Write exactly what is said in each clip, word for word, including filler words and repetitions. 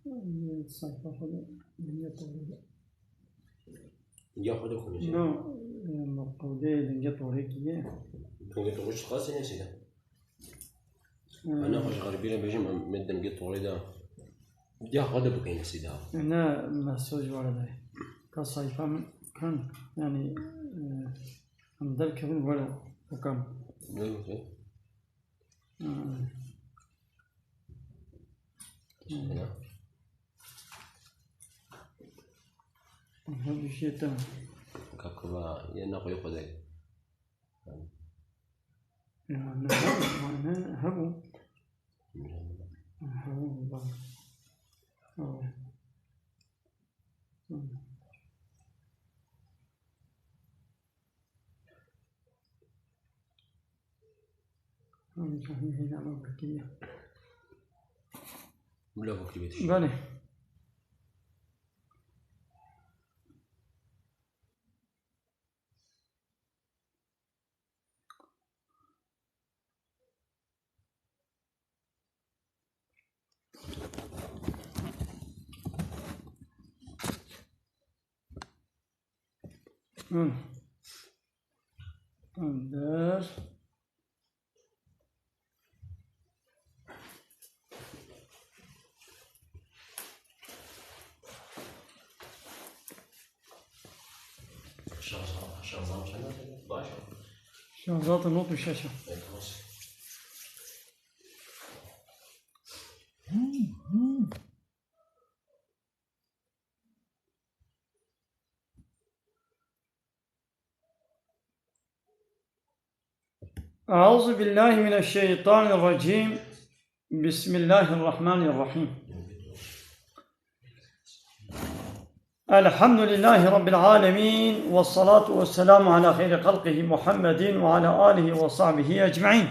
Sayfa xwe de, lingê torê de. Ya xwe de xwe nêşe. No, e, me qewlê lingê torê kiriye. Lingê torê çi qasê nêşe de. Hmm. Ana xwe ji xeribî re bêjim, em me lingê torê de. Ya xwe de bikeyne sîda. Ne, mesaj were de. Ka sayfa min kan, yani, e, em derkevin were xwe kan. Ne, ne. Hmm. Aha, bir şey tamam. Kakıla, ya ne koyu koday. Ya, ne, ne, ha bu. Ha, bu, bak. Ha. Hı. Hı, hı, hı, hı, hı, hı. Bila fikirî bêt. Belê. Hı. Tamdır. Şarj-, şarjam çend e? Baş e. Şarjatı not û şeş e. Evet, baş. أعوذ بالله من الشيطان الرجيم. بسم الله الرحمن الرحيم. الحمد لله رب العالمين، والصلاة والسلام على خير خلقه محمد وعلى آله وصحبه أجمعين.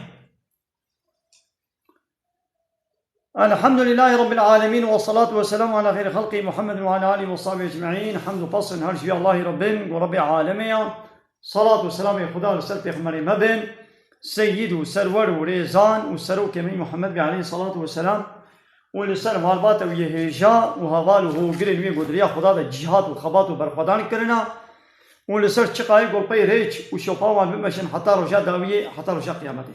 Elhamdülillahî Rabbil alemin ve salatu ve selamu ala xeyrî xelqî Muhammed ve ala alî ve sahbî ecmaîn. Hemd û pes her ji Allahî Rabbin, ku Rabbê alemê ya. Salat û selamê Xuda li ser pêxemberê me bin, seyyid û serwer û rêzan û serokê me Muhammed bê aleyhî salatu ve selam û li ser malbata wî yê hêja û heval û hogirên wî ku di riya Xuda de cîhat û xebat û berxwedan kirina û li ser çiqayê ku pey rêç û şopa wan bimeşin heta roja dawiyê, heta roja qiyametê.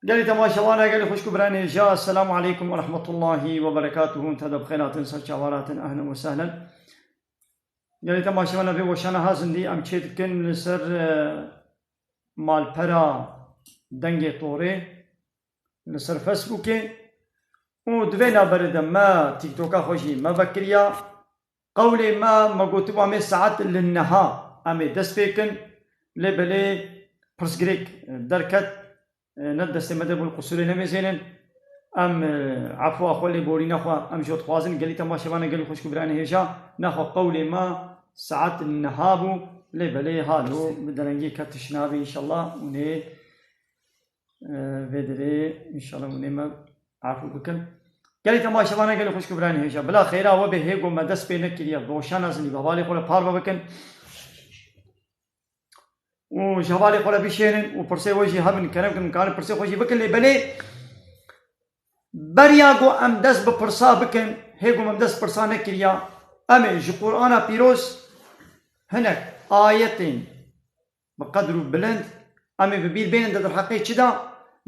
Gelî temaşevana, gelî xwişk û birayên hêja, Esselamu aleykum ve rahmetullahî ve berekatuhu. Te de bi xêr hatin, ser çavan hatin, ehlen ve sehlen. Gelî temaşevana, vê weşana ha zindî em çê dikin li ser, e, malpera Dengê Torê, li ser Facebookê. Û di vê navberê de me TikToka xwe jî me vekiriya. Qewlê me, me gotibû em ê saet li neha em ê dest pê kin, lê belê pirsgirêk derket, ne destê me de bû, li qusûrê nemêzênin. Em, e, efwa xwe, lêborîna xwe em ji we dixwazin. Gelî temaşevana, gelî xwişk û birayên hêja, nexwe qewlê me saet neha bû, lê belê ha lo bi derengê ketiş nabê înşallah. Hûn ê, e, vê derê înşallah hûn ê me efû bikin. Gelî temaşevana, gelî xwişk û birayên hêja, bila xêra we bê, hê ku me dest pê nekiriye, bi weşana zindî bi hevalê xwe re parve bikin û ji hevalê xwe re bişênin û pirsê we jî hebin, kerem kin, karin pirsê xwe jî bikin, lê belê beriya ku em dest bi pirsa bikin, hê ku em dest pirsa nekiriya, em ê ji Qur'ana Pîroz hinek ayetên bi qedr û bilind, em ê bi bîr bênin di derheqê çi de?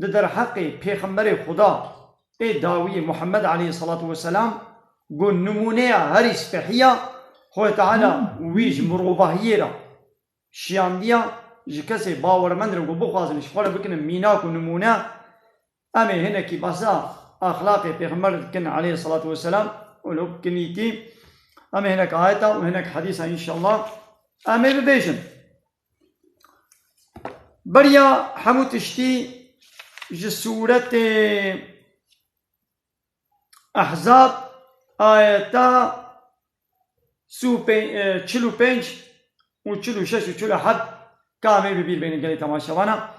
Di derheqê Pêxemberê Xuda ê dawiyê Muhammed aleyhî salatu weselam, ku nimûneya herî spehî ya, Xwedê Teala wî ji mirovahiyê re şiyandiya, ji kesê bawermend re ku bixwazin ji xwe re bikinin mînak û nimûne, em ê hinekî behsa exlaqê Pêxember dikin aleyhî salatu weselam û li kinîtî em ê hinek ayeta û hinek hedîsa înşallah em ê bibêjin. Beriya hemû tiştî ji sûretê Ehzab ayeta sî û pênc, e, çil û pênc û çil û şeş û çil û heft ka em ê bi bîr bênin gelê temaşevana.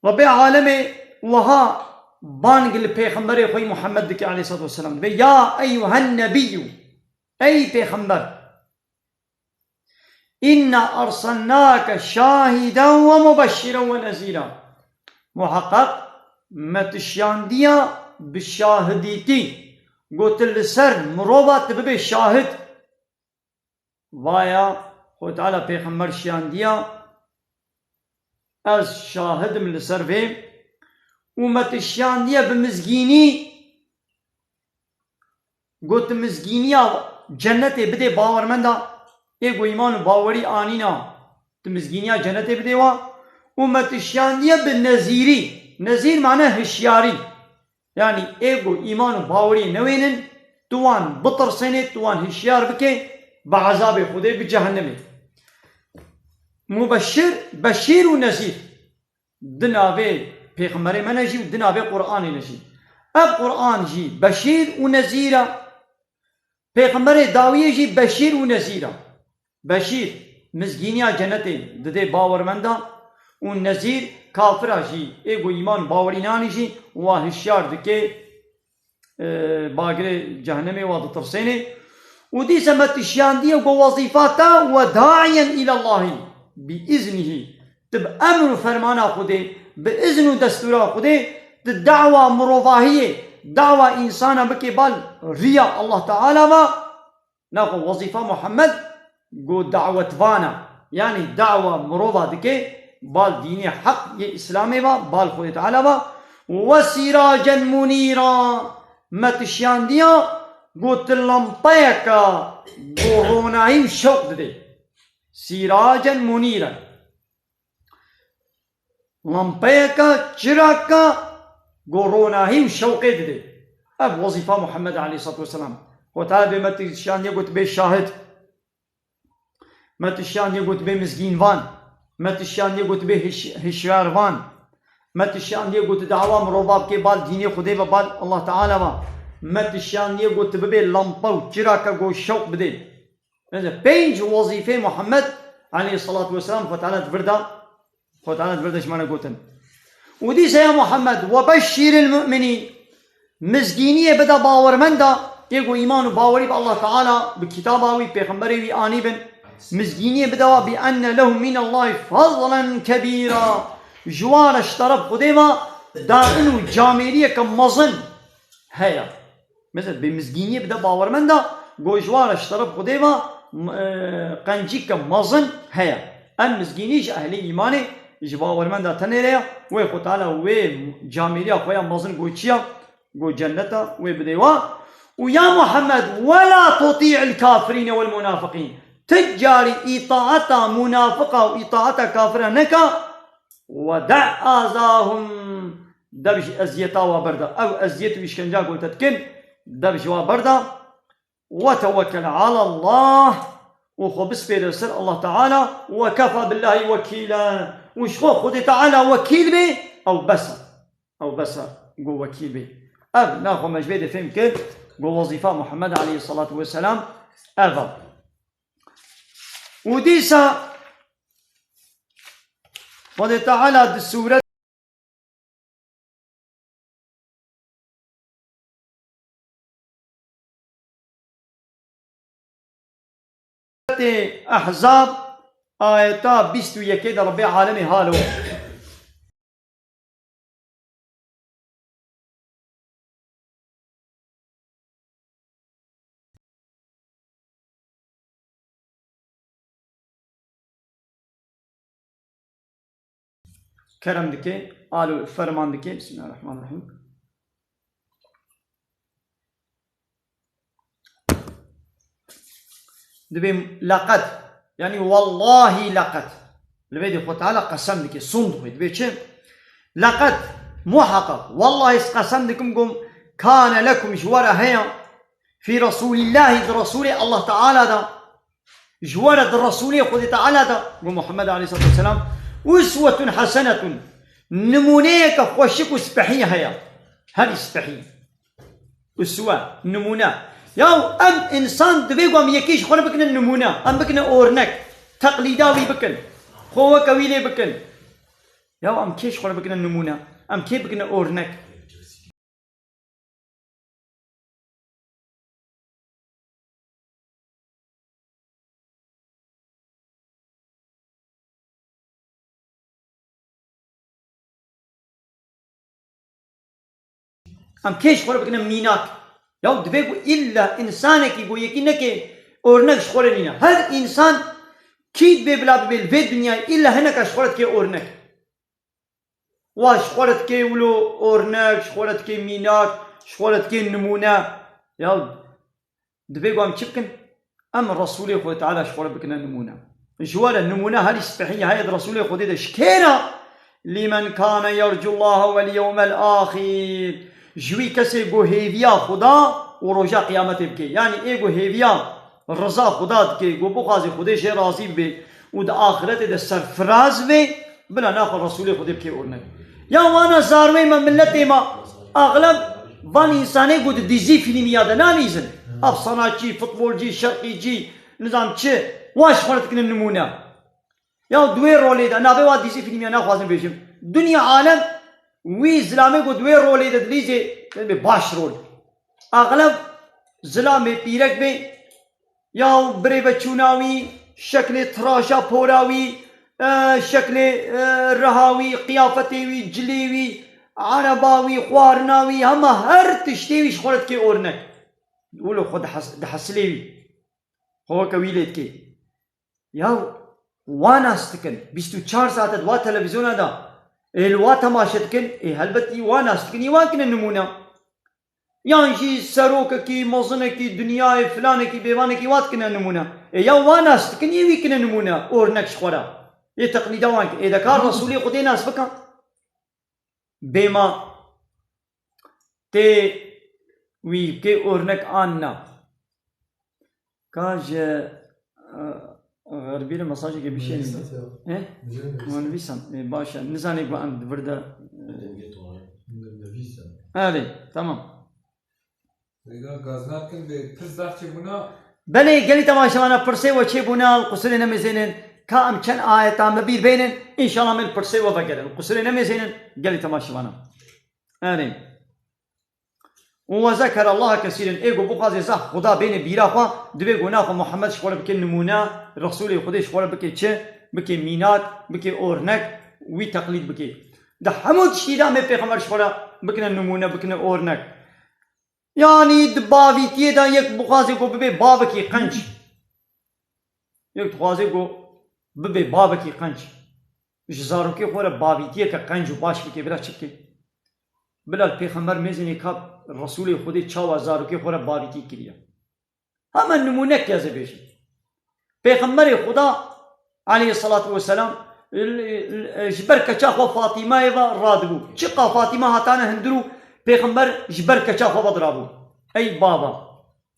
Rabbê alemê wiha bang li pêxemberê xwe yî Muhammed dike aleyhissalatu vesselam. Dibe, "Ya eyyuhen nebiyyû", ey pêxember, "inna ersalnake şahiden ve mubeşşiren ve nezîra." Muheqeq me tu şiyandiya bi şahidîtî. Got, tu li ser mirova tu bibê şahid. Vaya Xwedê Teala pêxember şiyandiya, ez şahid im li ser vê. Û me tu şiyandiye bi mizgînî, got, tu mizgîniya cennetê bidê bawermenda, ê ku îman û bawerî anîna, tu mizgîniya cennetê bidê wa. Û me tu şiyandiye bi nezîrî. Nezîr mane hişyarî. Yanî ê ku îman û baweriyê newênin, tu wan bitirsênê, tu wan hişyar bikê bi ezabê Xwedê, bi cehennemê. Mubeşir, beşîr û nezîr. Di navê pêxemberê me ne jî û di navê Qur'anê ne jî. Ev Qur'an jî beşîr û nezîr e. Pêxemberê dawiyê jî beşîr û nezîr e. Beşîr, mizgîniya cenetê didê bawermenda û nezîr, kafira jî, ê ku îman bawerî nanî jî, wa hişyar dike, e, bagirê cehennemê wa ditirsênê. Û dîse me tu şiyandiye ku wezîfa te we da'iyen îlallahî bi iznihî. Tu bi emr û fermana Xwedê, bi izn û destûra Xwedê, tu dawa mirovahiyê, dawa însana bikê bal riya Allah Teala ve. Naxwe wezîfa Muhammed got dawetvan e. Yanî dawa mirova dike bal dînê heq yê Îslamê ve, bal Xwedê Teala ve. Ve siracen munîra, me tu şiyandiya got tu lampeyeka got ronahî û şewq didê. Siracen munîra. Lampeyeka, çiraka, got ronahî û şewqê didê. Ev wezîfa Muhammed aleyhissalatu vesselam. Xwedê Teala bê me tu şiyandiye got bê şahid. Me tu şiyandiye got bê mizgînvan. Me tu şiyandiye got bê hiş-, hişyarvan. Me tu şiyandiye got dawa mirova bikê bal dînê Xwedê ve, bal Allah Teala ve. Me tu şiyandiye got bibê lampa û çiraka got şewq bidê. Neyse, pênc wezîfeyê Muhammed aleyhissalatu vesselam Xwedê Teala di vir de, Xwedê Teala di vir de ji me re gotin. Û dîse ya Muhammed, ve beşşîril mu'minîn, mizgîniyê bide bawermenda, ê ku îman û bawerî bi Allah Teala, bi kitaba wî, pêxemberê wî anî bin, mizgîniyê bide wa bi enne lehum minallahî fazlen kebîra, ji wan re ji teref Xwedê ve dain û camêriyeke mezin heye. Mesela, bi mizgîniyê bide bawermenda, got ji wan re ji teref Xwedê ve, m-, e, qencîke mezin heye. Em mizgînî ji ehlê îmanê, ji bawermenda tenê re ye. Wê Xwedê Teala wê camêriya xwe ya mezin got çi ya? Got cenneta wê bidê wa. Û ya Muhammed, "Wela tuti'il kafirîne wel munafiqîn." Ti carî îtaeta munafiqa û îtaeta kafira neka. "Ve da' azahum." Dev ji eziyeta wa berda. Ew eziyet û îşkenca ku te dikin, dev ji wa berda. "Ve tewekkel alallah." Û xwe bispêre ser Allah Teala. "Ve kefa billahi wekîla." Û ji xwe Xwedê Teala wekîl bê, ew bes e. Ew bes e, got wekîl bê. Ev naxwe me ji vê de fêm kir, got wezîfa Muhammed aleyhissalatu vesselam ev e. Û dîsa Xwedê Teala di sûret Ehzab, ayeta bîst û yekê de Rebbê alemê halo. Kerem dike, alo ferman dike. Bismillahirrahmanirrahim. Dibê leqed, yanî wellahî leqed. Li vê de Xwe Teala qesem dike, sond dixwe. Dibê çi? Leqed, muheqeq, wellahî ez qesem dikim, gom, kane lekum, ji we re heye, fî Resûlîllahî, di Resûlê Allah Teala de, ji we re di Resûlê Xwedê Teala de, gom, Muhammed aleyhissalatu vesselam, uswetun hesenetun, nimûneyeke xweşik û spehî heye. Herî spehî. Uswe, nimûne. Ya em însan divê ku em yekê ji xwe re bikine nimûne. Em bikine ornek. Teqlîda wî bikin. Xwe weke wî lê bikin. Ya em kê ji xwe re bikine nimûne? Em kê bikine ornek? Em kê ji xwe re bikine mînak? Ya divê ku îlla însanekî ku yekî neke ornek ji xwe re nîne. Her însan kî divê bila bibê li vê dinyayê îlla hineka ji xwe re dike ornek. Wa ji xwe re dike wilo ornek, ji xwe re dike mînak, ji xwe re dike nimûne. Ya divê ku em çi bikin? Em Resûlê Xwedê Teala ji xwe re bikine nimûne. Ji we re nimûne herî spehî heye di Resûlê Xwedê de ji kê re? Lîmen kane yercullaha wel yewmel axîr. Ji wî kesê ku hêviya Xuda û roja qiyametê bike. Yanî ê ku hêviya riza Xuda dike, ku bixwaze Xwedê jê razî bibe û di axiretê de serfiraz be, bila naxwe Resûlê Xwedê bike ornek. Ya wana zarwê me, miletê me, axleb van însanê ku di dîzî fîlmiya de nanîzin. Efsanacî, futbolcî, şerqîcî, nizam çi, wan ji xwe re dikinin nimûne. Ya di wê rolê de, navê wa dîzî fîlmiya naxwazim bêjim. Dinya alem wî zilamê ku di wê rolê de dilîzê, baş rol. Axleb zilamê pîrek bê, ya birêveçûna wî, şeklê tiraşa pora wî, e, şeklê, e, riha wî, qiyafetê wî, cilê wî, ereba wî, xwarina wî, hema her tiştê wî ji xwe re dikê ornek. Wilo xwe dihes-, dihesilê wî. Xwe weke wî lê dikê. Ya wa nas dikin, bîst û çar saet di wa televîzyona de, ê li wa temaşe dikin, ê helbet î wa nas dikin, î wan kine nimûne. Yan jî serokekî, mezinekî, dinyayê, filanekî, bêvanekî, wa dikine nimûne. Ê ya wa nas dikin, yê wî kine nimûne, ornek ji xwe re. Yê teqlîda wan kin. Ê de ka Resûlê Xwedê nas bikin. Bêma tê wî kê ornek an na. Ka ji, e, Xerbî re mesajekê bişênî. Nivîsat ya. He? Nivîsat. Wan nivîsan. Ê, baş e. Nizanê ku em di vir de, e, Nivîsan. Erê, tamam. Rêga gazna kin vê pirs zaf çêbûna. Belê, gelî temaşevana pirsê we çêbûna, li qusirê nemêzênin. Ka em çend ayeta me bîr bênin, înşallah em ê li pirsê we vegerin. Li qusirê nemêzênin, gelî temaşevana. Erê. Û we zekere Allaha kesîrin, ê ku bixwaze zaf Xuda bêne bîra xwe, divê ku naxwe Muhammed ji xwe re bike nimûne, Resûlê Xwedê ji xwe re bike çi? Bike mînak, bike ornek, wî teqlîd bike. Di hemû tiştî de em ê pêxember ji xwe re bikine nimûne, bikine ornek. Yanî di bavîtiyê de yek bixwaze ku bibe bavekî qenc. Yek dixwaze ku bibe bavekî qenc. Ji zarokê xwe re bavîtiyeke qenc û baş bike, bila çi bike? Bila li pêxember mêzênê ka Resûlê Xwedê çawa zarokê xwe re bavîtî kiriye. Hema nimûnek ez ê bêjim. Pêxemberê Xuda aleyhissalatu vesselam, l-, l-, ji ber keça xwe Fatîmayê ve radibû. Çiqa Fatîma hatane hundir û pêxember ji ber keça xwe ve dirabû. Ey baba,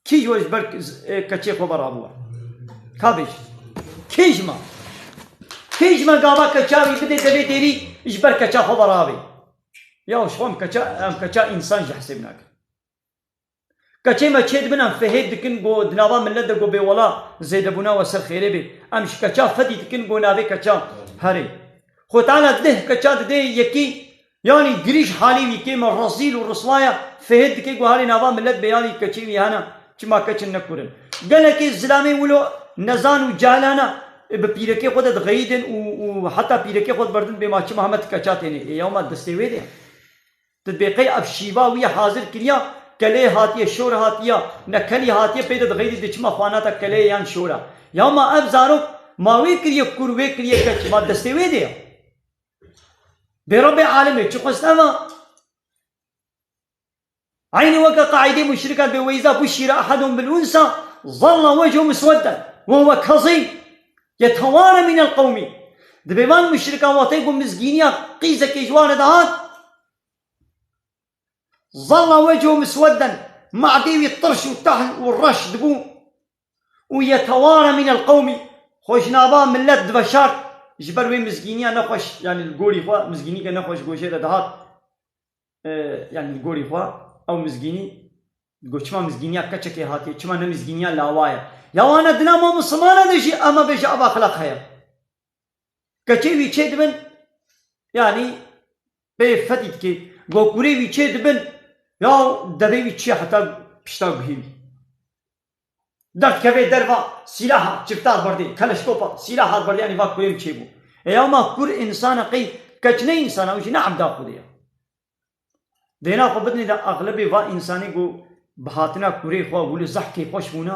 kî ji we ji ber, e, keçê xwe ve rabû? Ka bêj. Kî ji me? Kî ji me gava keça wî bidê devê dêrî ji ber keça xwe ve rabê? Ya ji xwe em keça, em keça însan jî hesêb nakin. Keçê me çê dibin, em fihêt dikin, go di nava millet de go bêwela zêdebûna we ser xêrê bê. Em ji keça fedî dikin, go navê keça herê. Xwe Teala didê, keça didê yekî, yanî girîş halî wî kê me rezîl û riswa ye, fihêt dike, go herê nava millet bê, yanî keçê wî hene, çima keç in ne kur in. Gelekê zilamê wilo nezan û cahilane, e, bi pîrekê xwe de dixeyidin û, û heta pîrekê xwe diberdin bê ma çima heme ti keça tênê. Ê ya ma destê wê de. Tu dibê qey ev şîva wî hazir kiriya, kelê hatiye, şor hatiya, ne kelî hatiye, pê de dixeyidî dê çima xwanata keleyê yan şora. Ya ma ev zarok, ma wê kiriye kur, wê kiriye keç, ma destê wê de ya. Bê Rebbê alemê, çi xwest eva? Eynî weke qaîdê muşrikan bê, وإذا بشر أحدهم بالأنثى ظل وجهه مسودا وهو كظيم يتوارى من القوم. Dibê van muşrikan wextê ku mizgîniya qîzekê ji wan re dihat, ظل وجهه مسودا, madê wî tirş û tehl û reş dibû. Û يتوارى من القوم, xwe ji nava millet diveşart, ji ber wê mizgîniya nexweş, yanî li gorî xwe mizgînîke nexweş go jê re dihat, e, yanî li gorî xwe ew mizgînî, go çima mizgîniya keçekê hatiye, çima ne mizgîniya lawa ye? Ya wana di nav ma misilmana de jî em ê bêje ev exlaq heye. Keçê wî çê dibin, yanî pê fedî dike. Go kurê wî çê dibin, ya devê wî çiye heta pişta guhê wî. Derdikeve derva, sîlaha, çifta berdê, keleşkopa, sîlaha berdê, yanî va kurê min çê bû. E ya ma kur însana qey, keç ne însana, ew jî ne ebda Xwedê ye. Dêna xwe bidinê de exlebê va însanê ku bi hatina kurê xwe wilo zehf kêfxweş bûna,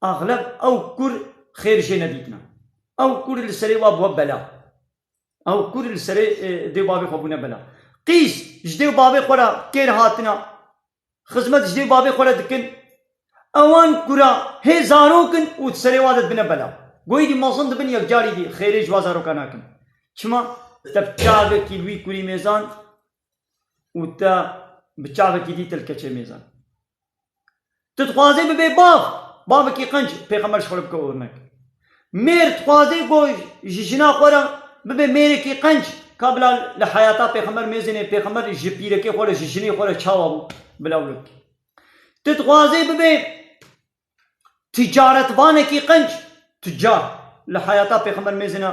exleb ew kur xêr jê nedîtina. Ew kur li serê wa bûwe bela. Ew kur li serê, e, dê û bavê xwe bûne bela. Qîz ji dê û bavê xwe re kêr hatina, xizmet ji dê û bavê xwe re dikin. Ewan kura hê zarok in û di serê wa de dibine bela. Goyî dî mezin dibin, yek carî dî xêrê ji wa zaroka nakin. Çima? Te bi çavekî li wî kurî mêzan û te bi çavekî dî te li keçê mêzan. Tu dixwazê bibê bav, bavekî qenc, Pêxember ji xwe re bike ornek. Mêr dixwazê ku ji jina xwe re bibe mêrekî qenc, ka bila li heyata Pêxember mêzênê, Pêxember ji pîrekê xwe re, ji jinê xwe re çawa bû, bila wilo bike. Tu dixwazê bibê ticaretvanekî qenc, tucar, li heyata Pêxember mêzêne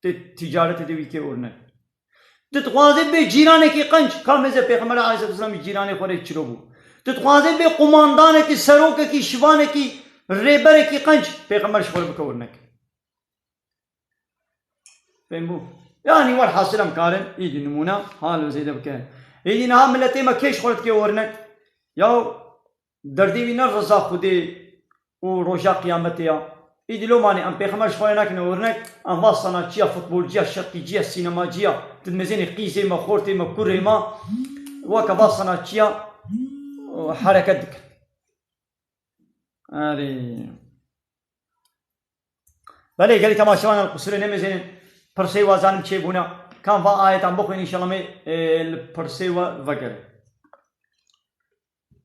tê ticaretê de wî kê ornek. Tu dixwazê bê cîranekî qenc, ka mêze Pêxember aleyhisselatu vesselam cîranê xwe rê çiro bû. Tu dixwazê bê qumandanekî, serokekî, şivanekî, rêberekî qenc, Pêxember ji xwe re bike ornek. Fêm bû? Yanî welhasil em karin, îdî nimûne, hal zêde bike. Îdî niha miletê me kê ji xwe re dike ornek? Ya derdê wî ne riza Xwedê û roja qiyametê ya. Îdî lomanê em Pêxember ji xwe re nakin ornek, em va sanatçiya, futbolciya, şerqîciya, sînemaciya, tu dimêzênê qîzê me, xortê me, kurê me, weke va sanatçiya, e, hereket dikin. Erê. Belê, gelî temaşevanan qusûrê nemêzênin, pirsê wa zanim çêbûna. Kan va ayetan bixwîn, înşallah me, e, li pirsê we vegere.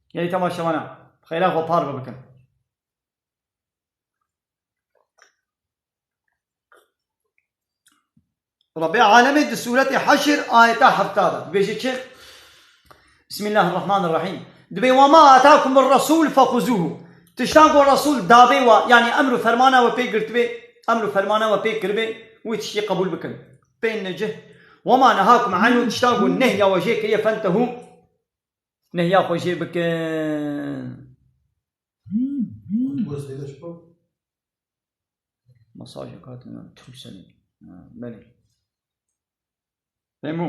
Gelî temaşevana, xeyra xwe parve bikin. Rabbê alemê di sûretê Heşr ayeta hefta de dibêje çi? Bismillahirrahmanirrahîm. Dibê, "Ve ma atakumur rasul fexuzuhu." Tişta ku Resul dabê we, yanî emr û fermana we pê girtibê, emr û fermana we pê kiribê, wî tiştî qebûl bikin. Pê necih. "Ve ma nehakum anhu", tişta ku nehya we jê kiriye, "fentehu", nehya xwe jê bikin. Mesajek hatin, Türkcell'in. Ha, belê. Fehmû.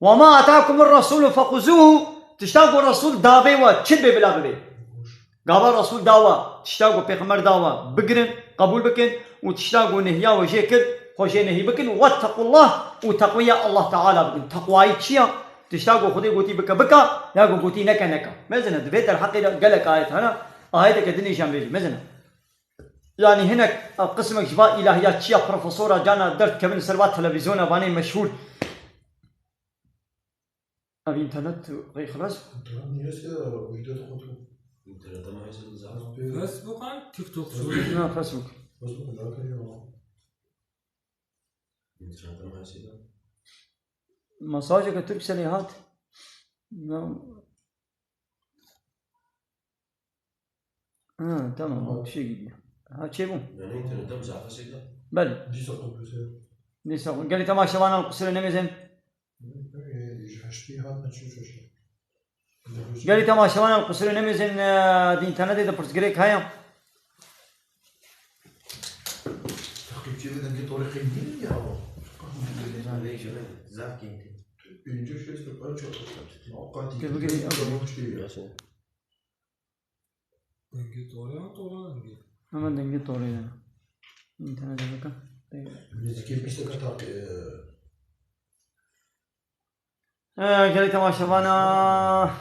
"Ve ma atakumur rasulû fexuzuhu", tişta ku Resul dabê we, çi bê bila bibê. Gava Resul da we, tişta ku Pêxember da we, bigirin, qebûl bikin û tişta ku nehya we jê kir, xwe jê nehî bikin. "Wettequllah", û teqwîya Allah Teala bikin. Teqwayî çi ya? Tişta ku Xwedê gotî bike, bike, ya ku gotî neke, neke. Mezin e, di vê derheqê de gelek ayet hene. Ayeteke din jî em bêjin. Mezin e. Yanî hinek, e, qismek ji va îlahiyatçiya profesora cana derdikevin li ser va televîzyona vanê meşhûr. Ev înternet rê xilas? Înternet nîrê sê de, wî dê xwe tu. Înternet ama hêzin zaten. Facebookan, TikTok şûrê. Na, Facebook. Facebook ne kiriyor. Înternet ama hêzin de. Mesajeke Turkcellê hat. Na. Ha, tamam, o bir şey gidiyor. Ha, çêbû. Yani internetten zaten şeyden. Belê. Dîsa komplese. Dîsa, gelî temaşevanan qusûrê nemêzin. Ee, ji heştê hat ne çû çû şey. Gelî temaşevanan qusûrê nemêzin, e, di internetê de pirsgirêk heye. Takipçi ve dengê torê qeydîn ya. Zaf keyfî. Birinci şey, çok. Tebrik ederim. Tamam, işte. Dengê torê an, tora dengê? Hemen dengê torê de. İnternete bakın. Nêzîkî bîst deka tak, e, e, gelek temaşevana.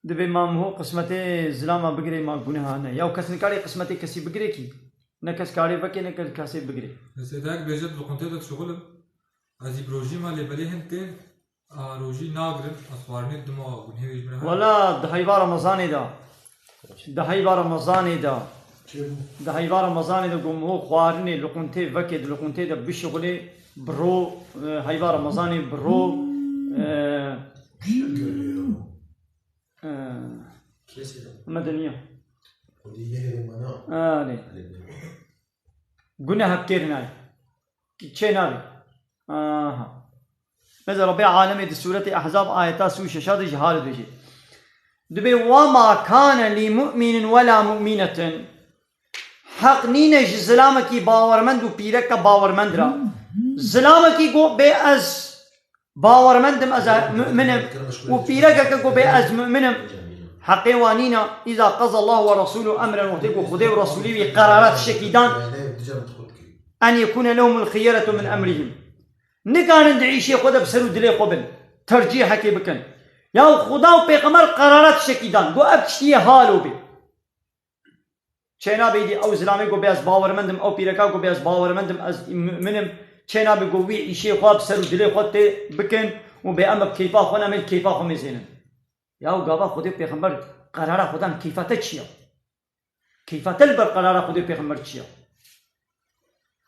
Dibê ma miho qismetê zilama bigirê, ma guneha ne. Yaw kes nikarê qismetê kesî bigirê kî? Ne kes karê vekê, ne kes kasê bigirê. Li Sêdayek bêje di luqintê de dişuxulim. Ez î bi rojî me lê belê hin tên, a rojî nagirin, ez xwarinê dima gunehê wê ji min re hene. Wela di heyva Remezanê de. Di heyva Remezanê de. Çi bû? Di heyva Remezanê de ku miho xwarinê, luqintê vekê, di luqintê de bişuxulê, bi ro, e, heyva Remezanê bi ro, e, Kî girê ya? e, Kesê de. Medeniya. Xwedî nehêle me na. Alê. Alê. Guneh hepkêr nayê. Çê nabê. Aha. Mesela Rabbê alemê di sûretê Ehzab ayeta sî û şeş de jî hal dibêje. Dibê: "Ve ma kane li mu'minin ve la mu'minetin." Heq nîne ji zilamekî bawermend û pîreke bawermend re. Zilamekî got bê ez bawermend im, ez mu'min im, û pîrekeke got bê ez mu'min im. Heqê wan nîne, "Îza qezallahu ve rasûlû emren", wextê ku Xwedê û Resûlê wî qerara tiştekî dan, "en yekûne lehumul xiyeretu min emrihim." Nikarin di îşê xwe de bi ser û dilê xwe bin, tercîhekê bikin. Ya Xuda û Pêxember qerara tiştekî dan, got ev tiştî yê halo bê. Çênabê dî ew zilamê got bê ez bawermend im, ew pîreka got bê ez bawermend im, ez mu'min im. Çênabê got wî îşê xwe bi ser û dilê xwe tê bikin û bê em bi keyfa xwe ne, em ê li keyfa xwe mêzênin. Ya gava Xwedê Pêxember qerara xwe dan, keyfa te çi ya? Keyfa te li ber qerara Xwedê Pêxember çi ya?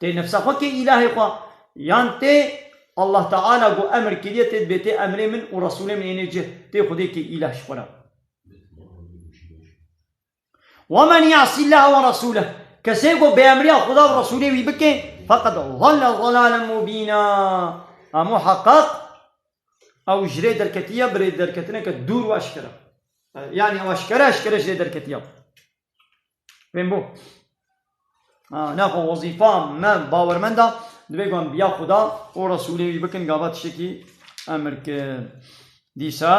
Tê nefsa xwe kê îlahê xwe, yan tê Allah Teala got emir kiriye, tê dibê tê emrê min û Resûlê min ênê cih, tê Xwedê kê îlah ji xwe re. "Ve men ya'sillâhe ve rasûleh." Kesê ku bêemriya Xuda û Resûlê wî bike, "feqed dalle dalalen mubîna." Em muheqeq ew ji rê derketiye, bi rê derketineke dûr û eşkere. Yani ew eşkere, eşkere ji rê derketiye. Fêm bû? Ha, nexwe wezîfa me bawermenda, divê ku em biya Xuda û Resûlê wî bikin, gava tiştekî emir kir. Dîsa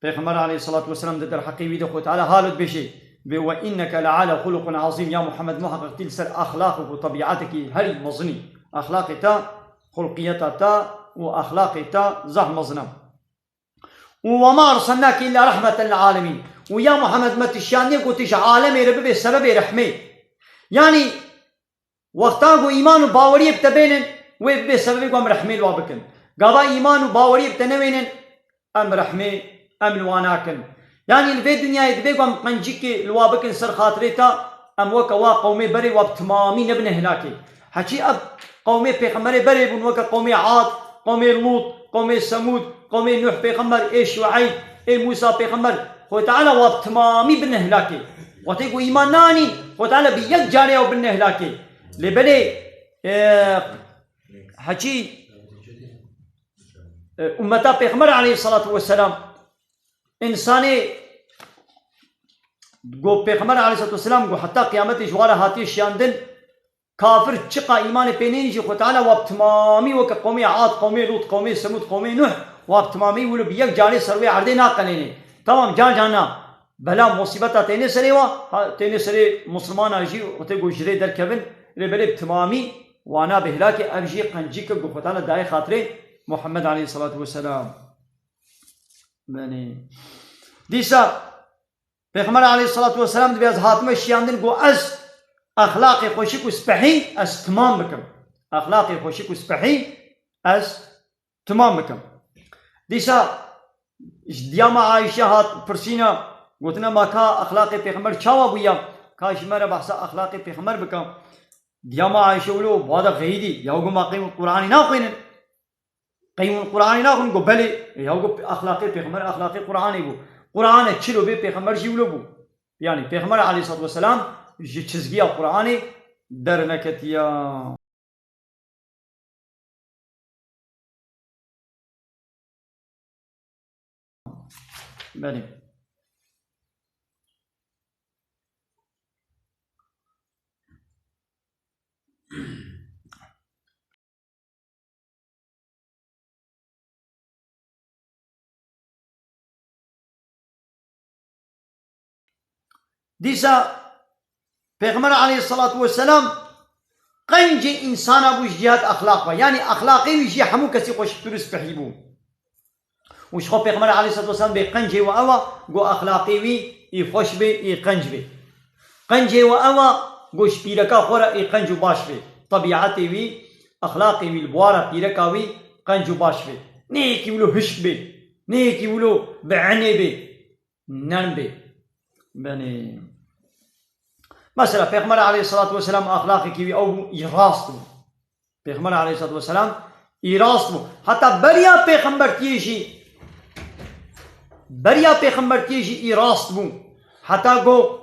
Pêxember aleyhissalatu vesselam di derheqê wî de Xwedê Teala halo dibêje, vê "Ve inneke le ala xuluqin azîm", ya Muhammed, muheqeq tî li ser exlaqek û tebîatekî herî mezinî. Exlaqê te, xulqiyeta te û exlaqê te zehf mezin e. Û "Ve ma erselnake illa rahmeten lil alemîn." Û ya Muhammed, me tu şiyandiye ku tu ji alemê re bibê sebebê rehmê. Yanî, wexta ku îman û baweriyê bi te bênin, wê bibê sebebê ku em rehmê li wa bikin. Gava îman û baweriyê bi te newênin, em rehmê, em li wa nakin. Yanî li vê dinyayê divê ku em qencikê li wa bikin ser xatirê te, em weke wa qewmê berê wa bi timamî nebine hilakê. Heçî ev qewmê pêxemberê berê bûn, weke qewmê Ad, qewmê Lût, qewmê Semûd, qewmê Nuh pêxember, ê Şueyb, ê Mûsa pêxember, Xwedê Teala wa bi timamî bine hilakê. Wextê ku îman nanîn, Xwedê Teala bi yek carê ew bine hilakê. Lê belê, e, heçî, e, ummeta Pêxember aleyhissalatu vesselam, însanê, got Pêxember aleyhissalatu vesselam, got heta qiyametê ji wa re hatiye şiyandin, kafir çiqa îmanê pê nênî jî, Xwedê Teala wa bi timamî weke qewmê Ad, qewmê Lût, qewmê Semûd, qewmê Nuh, wa bi timamî wilo bi yek carê ser wê erdê naqelênê. Tamam, can can na. Bela musîbeta têne serê wa, ha, têne serê Musulmana jî, wextê ku ji rê derkevin, lê belê bi timamî wana bi hilakê, ev jî qencî kir, got Xwedê Teala dayê xatirê Muhammed aleyhissalatu vesselam. Benê. Dîsa Pêxember aleyhissalatu vesselam dibê ez hatime şiyandin, got ez exlaqê xweşik û spehî ez timam bikim. Exlaqê xweşik û spehî ez timam bikim. Dîsa ji diyama Ayşe hat pirsîna, gotine ma ka exlaqê Pêxember çawa bûya? Ka ji me re behsa exlaqê Pêxember bike. Diyama Ayşe wilo bada xeyidî, ya got ma qey Qur'anê naxwînin? Qey hûn Qur'anê naxwin? Got belê. E, ya got exlaqê pêxember, exlaqê Qur'anê bû. Qur'ane çilo bê, pêxember jî wilo bû. Yani pêxember aleyhissalatu vesselam ji çizgiya Qur'anê derneketiya. Belê. Dîsa Pêxember aleyhissalatu vesselam qencê însana bû ji cihat exlaq ve. Yanî exlaqê wî jî hemû kesî xweşiktir û spehî bû. Û ji xwe Pêxember aleyhissalatu vesselam bê qencê we ew e, got exlaqê wî î xweş bê, î qenc bê. Qencê we ew e, got ji pîreka xwe re î qenc û baş bê. Tebîetê wî, exlaqê wî li bi wa re pîreka wî qenc û baş bê. Ne yekî wilo hişk bê, ne yekî wilo bi enê bê, nerm bê. Benê. Mesela Pêxember aleyhissalatu vesselam exlaqekî wî ew bû, î rast bû. Pêxember aleyhissalatu vesselam î rast bû. Heta beriya pêxembertiyê jî, beriya pêxembertiyê jî î rast bû. Heta got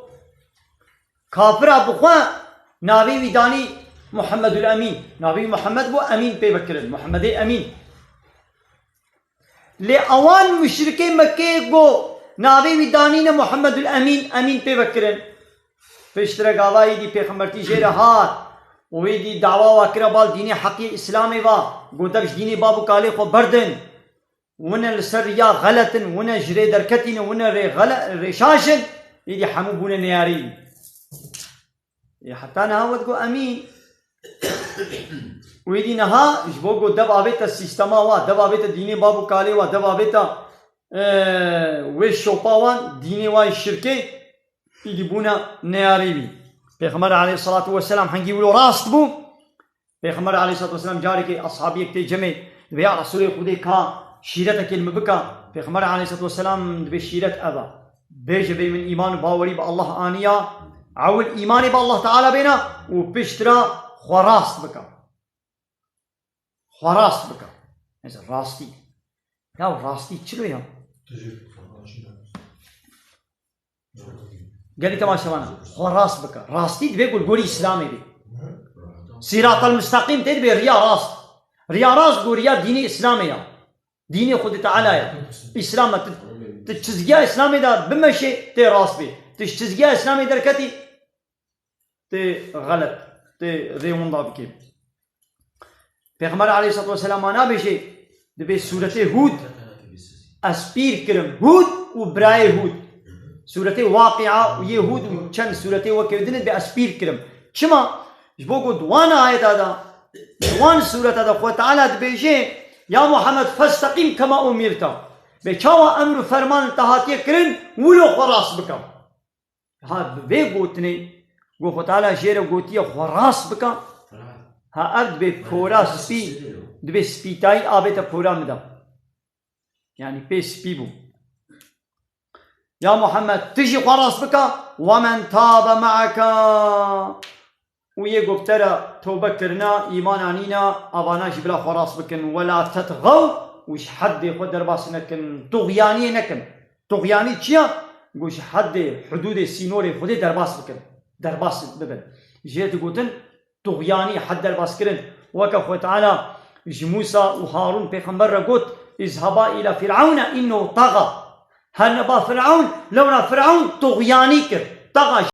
kafira bi xwe navê wî danî Muhammedul Emîn. Navê wî Muhammed bû, Emîn pê vekirin. Muhammedê Emîn. Lê ewan muşrikê Mekkeyê got, Navê wî danîne Muhammedul Emîn, Emîn pê ve kirin. Piştre gava êdî pêxembertî jê re hat û êdî dawa wa kira bal dînê heqî Îslamê va. Got, dev ji dînê bab û kalê xwe berdin. Wine li ser riya xelet in, wine ji rê derketî ne, wine rê xele-, rê şaş in. Êdî hemû bûne neyarî. Ê, heta niha we digot Emîn. Wê dî niha ji bo ku dev avête sîstema wa, dev avête dînê bab û kalê wa, dev avête, e, wê şopa wan, dînê wa yê şirkê, îdî bûne neyarî wî. Pêxember aleyhisselatu vesselam hengî wilo rast bû. Pêxember aleyhisselatu vesselam carekê ashabiyek tê cemê, dibe ya Resulê Xwedê ka şîretekê li min bika. Pêxember aleyhisselatu vesselam dibe şîret ev e. Bêje bê min îman û bawerî bi Allah aniya. Ewil îmanê bi Allah Teala bêna û piştre xwe rast bike. Xwe rast bike. Mesela rastî. Ya rastî çi be ya? Gelî temaşevana. Xwe rast bike. Rastî dibe ku li gorî Îslamê be. Sîratal mustaqîm tê dibe riya rast. Riya rast ku riya dînê Îslamê ya. Dînê Xwedê Teala ye. Îslam e. Tu, tu çizgiya Îslamê de bimeşê, tê rast bê. Tu ji çizgiya Îslamê derketî, tê xelet. Tê rê winda bikê. Pêxember aleyhisselatu vesselam ma nabêjê, dibê sûretê Hûd, ez pîr kirim Hûd û birayê Hûd. Sûretê Waqi'a û yê Hûd û çend sûretê wekê din dibê ez pîr kirim. Çima? Ji bo ku di wan ayeta de, di wan sûreta de Xwe Teala dibêje, "Ya Muhammed, festeqîm kema umirte." Bê çawa emr û ferman te hatiye kirin, wilo xwe rast bike. Ha, bi vê gotinê, ku Xwe Teala jê re gotiye xwe rast bike, ha, ev dibê pora spî, dibê spîtayî avête pora min de. Yanî pê spî bû. Ya Muhammed, tu jî xwe rast bike, "Ve men tabe me'eke." Û yê ku bi te re tewbe kirine, îman anîne, avana jî bila xwe rast bikin. "Ve la tetxew." Û ji heddê xwe derbas nekin, tuxyaniyê nekin. Tuxyanî çi ya? Ku ji heddê, hudûdê, sînorê Xwedê derbas bikin. Derbas bibin. Jê digotin, tuxyanî, hed derbas kirin. Weke Xwe Teala ji Mûsa û Harûn pêxember re got, "Îzheba îla Fîr'ewne înnehu taxa." Herne ba Fîr'ewn, lewra Fîr'ewn tuxyanî kir. Taxa.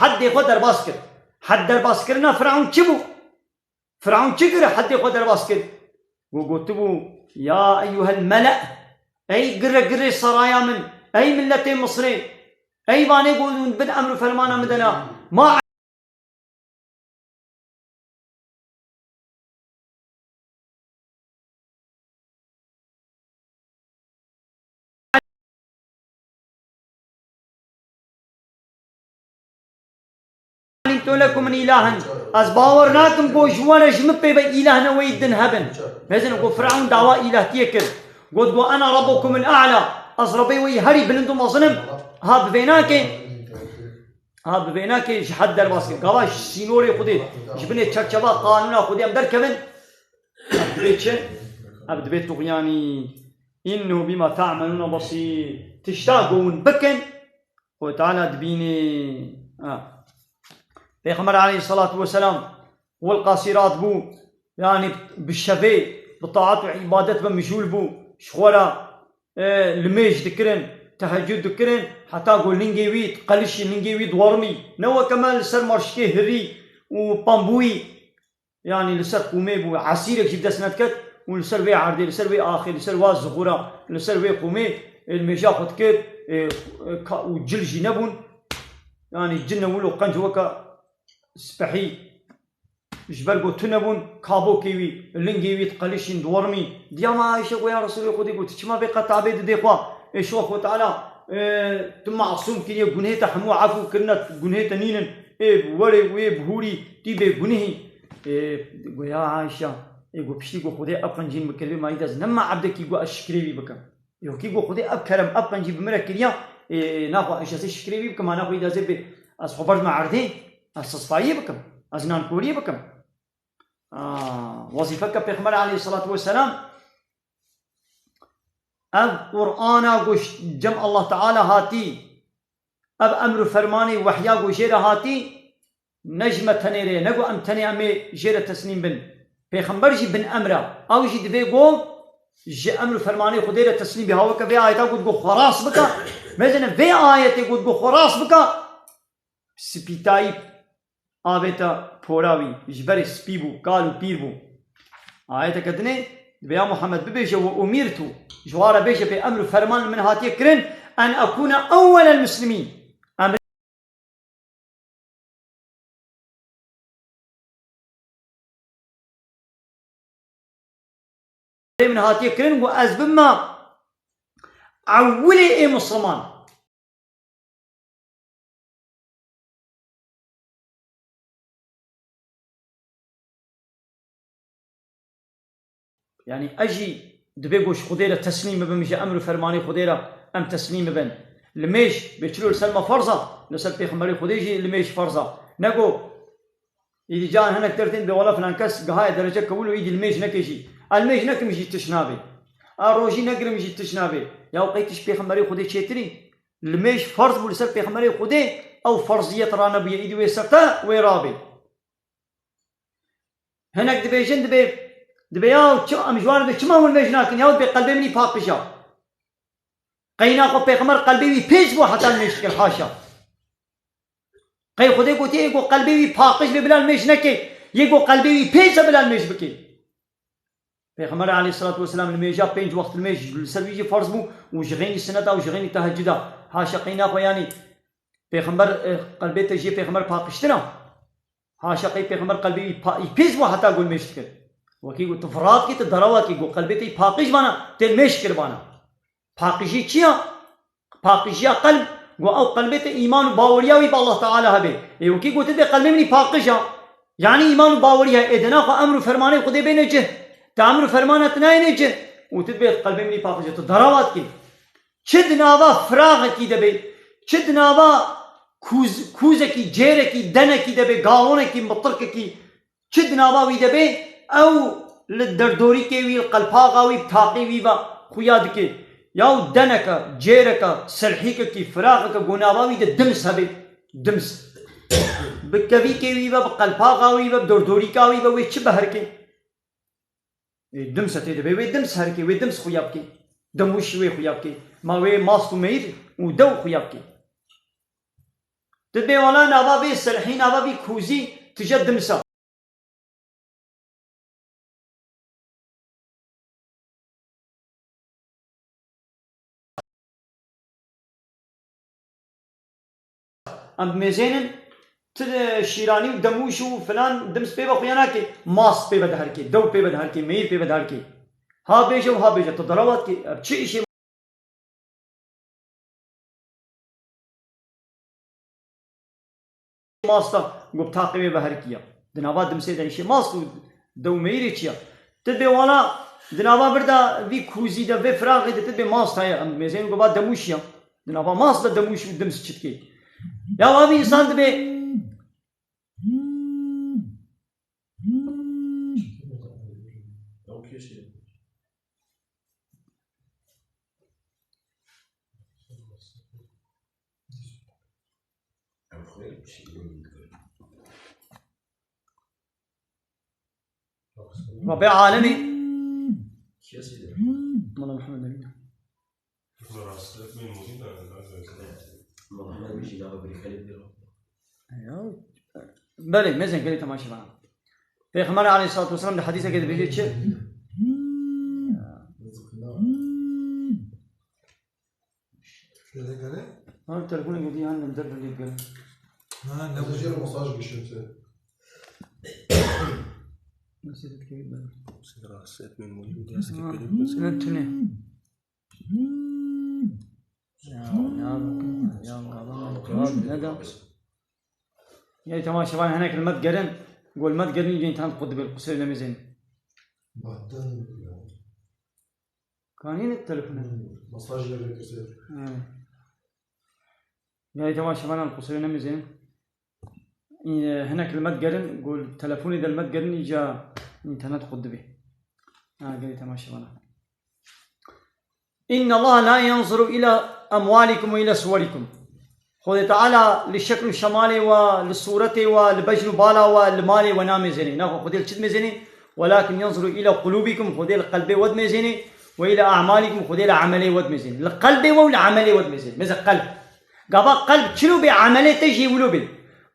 Heddê xwe derbas kir. Hed derbaskirina Firavun çi bû? Firavun çi kir heddê xwe derbas kir? Ku gotibû, "Ya eyyuhel mele', ey gire girê saraya min, ey miletê Misrê, ey vanê ku hûn bin emr û fermana min de ne, ma alimtu lekum min ilahin." Ez bawer nakim ku ji we re ji min pê ve îlah ne weyî din hebin. Hêzin ku Firavun dawa îlahtiyê kir. Got ku, "Ena rabbukumul a'la." Ez Rebê we yî herî bilind û mezin im. Ha bi vênakê, ha bi vênakê ji hed derbas kir. Gava ji sînorê Xwedê, ji binê çerçeva qanûna Xwedê em derkevin. Ev dibê çi? Ev dibê tuxyanî. "Înnehu bîma te'melûne basîr." Tişta ku hûn bikin, Xwedê Teala dibînê. Ha. Pêxember aleyhisselatu vesselam welqasî ratbû, yanî bi şevê bi taat û îbadet ve mijûl bû. Ji xwe re, e, limêj dikirin, tehecûd dikirin, heta ku lingê wî, qelişî lingê wî diwerimî. Ne weke me li ser marşikê hirî û pambûyî, yanî li ser qûmê bû, esîrek jî bi dest nediket û li ser vê erdê, li ser vê axê, li ser va zixura, li ser vê qûmê, ê, limêja xwe dikir, ê, ka-, û cil jî nebûn. Yanî cil ne wilo qenc weke spehî, ji ber ku tune bûn, kabokê wî, lingê wî diqelişîn, diwerimî. Diya me Ayşe got, "Ya Resûlê Xwedê," got, "çima vê qetabê didê xwe?" Ê şo Xwe Teala, ê, tu masûm kiriye, gunhê te hemû efû kirine, gunhê te nînin. Ê werê wê bihûrî, tî bê gunehî. Ê, got, "Ya Ayşe, ê got, piştî ku Xwedê ev qencîn min kiribê, ma îda ez nema ebdekî got ez şikrê wî bikim." Yokî got, "Xwedê ev kerem, ev qencî bi min re kiriya, ê, naxwe ez şikrê wî bikim, ma naxwe îda ez ê bê, ez xwe berdim erdê, ez sisfayiyê bikim, ez nankoriyê bikim." Aa, wezîfeke Pêxember aleyhisselatu vesselam Ev Qur'ana ku cem Allah Teala hatî, ev emr û fermanê wehya ku jê re hatî, ne ji me tenê re ye, ne ku em tenê em ê jê re teslîm bin. Pêxember jî bin emr e. Ew jî divê ku ji emr û fermanê Xwedê re teslîm bî. Ha weke vê ayeta ku digo xwe rast bike, mezene vê ayetê ku digo xwe rast bike, spîtayî avête pora wî, ji berê spî bû, kal û pîr bû. Ayeteke dinê dibe ya Muhammed bibêje, "Ve umirtu", ji wan re bêje, "Pê emr û ferman li min hatiye kirin, en ekûne ewwelel muslimîn." Emrê min hatiye kirin, ku ez bibime ewilê ê misliman. Yani ez jî divê ku ji Xwedê re teslîm bibim, ji emr û fermanê Xwedê re em teslîm bibin. Limêj bê çilo li ser me ferz e, li ser Pêxemberê Xwedê jî limêj ferz e. Ne ku Îdî can hinek der tên bê wala filan kes gihaye derece kewil û îdî limêj neke jî. A limêj nekim jî tiş nabê. A rojî negirim jî tiş nabê. Ya qey tiş Pêxemberê Xwedê çêtirî? Limêj ferz bû li ser Pêxemberê Xwedê, ew ferziyet ranebûye, îdî wê serte wê rabê. Hinek dibêjin, dibê, dibê ya çi, em ji wan re çima limêj nakin? Ya dibê qelbê min î paqij e. Qey naxwe Pêxember qelbê wî pêz bû heta limêj dikir, haşa. Qey Xwedê gotiye, yê ku qelbê wî paqij be bila limêj neke, yê ku qelbê wî pêz e bila limêj bike. Pêxember aleyhisselatu vesselam limêja pênc wext limêj li ser wî jî ferz bû û ji xeynî sineta û ji xeynî teheccüda. Haşa qey naxwe yanî Pêxember, e, qelbê te jê Pêxember paqijtir e. Haşa qey Pêxember qelbê wî pa-, wî pêz bû heta ku limêj dikir. Wekî ku tu firat kî, tu derawa kî, ku qelbê te wî paqij bana, tê limêj kir bana. Paqijî çi ya? Paqijiya qelb, ku ew qelbê te îman û baweriya wî bi Allah Teala hebe. Ê wekî gotin dê qelbê min î paqij a. Yanî îman û baweriya ê de naxwe emr û fermanê Xwedê bêne cih. Te emr û fermana te nayêne cih. Û tu dibê qelbê min î paqij a. Tu derawa dikî. Çi di nava firaxekî de be, çi di nava kûz-, kûzekî, cêrekî, denekî de be, galonekî, mitirkekî, çi di nava wî de be, ew li derdorîkê wî, li qelpaxa wî, bi taqê wî ve xuya dike. Yaw deneke, cêreke, silhîkekî, firaxeke ku nava wî de dims hebe, dims. Bi kevîkê wî ve, bi qelpaxa wî ve, bi dordorîka wî ve wê çi beherike? Ê, dims e tê de be, wê dims herike, wê dims xuya bike. Demûşî wê xuya bike. Ma wê mast û meyir û dew xuya bike. Tu dibê wala nava vê silhî, nava vî kûzî tije dimsa. Em dimêzênin, tu şîranî û demûş û filan dims pê ve xuya nake. Mast pê ve diherike, dew pê ve diherike, meyir pê ve diherike. Ha bêje û ha bêje, tu derawa dikî. Ev çi îşê masta ku bi taqê wê ve herkiya. Di nava dimsê de îşê mast û dew meyirê çi ya? Ti dibê wala di nava vir de vî kûzî de, vê firaxê de ti dibê mast heye. Em dimêzên ku va demûş ya. Di nava mast de demûş û dims çi dikê? Ya va vî însan dibê Rabê alemê. Mala Muhammed Emîn. Belê, mêzên gelê temaşevan. Pêxember aleyhissalatu vesselam di hedîsekê dibêje çi? Şöyle gele. Ha, telefonê gotî yan li der dundê gel. Ha, ne bu? Mesaj geçiyor. Mesaj etmeyin, bu diye. Ha, ne tune? Ya, ya, ya, ya, cevap ne da? Gelê temaşevan, hinek li me digerin, go li me digerin, yên tenê xwe dibê, qusirê nemêzên. Kanî ne telefon e? Mesaj lê vekirse. He. Gelê temaşevan, qusirê nemêzên. Hinek li me digerin, go telefonê de li me digerin, îca înternet xwe dibê. Ha, gelê temaşevana. إن الله لا ينظر إلى أموالكم وإلى صوركم. Xwedê Teala li şekl û şemalê we, li sûretê we, li bejn û bala we, li malê we namêzênê. Naxwe Xwedê li çi dimêzênê? ولكن ينظر إلى قلوبكم, Xwedê li qelbê we dimêzênê, وإلى أعمالكم, Xwedê li emelê we dimêzênê. Li qelbê we û li emelê we dimêzênê. Mêze qelb. Gava qelb çilo bê emelê te jî wilo bê.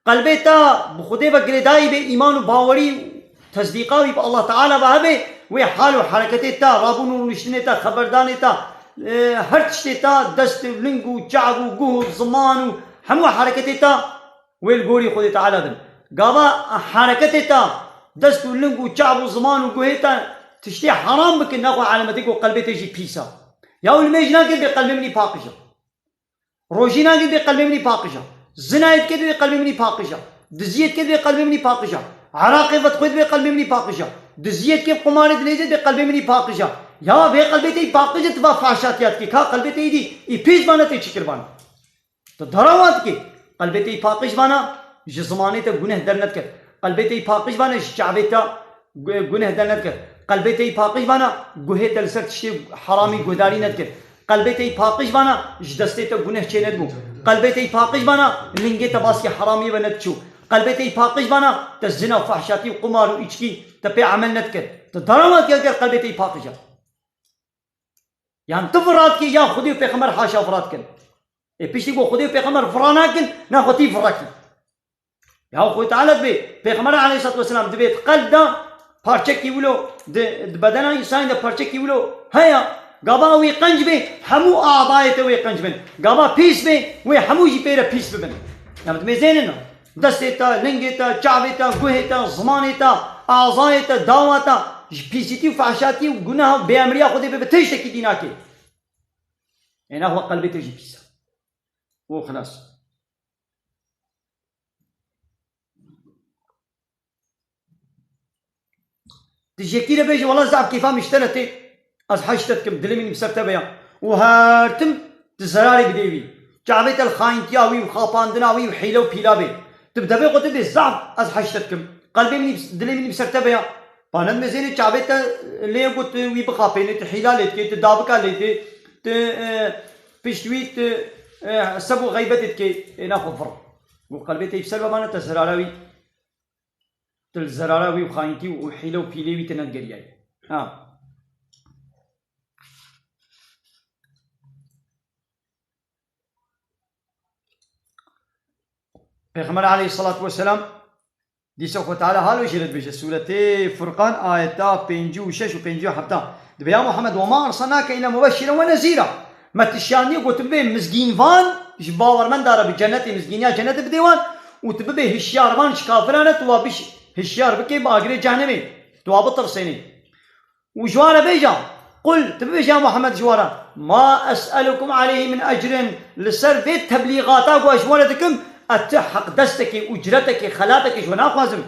Qelbê te bi Xwedê ve girêdayî bê, îman û bawerî û tesdîqa wî bi Allah Teala ve hebe, wê hal û hereketê te, rabûn û rûniştinê te, xeberdanê te, e, her tiştê te, dest û ling û çav û guh û ziman û hemû hereketê te wê li gorî Xwedê Teala bin. Gava hereketê te, dest û ling û çav û ziman û guhê te tiştê heram bikin, naxwe elemetê ku qelbê te jî pîs e. Ya û limêj nake bê qelbê min î paqij e. Rojî nagir bê qelbê min î paqij e. Zinayê dike bê qelbê min î paqij e. Diziyê dike bê qelbê min î paqij e. Eraqê vedixwê bê qelbê min î paqij e. Diziyê dike qumarê dileyzê bê qelbê min î paqij e. Ya bê qelbê te î paqij e, tu va fahşatiya dikê. Ka qelbê te îdî î pîs vana tê çi kir vana. Tu dara wa dikê. Qelbê te î paqij vana ji zimanê te guneh dernedike. Qelbê te î paqij vana ji çavê te gu-, guneh de nedike. Qelbê te yî paqij vana, guhê te li ser tiştê heramî guhdarî nedike. Qelbê te yî paqij vana, ji destê te guneh çê nedibû. Qelbê te yî paqij vana, lingê te baskê heramî ve nediçû. Qelbê te yî paqij vana, te zina, fahşatî û qumar û îçkî te pê emel nedike. Tu dara wa dike, eger qelbê te yî paqij e. Yan tu vira dikî, ya Xwedê û Pêxember haşa vira dikin. Ê piştî ku Xwedê û Pêxember vira nakin, na xwe tî vira kî. Ya Xwedê Teala dibê, Pêxember aleyhissalatu vesselam dibê di qelb de parçekî wilo, di, di bedena însanî de parçekî wilo heye, gava wî qenc bê, hemû adayê te wê qenc bin. Gava pîs bê, wê hemû jî pê re pîs bibin. Ya min dimêzênin. Destê te, lingê te, çavê te, guhê te, zimanê te, azayê te, dawa te, ji pîsîtî û fehşatî û guneha û bêemriya Xwedê bibe tiştekî dî nake. Ê naxwe qelbê te jî pîs e. Û xilas. Tu ji yekî re bêjî, wela zaf kêfa min ji te re tê. Ez hej te dikim, dilê min bi ser te be ya. Û her tim tu zerarê bidê wî. Çavê te li xayîntiya wî û xapandina wî û hîle û pîla bê. Tu bi devê xwe tê dê zaf ez hej te dikim. Qelbê min, dilê min bi ser te be ya. Pa nedimêzênê çavê te lê got wî bixapênê, tu hîla lê dikê, tu davika lê dikê, tu, e, pişt wî tu, e, seb û xeybetê dikê. Ê naxwe vir. Got qelbê te bi ser ve mane te zerara wî. Tu li zerara wî û xayîntî û hîle û pîlê wî tu nedigeriyayî. Ha. Pêxember aleyhissalatu vesselam dîsa Xwe Teala halo jê re dibêje, Sûretê Furqan, ayeta pêncî û şeş û pêncî û heft. Dibê, ya Muhammed, وما أرسلناك إلا مبشرا ونذيرا. Me tu şandiye got tu bibê mizgînvan ji bawermenda re bi cenetê, mizgîniya cenetê bidê wan û tu bibê hişyarvan ji kafiran re, tu wa biş-, hişyar bikê bi agirê cehennemê, tu wa bitirsênê. Û ji wan re bêje, قل, tu bibêje ya Muhammed ji wan re, ما أسألكم عليه من أجر, li ser vê teblîxata ku ez ji wan re dikim, ez ti heqdestekê, ucretekê, xelatekê ji we naxwazim.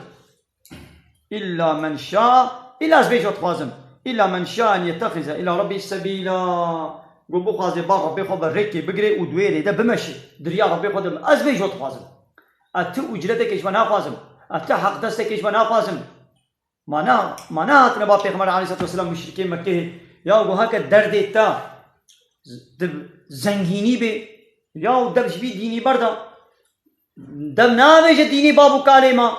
إلا من شاء, îlla ez vê ji we dixwazim. إلا من شاء أن يتخذ إلى ربه سبيلا. Ku bixwaze ba Rebbê xwe ve rêkê bigire û di wê rê de bimeşe. Di riya Rebbê xwe de ez vê ji we dixwazim. Ez ti ucretekê ji we naxwazim. Ez ti heqdestekê ji we naxwazim. Ma ne, ma nehatine ba Pêxember aleyhissalatu vesselam muşrikê Mekkeyê, ya got heke derdê te di zengînî bê, ya dev ji vî dînî berda. Dev nabêje dînê bav û kalê me.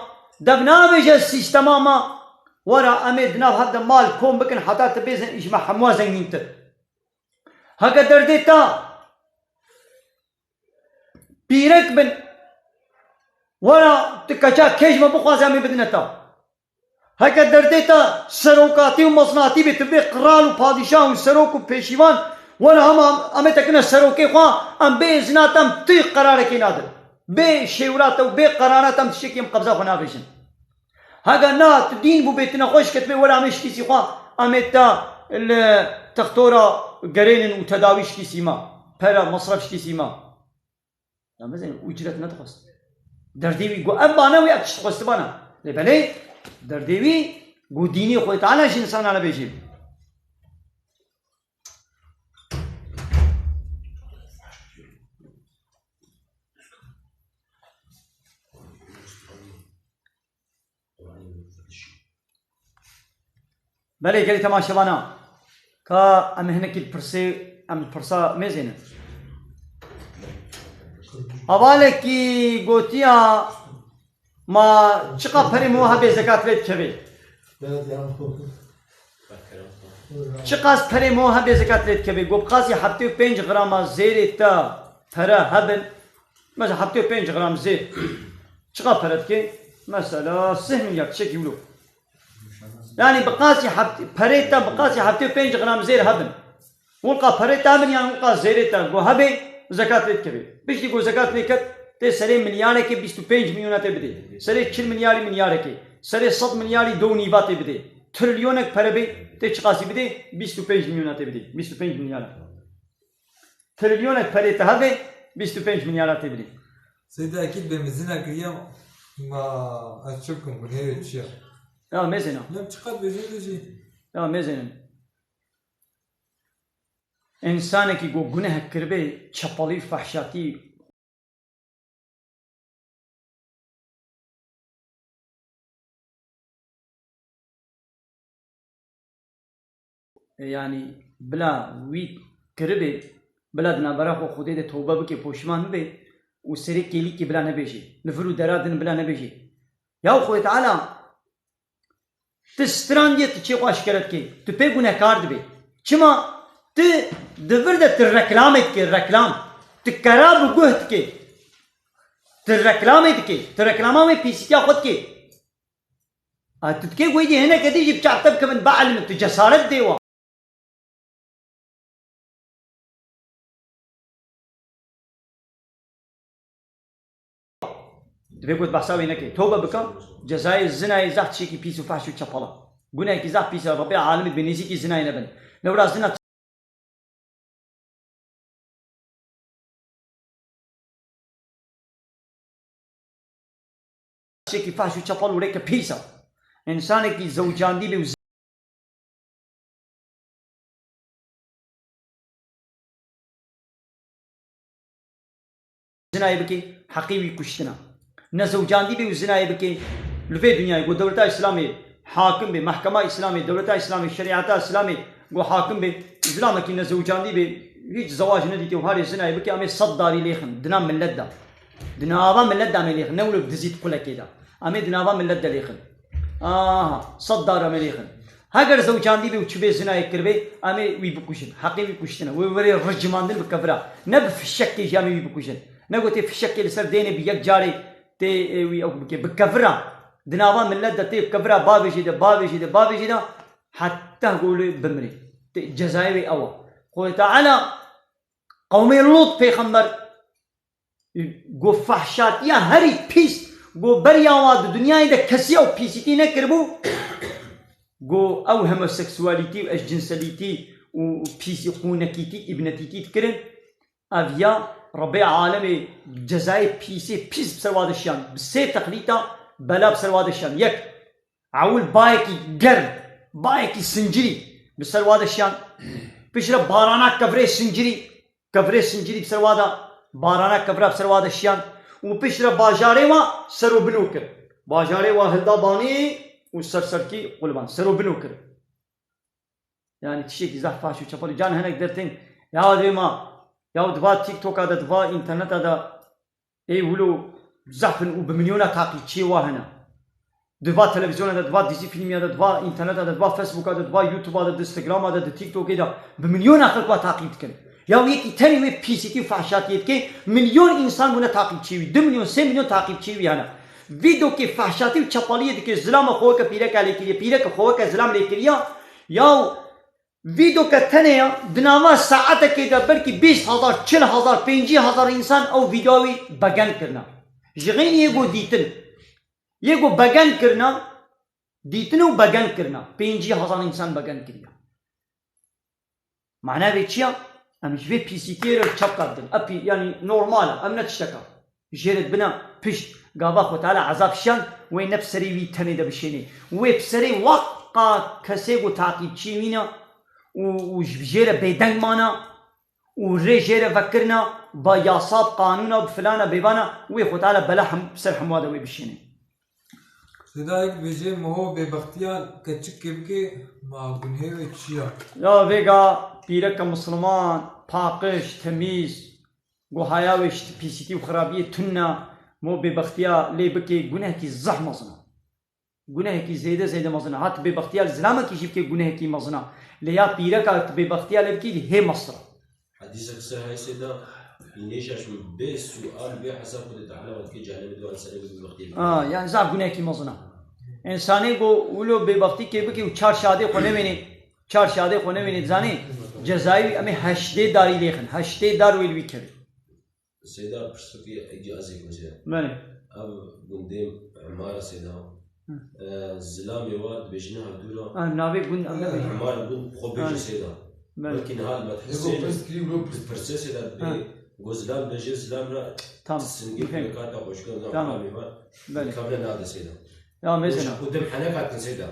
Dev nabêje sîstema me. Were em ê di nav hev de mal kom bikin heta tu bê zen-, ji me hemû zengîntir. Heke derdê te pîrek bin, were tu keça kê ji me bixwaze em ê bidine te. Heke derdê te serokatî û meznatî bê, tu bê qral û padîşah û serok û pêşîvan, were hema em ê te kine serokê xwe, em bê îzina te em tu qerarekê nadin. Bê şêwra te û bê qerara te em tiştekî em qebza xwe navêjin. Heke na tu dîn bû bê tu nexweş ketibê, were em ê şikîsî xwe, em ê te li textora gerênin û tedawî şikîsî me. Pere, mesref şikîsî me. Ya bizên ucret nedixwest. Derdê wî got, ev bana wî ev tişt xwestibana. Lê belê derdê wî got dînê Xwedê Teala ji insana re bêjî. Belê gelî temaşevana, ka em hinekî li pirsê Em pirsa mêzênin. Hevalekî gotiya, ma çiqa perê min hebê zekat lê dikevê? Çiqas perê min hebê zekat lê dikevê? Got, bi qasî heftê û pênc grama zêrê te pere hebin, mesela heftê û pênc gram zêr çiqa pere dike? Mesela sih milyar, tiştekî wilo. Yani bi qasî heft-, perê te bi qasî heftê û pênc gram zêr hebin. Wilqa perê te hebin, yani wilqa zêrê te go hebê, zekat lê dikevê. Piştî go zekat lê ket, tê serê milyarekê bîst û pênc milyona tê bidê. Serê çil milyarî milyarekê. Serê sed milyarî do û nîva tê bidê. Trilyonek pere bê, tê çiqasî bidê? Bîst û pênc milyona tê bidê. Bîst û pênc milyara. Trilyonek perê te hebê, bîst û pênc milyara tê bidê. Seyda, ekîd bê min zina kiriye, ma ez çi bikim, gunehê wê çi ye? Ya mêzêna. Lem çiqas bêjê bêjî. Ya mêzênin. Însanekî ku guneh kiribê, çepelî, fehşatî, yanî bila wî kiribê, bila di navbera xwe Xwedê de tewbe bike, poşiman bibe û serê kêlîkê bila nebêje, li vir û dera din bila nebêje. Ya Xwedê Teala, tu strandiye, tu çê xwe eşkere dikê, tu pê gunehkar dibê. Çima? Tu di vir de tu reklamê dikê, reklam. Tu kera bi guh dikê. Tu reklamê dikê. Tu reklama wê pîsîtiya xwe dikê. A, tu dikê ku êdî hineke dî jî bi çav te bikevin, bielimin, tu cesaret dê wa. Divê ku tu behsa wê nekê. Tobe bike, cezayê zinayê zehf tiştekî pîs û fehş û çepala. Gunehekî zehf pîs e, Rebê alemê dibê nêzîkî zinayê nebin. Lewra zina Tiştekî fehş û çepal û rêke pîs e. Însanekî zewcandî bê û zinayê bike, heqê wî kuştin e. Ne zewcandî bê û zinayê bike, li vê dinyayê ku dewleta Îslamê hakim bê, mehkema Îslamê, dewleta Îslamê, şerîeta Îslamê ku hakim bê, zilamekî ne zewcandî bê, hîç zewac nedîtê û harê zinayê bike, em ê sed darî lêxin, di nav millet de. Di nava millet de em ê lêxin, ne wilo dizî di qulekê de. Em ê di nava millet de lêxin. Aha, sed dar em ê lêxin. Heger zewcandî bê û çi bê zinayê kiribê, em ê wî bikujin. Heqê wî kuştin e. Wê werê ricimandin bi kevira. Ne bi fişekê jî em ê wî bikujin. Ne gotê fişekê li ser dênê bi yek carê tê, e, wî ew bike. Bi kevira. Di nava millet de tê kevira bavêjê de, bavêjê de, bavêjê de. Heta ku lê bimrê. Tê cezayê wê ew e. Xwedê Teala qewmê Lût pêxember Go fehşatiya herî pîs, go beriya wa di dinyayê de kesî ew pîsîtî nekiribû. Go ew homoseksualîtî û eşcinselîtî û pîsî, qûnekîtî, îbnetîtî dikirin. Ev ya Rebê alemê cezayê pîsê pîs bi ser wa de şiyan. Bi sê texlîta bela bi ser wa de şiyan. Yek, Ewil bayekî germ, bayekî sincirî bi ser wa de şiyan. Piştre barana kevirê sincirî, kevirê sincirî bi ser wa de, barana kevira bi ser wa de şiyan. Û piştre bajarê wa ser û bino kir. Bajarê wa hilda banî û ser serkî quliban, ser û bino kir. Yani tiştekî zehf faş û çepalî. Can hinek dertên, ya dê ma, ya di va TikToka de, di va interneta de, ê wilo zehf in û bi milyona taqîbçiyê wa hene. Di va televizyona de, di va dizî fîlmiya de, di va interneta de, di va Facebooka de, di va YouTube'a de, di Instagram'a de, di TikTok'ê de bi milyona xelk wa taqîb dikin. Ya yekî tenê wê pîsîtî û fehşatiyê dike, milyon însan bûne taqîbçiyê wî, du milyon, sê milyon taqîbçiyê wî hene. Vîdokê fehşatî û çepaliyê dike, zilama xwe weke pîreka lê kiriye, pîreke xwe weke zilam lê kiriya, ya Vîdoke tenê ya, di nava saetekê de belkî bîst hezar, çil hezar, pêncî hezar însan ew vîdoya wî begen kirine. Ji xeynî yê ku dîtin, yê ku begen kirine, dîtin û begen kirine. Pêncî hezar însan begen kiriye. Mana vê çi ya? Em ji vê pîsîtiyê re çepka didin. Ev pî-, yanî normal e, ev ne tiştek e. Jê re dibine pişt, gava Xwe Teala ezab şiyan, wê ne bi serê wî tenê de bişênê. Wê bi serê weqa kesê ku taqîbçiyê wî ne û, û ji jê re bêdeng mana û rê jê re vekirina, ba yasa, bi qanûna, bi filana, bêvana, wê Xwe Teala bela hem-, ser hemû de wê bişênê. Seyda, yek dibêje, Miho bêbextiya keçikê bike, ma gunhê wê çi ya? Ya vêga pîreke misliman, paqij, temîz, go haya wê ji pîsîtî û xirabiyê tune, mo bêbextiya lê bikê, gunehekî zeh mezin e. Gunehekî zêde zêde mezin e. Ha tu bêbextiya li zilamekî jî bikê, gunehekî mezin e. Lê ya pîreka tu bêbextiya lê bikî, hê mestir e. Hedîsek seh heye Seyda, nêşaş min bê sual, bê hesab Xwedê Teala we dikê cehennemê, dua li serê bêbextiyê bikê. Ha, yani zaf gunehekî mezin e. Însanê go wilo bêbextî kê bikê û çar şadê xwe nemênê, çar şadê xwe nemênê, dizanê cezayê wî em ê heştê darî lê xin, heştê dar wê li wî kevê. Seyda, pirsokê ecazê guzê. Belê. Ev gundê Himar Seyda. Hı. E, zilamê wa dibêjin ha dûra. Ha, navê gund, ev navê. Himar gund xwe bêje Seyda. Belê. Wekî niha li medhesê. Ego pirs kirî, wilo pirs. Pirsê Seyda dibê. Ha. Go zilam bêje, zilam ra. Tamam. Singê kata xweşkan. Tamam. Belê. Kevne nade Seyda. Ya mêzena. Ku dim heneka kin Seyda.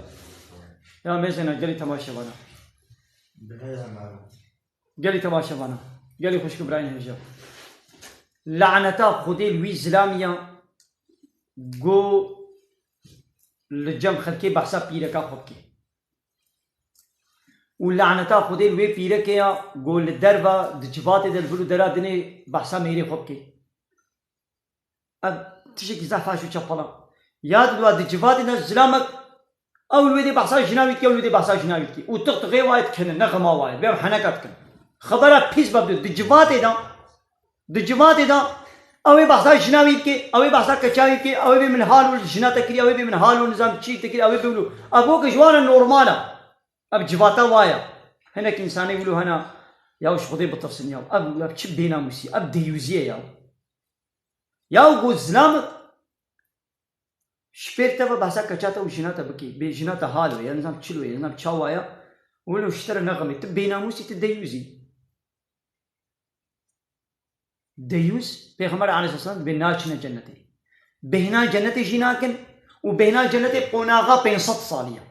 Ya mêzena, gelî temaşe bana. Bi ne ya maro. Gelî temaşevana, gelî xwişk û birayên hêja. Laneta Xwedê li wî zilamî ya, go li cem xelkê behsa pîreka xwe bike. Û laneta Xwedê li wê pîrekê ya, go li derva di civatê de li vir û dera dinê behsa mêrê xwe bike. Ev tiştekî zehf faş û çepel e. Ya di wa di civatê de zilamek, ew li wê dê behsa jina wî dike, ew li wê dê behsa jina wî dike. Û tixtixê wa yê dikene, ne xema wa yê. Bê em heneka dikin. Xebera pîs be, di civatê de, di civatê de, ew ê behsa jina wî bike, ew ê behsa keça wî bike, ew ê bê min halo jina te kiriye, ew ê bê min halo nizam çî te kiriye, ew ê bê wilo. Ev weke ji wan re normal e. Ev civata wa ye. Hinek însanê wilo hene, ya ji Xwedê bitirsin ya. Ev, ev çi bênamûsî, ev deyûzî ye ya. Ya go zilam ji pêr te ve behsa keça te û jina te bikî. Bê jina te halo ye, nizam çilo ye, nizam çawa ye. Wilo ji te re nexemê. Tu bênamûsî, tu deyûzî. Deyûz, Pêxember aleyhisselam dibê naçine cennetê. Bêhna cennetê jî nakin û bêhna cennetê qonaxa pênc sed salî ye.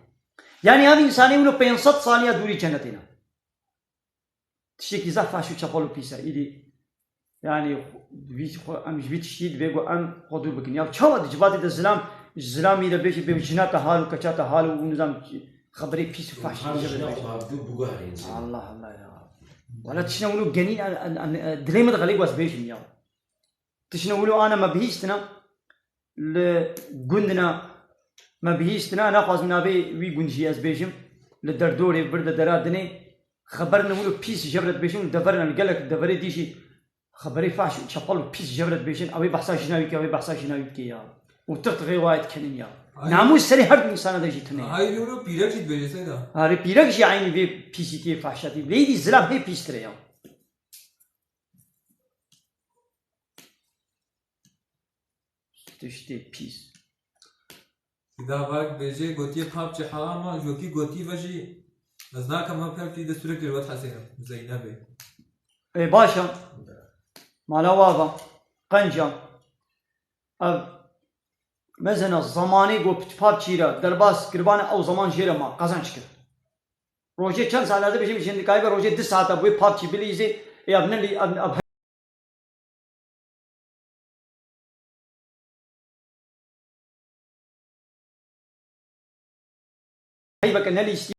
Yanî ev însanê wilo pênc sed salî ye dûrî cennetê ne. Tiştekî zehf faş û çepel û pîs e. Îdî, yanî, vî xwe, em ji vî tiştî dibê ku em xwe dûr bikin. Ya çawa di civatê de zilam, ji zilamî re bêjî, bê jina te hal û keça te hal û nizam xeberê pîs û faş. Hal jina xwe hevdû biguherîn. Allah Allah ya. Wala tiştine wilo genîn, an, an, an, dilê min dixelê ku ez bêjim ya. Tiştine wilo ana me bihîstina. Li gund na me bihîstina, naxwazim navê wî gund jî ez bêjim. Li derdorê vir de dera dinê xeber ne wilo pîs ji hev re dibêjin û dever ne li gelek deverê dî jî xeberê faş û çepel û pîs ji hev re dibêjin. Ew ê behsa jina wî ke, ew ê behsa jina wî bike ya. Û tixtixê wa yê dikenin ya. Ay. Namûs serê her du însana de jî tune ya. Ay, wilo pîrek jî dibêje Seyda. Arê pîrek jî eynî vê pîsîtiyê, fahşatî. Lê îdî zilam hê pîstir e ya. Tiştê pîs. Sida vak bêjê gotiye papçî heram e, jokî gotî ve jî ez nakem ev pepçî de sürekli wet hesênim. Zeynebê. Ê, baş e. Mala wa va. Qenc e. Ev mezena zemanê go pit papçî re derbas kiribane, ew zeman jê re ma qezenc kir. Rojê çend saet dibêjim, jin dikaybe rojê du saet e, bu wê papçî bilîzê, ê ev ne lî, ev, ev heyveke ne lîstî.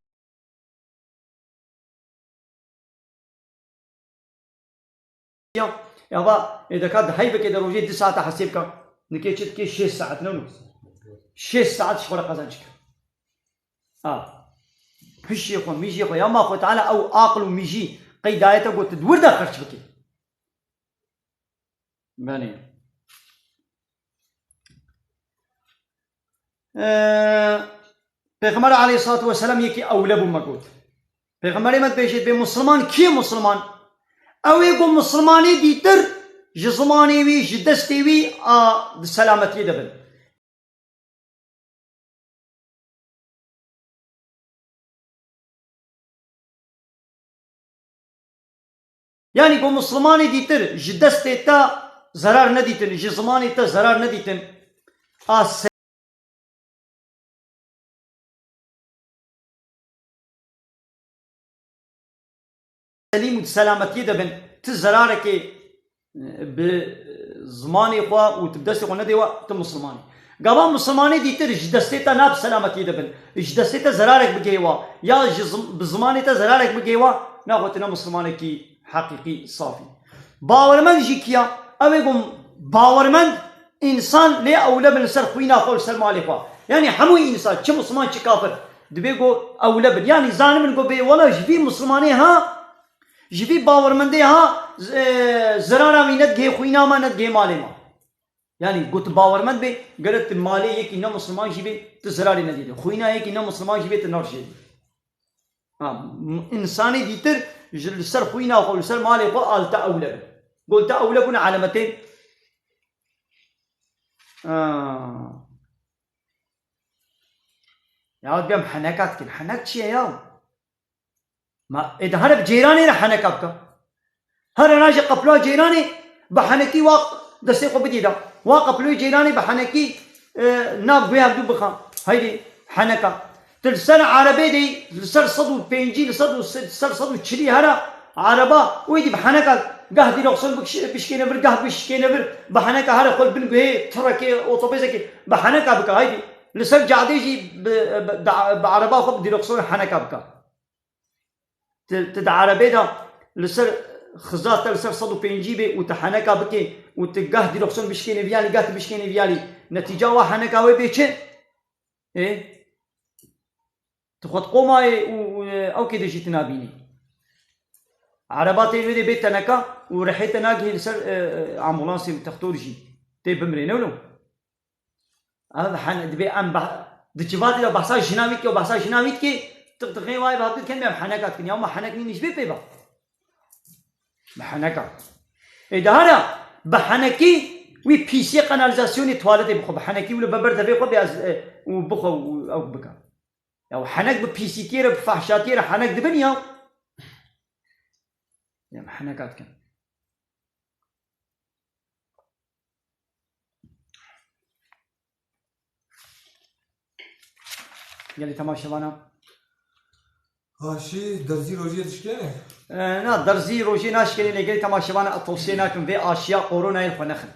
Ya, ya va, ê deka di heyvekê de rojê du saet e hesê bika. Nikê çi dikê şêst saet ne wilo. Şêst saet ji xwe re qezenc kir. Ha. Hişê xwe, mijê xwe, ya ma xwe Teala ew aqil û mijî qey daye te got tu di wir de xerç bikî. Belê. Ee, Pêxember aleyhissalatu vesselam yekî ewle bû me got. Pêxemberê me dibêje, bê Musliman kî ye Musliman? Ew ê ku Muslimanê dîtir ji zimanê wî, ji destê wî a di selametiyê de bin. Yanî ku Muslimanê dîtir ji destê te zerar nedîtin, ji zimanê te zerar nedîtin, a selîm û di selametiyê de bin, ti zerarekê, e, bi zimanê xwe û ti bi destê xwe nedê we, ti Musliman î. Gava Muslimanê dîtir ji destê te ne bi selametiyê de bin, ji destê te zerarek bigihê we, ya ji zim-, bi zimanê te zerarek bigihê we, naxwe tu ne Muslimanekî Heqîqî, safî. Bawermend jî kiya? Ew ê ku bawermend însan lê ewle bin li ser xwîna xwe, li ser malê xwe. Yanî hemû însan, çi misliman, çi kafir, dibê ku ewle bin. Yanî zanibin ku bê wela ji vî mislimanê ha, ji vî bawermendê ha, z-, e, zirara wî nedigihê xwîna me, nedigihê malê me. Yanî ku tu bawermend bê, gerek tu malê yekî ne misliman jî bê, tu zirarê nedî. Xwîna yekî ne misliman jî bê, tu nerjê. Ha, m-, însanê dîtir ji li ser xwîna xwe, li ser malê xwe al te ewle bin. Gol te ewle bûne elemetên. Ha. Ya, dibêm heneka dikin. Henek çi ye ya? Ma, ê de here bi ceyranê re heneka bike. Here naje qeploya ceyranê bi henekî wa destê xwe bidî de. Wa qeployê ceyranê bi henekî, e, nav guya hevdû bixa. Heydê heneka. Tu li ser erebê de, li ser sed û pêncî, li sed û, ser sed û çilî here ereba, wê dî bi heneka gah dîreksiyon bikş-, bişkêne vir, gah bişkêne vir, bi heneka here xwe li bin guhê tirekê, otobêsekê bi heneka bike. Heydî. Li ser cadê jî bi, bi, bi, bi ereba xwe bi dîreksiyon heneka bike. Tu, tu di erebê de li ser xiza te li ser sed û pêncî bê û tu heneka bikê û tu gah dîreksiyon bişkênî viyalî, gah tu bişkênî viyalî. Netîca wa heneka wê bê çi? Ê? Tu xwe di qomayê û, û, e, ew kê de jî tu nabînî. Ereba tê wê dê bê teneka û rihê te nagihê li ser, e, e, ambulansê û textor jî. Tê bimirê, ne wilo? Ev hen-, dibê em beh-, di civatê de behsa jina wî dike û behsa jina wî dike, tiqtiqê wayê bi hevdû dikin, em heneka dikin. Ya ma henek nîn ji vê pê ve? Bi heneka. Ê, daha re bi henekî wî pîsiyê kanalîzasyonê tuwaletê bixwe, bi henekî wilo be ber devê xwe bê ez, e, û bixwe û ew bike. Ya henek bi pîsîtiyê re, bi fehşatiyê re henek dibin ya. Ya bi heneka dikin. Gelî temaşevana. Aşî derzî rojê dişkêne? E, na, derzî rojê naşkêne, lê gelî temaşevana ez tewsiye nakim vê aşiya koronayê xwe nexin.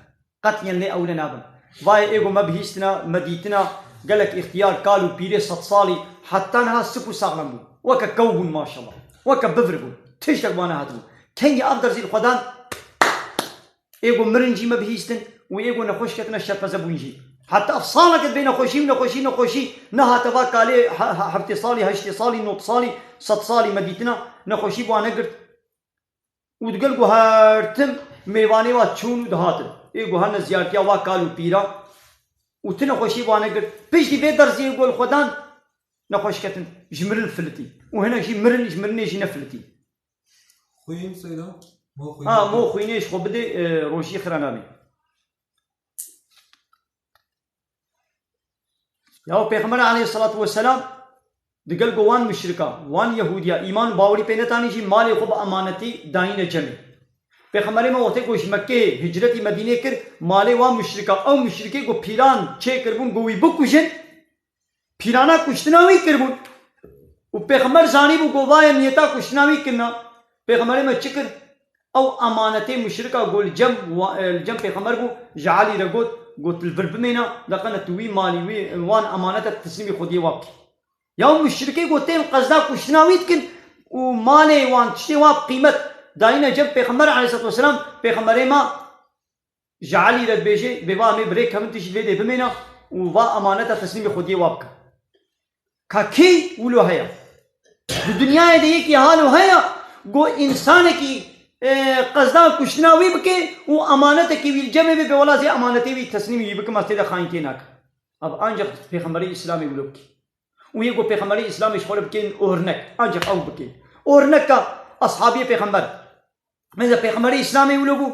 Qet yên lê ewle nabin. Vayê ê ku me bihîstina, me dîtina, gelek îxtiyar, kal û pîrê sed salî, heta niha sik û saxlem bûn. Weke kew bûn maşallah. Weke bivir bûn. Tiştek wana hatibû. Kengî ev derzî li xwe dan, ê ku mirin jî me bihîstin û ê ku nexweş ketine şerpeze bûn jî. Heta ev saleke dibê nexweşî û nexweşî, nexweşî, nehate va kalê he-, he-, heftê salî, heştê salî, nod salî, sed salî me dîtina, nexweşî bi wan negirt. Û digel ku her tim mêvanê wa çûn û dihatin. Ê ku hene ziyartiya wa kal û pîra û ti nexweşî bi wan negirt. Piştî vê derziyê ku li xwe dan nexweş ketin, ji mirin filitî. Û hinek jî mirin, ji mirinê jî nefilitî. Xwîn seyda? Mo xwîn Ha, bidê? Mo xwînê ji xwe bidê, e, rojî xira nabê. Ya Pêxember aleyhissalatu vesselam digel ku wan muşrika, wan Yehûdiya, îman û bawerî pê netanî jî malê xwe bi emanetî dayîne cemê. Pêxemberê me wextê ku ji Mekkeyê hicretî Medînê kir, malê wan muşrika, ew muşrikê ku pîlan çêkiribûn ku wî bikujin, Pîlana kuştina wî kiribûn. Û Pêxember zanîbû ku vaye niyeta kuştina wî kirina. Pêxemberê me çi kir? Ew emanetê muşrika ku li cem wa-, e, li cem Pêxember bû, ji Elî re got, got, "Li vir bimêne, deqene tu wî malî, wî wan emanete teslîmî Xwediyê wa bikî." Ya muşrikê ku tên qezda kuştina wî dikin û malê wan, tiştê wan bi qîmet dayîne cem Pêxember aleyhisselatu vesselam, Pêxemberê me Ji Elî re dibêje, bê va em ê bi rê kevin, tu jî vê dê bimêne û va emaneta teslîmê Xwediyê wa bike. Ka kî wilo heye? Di dinyayê de yekî halo heye, ku însanekî, e, qezda kuştina wî bike û emanetekî wî li cemê be, bê wela zê emanetê wî teslîmî wî bikim, ez tê de xayîntiyê nakim. Ev ancaq Pêxemberê Îslamê wilo bikî. Û yê ku Pêxemberê Îslamê ji xwe re bikên ornek, ancaq ew bikên. Orneka eshabiyê Pêxember. Mesela Pêxemberê Îslamê wilo bû.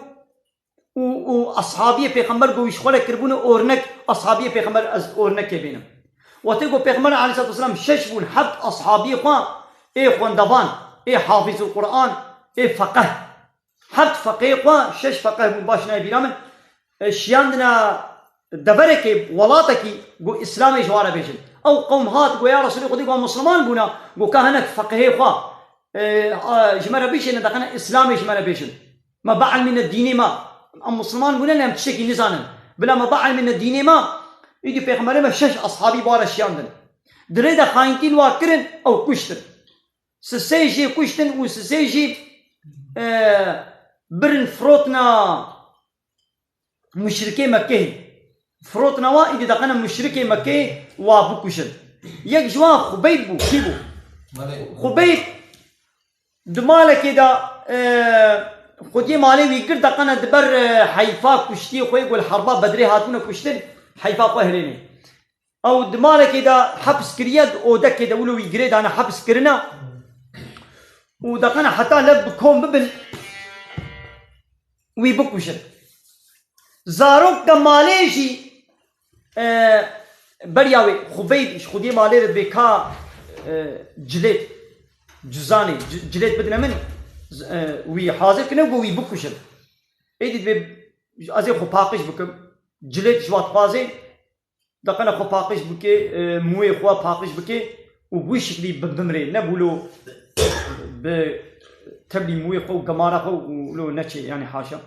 Û, û eshabiyê Pêxember ku wî ji xwe re kiribûne ornek, eshabiyê Pêxember ez ornekê bênim. Wextê ku Pêxember aleyhissalatu vesselam şeş bûn, heft eshabiyê xwe, ê xwendevan, ê hafizul Quran, ê feqeh. Heft feqehê xwe, şeş feqeh bûn, baş nayê bîra min, e, şiyandine deverekê, welatekî, got, Îslamê ji wan re bêjin. Ew qewm hat, got, "Ya Resûlê Xwedê, got, em misliman bûne." Got, "Ka hinek feqehê xwe, e, a, ji me re bişêne, deqene Îslamê ji me re bêjin. Me bielmîne dînê me. Em misliman bûne, lê em tiştekî nizanin. Bila me bielmîne dînê me." Îdî Pêxemberê me şeş eshabî bi wan re şiyandin. Di rê de xayîntî li wan kirin, ew kuştin. Sisê jê kuştin û sisê jî e, birin firotna muşrikê Mekkê. Firotna wa, îdî deqene muşrikê Mekkê wa bikuşin. Yek ji wan Xubeyb bû. Kî bû? Malê. Xubeyb di malekê de, e, xwediyê malê wî girt deqene di ber, e, heyfa kuştiyê xwe yê ku li herba Bedrê hatibûne kuştin, heyfa xwe hilênê. Ew di malekê de heps kiriye, di odekê de wilo wî girê dane heps kirine. Û deqene heta lev bi kom bibin, wî bikuşin. Zarok de malê jî, e, beriya wê Xubeyb ji xwediyê malê re dibê ka, e, cilêt, cizanê, ci-, cilêt bidine min, z-, e, wî hazir kirine ku wî bikuşin. Êdî dibê ez ê xwe paqij bikim. Cilêt ji wa dixwazê, deqene xwe paqij bike, e, mûyê xwe paqij bike û wî şiklî bi-, bimrê. Ne bûlo bi tevlî mûyê xwe û gemara xwe û lo neçê, yani haşa.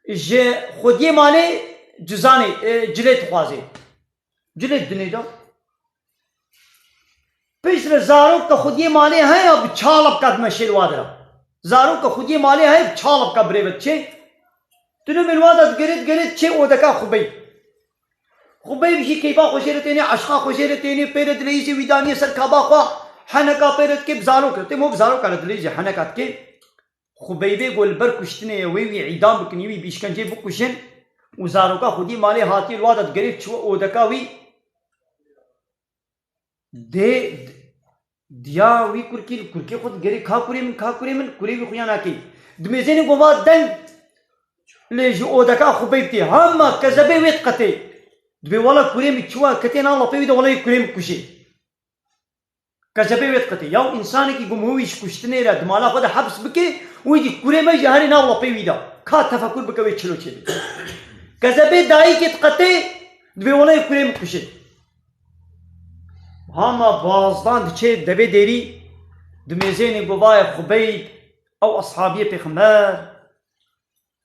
Ji xwediyê malê cizanê, e, cilêt dixwazê. Cilêt dinê de. Piştre zarok ke xwediyê malê heye bi çalibka dimeşê li wa dira. Zarok ke xwediyê malê heye bi çalibka birê ve diçê. Dino min wa da digerê, digerê diçê odeka Xubeyb. Xubeyb jî keyfa xwe jê re tênê, eşqa xwe jê re tênê, pê re dileyîzê wî daniye ser kaba xwe, heneka pê re dikê bi zarok re. Tê mo bi zaroka re dileyîzê heneka dikê. Xubeybê got li ber kuştinê ye, wê wî îdam bikin, wî bi îşkenceyê bikuşin û zaroka xwedî malê hatiye li wa de digerê çi odeka wî. Dê diya wî kurkî li kurkê xwe digerê ka kurê min, ka kurê min, kurê wî xuya nakê. Dimêzênê gova deng lê ji odeka Xubeyb tê. Hema kezebê wê diqetê. Dibê wela kurê min çi wa ketê nav lapê wî de, wela yê kurê min kuşê. Kezebê wê diqetê. Yaw, însanekî ku miho wî ji kuştinê re di mala xwe de heps bike, wî dî kurê me jî herê nav lapê wî de. Ka tefekur bike wê çilo çêbê. Kezebê dayikê diqetê, dibê wela yê kurê min kuşê. Hama bazdan diçê devê dêrî, dimêzênê govayê Xubeyb, ew ashabiyê pêxember,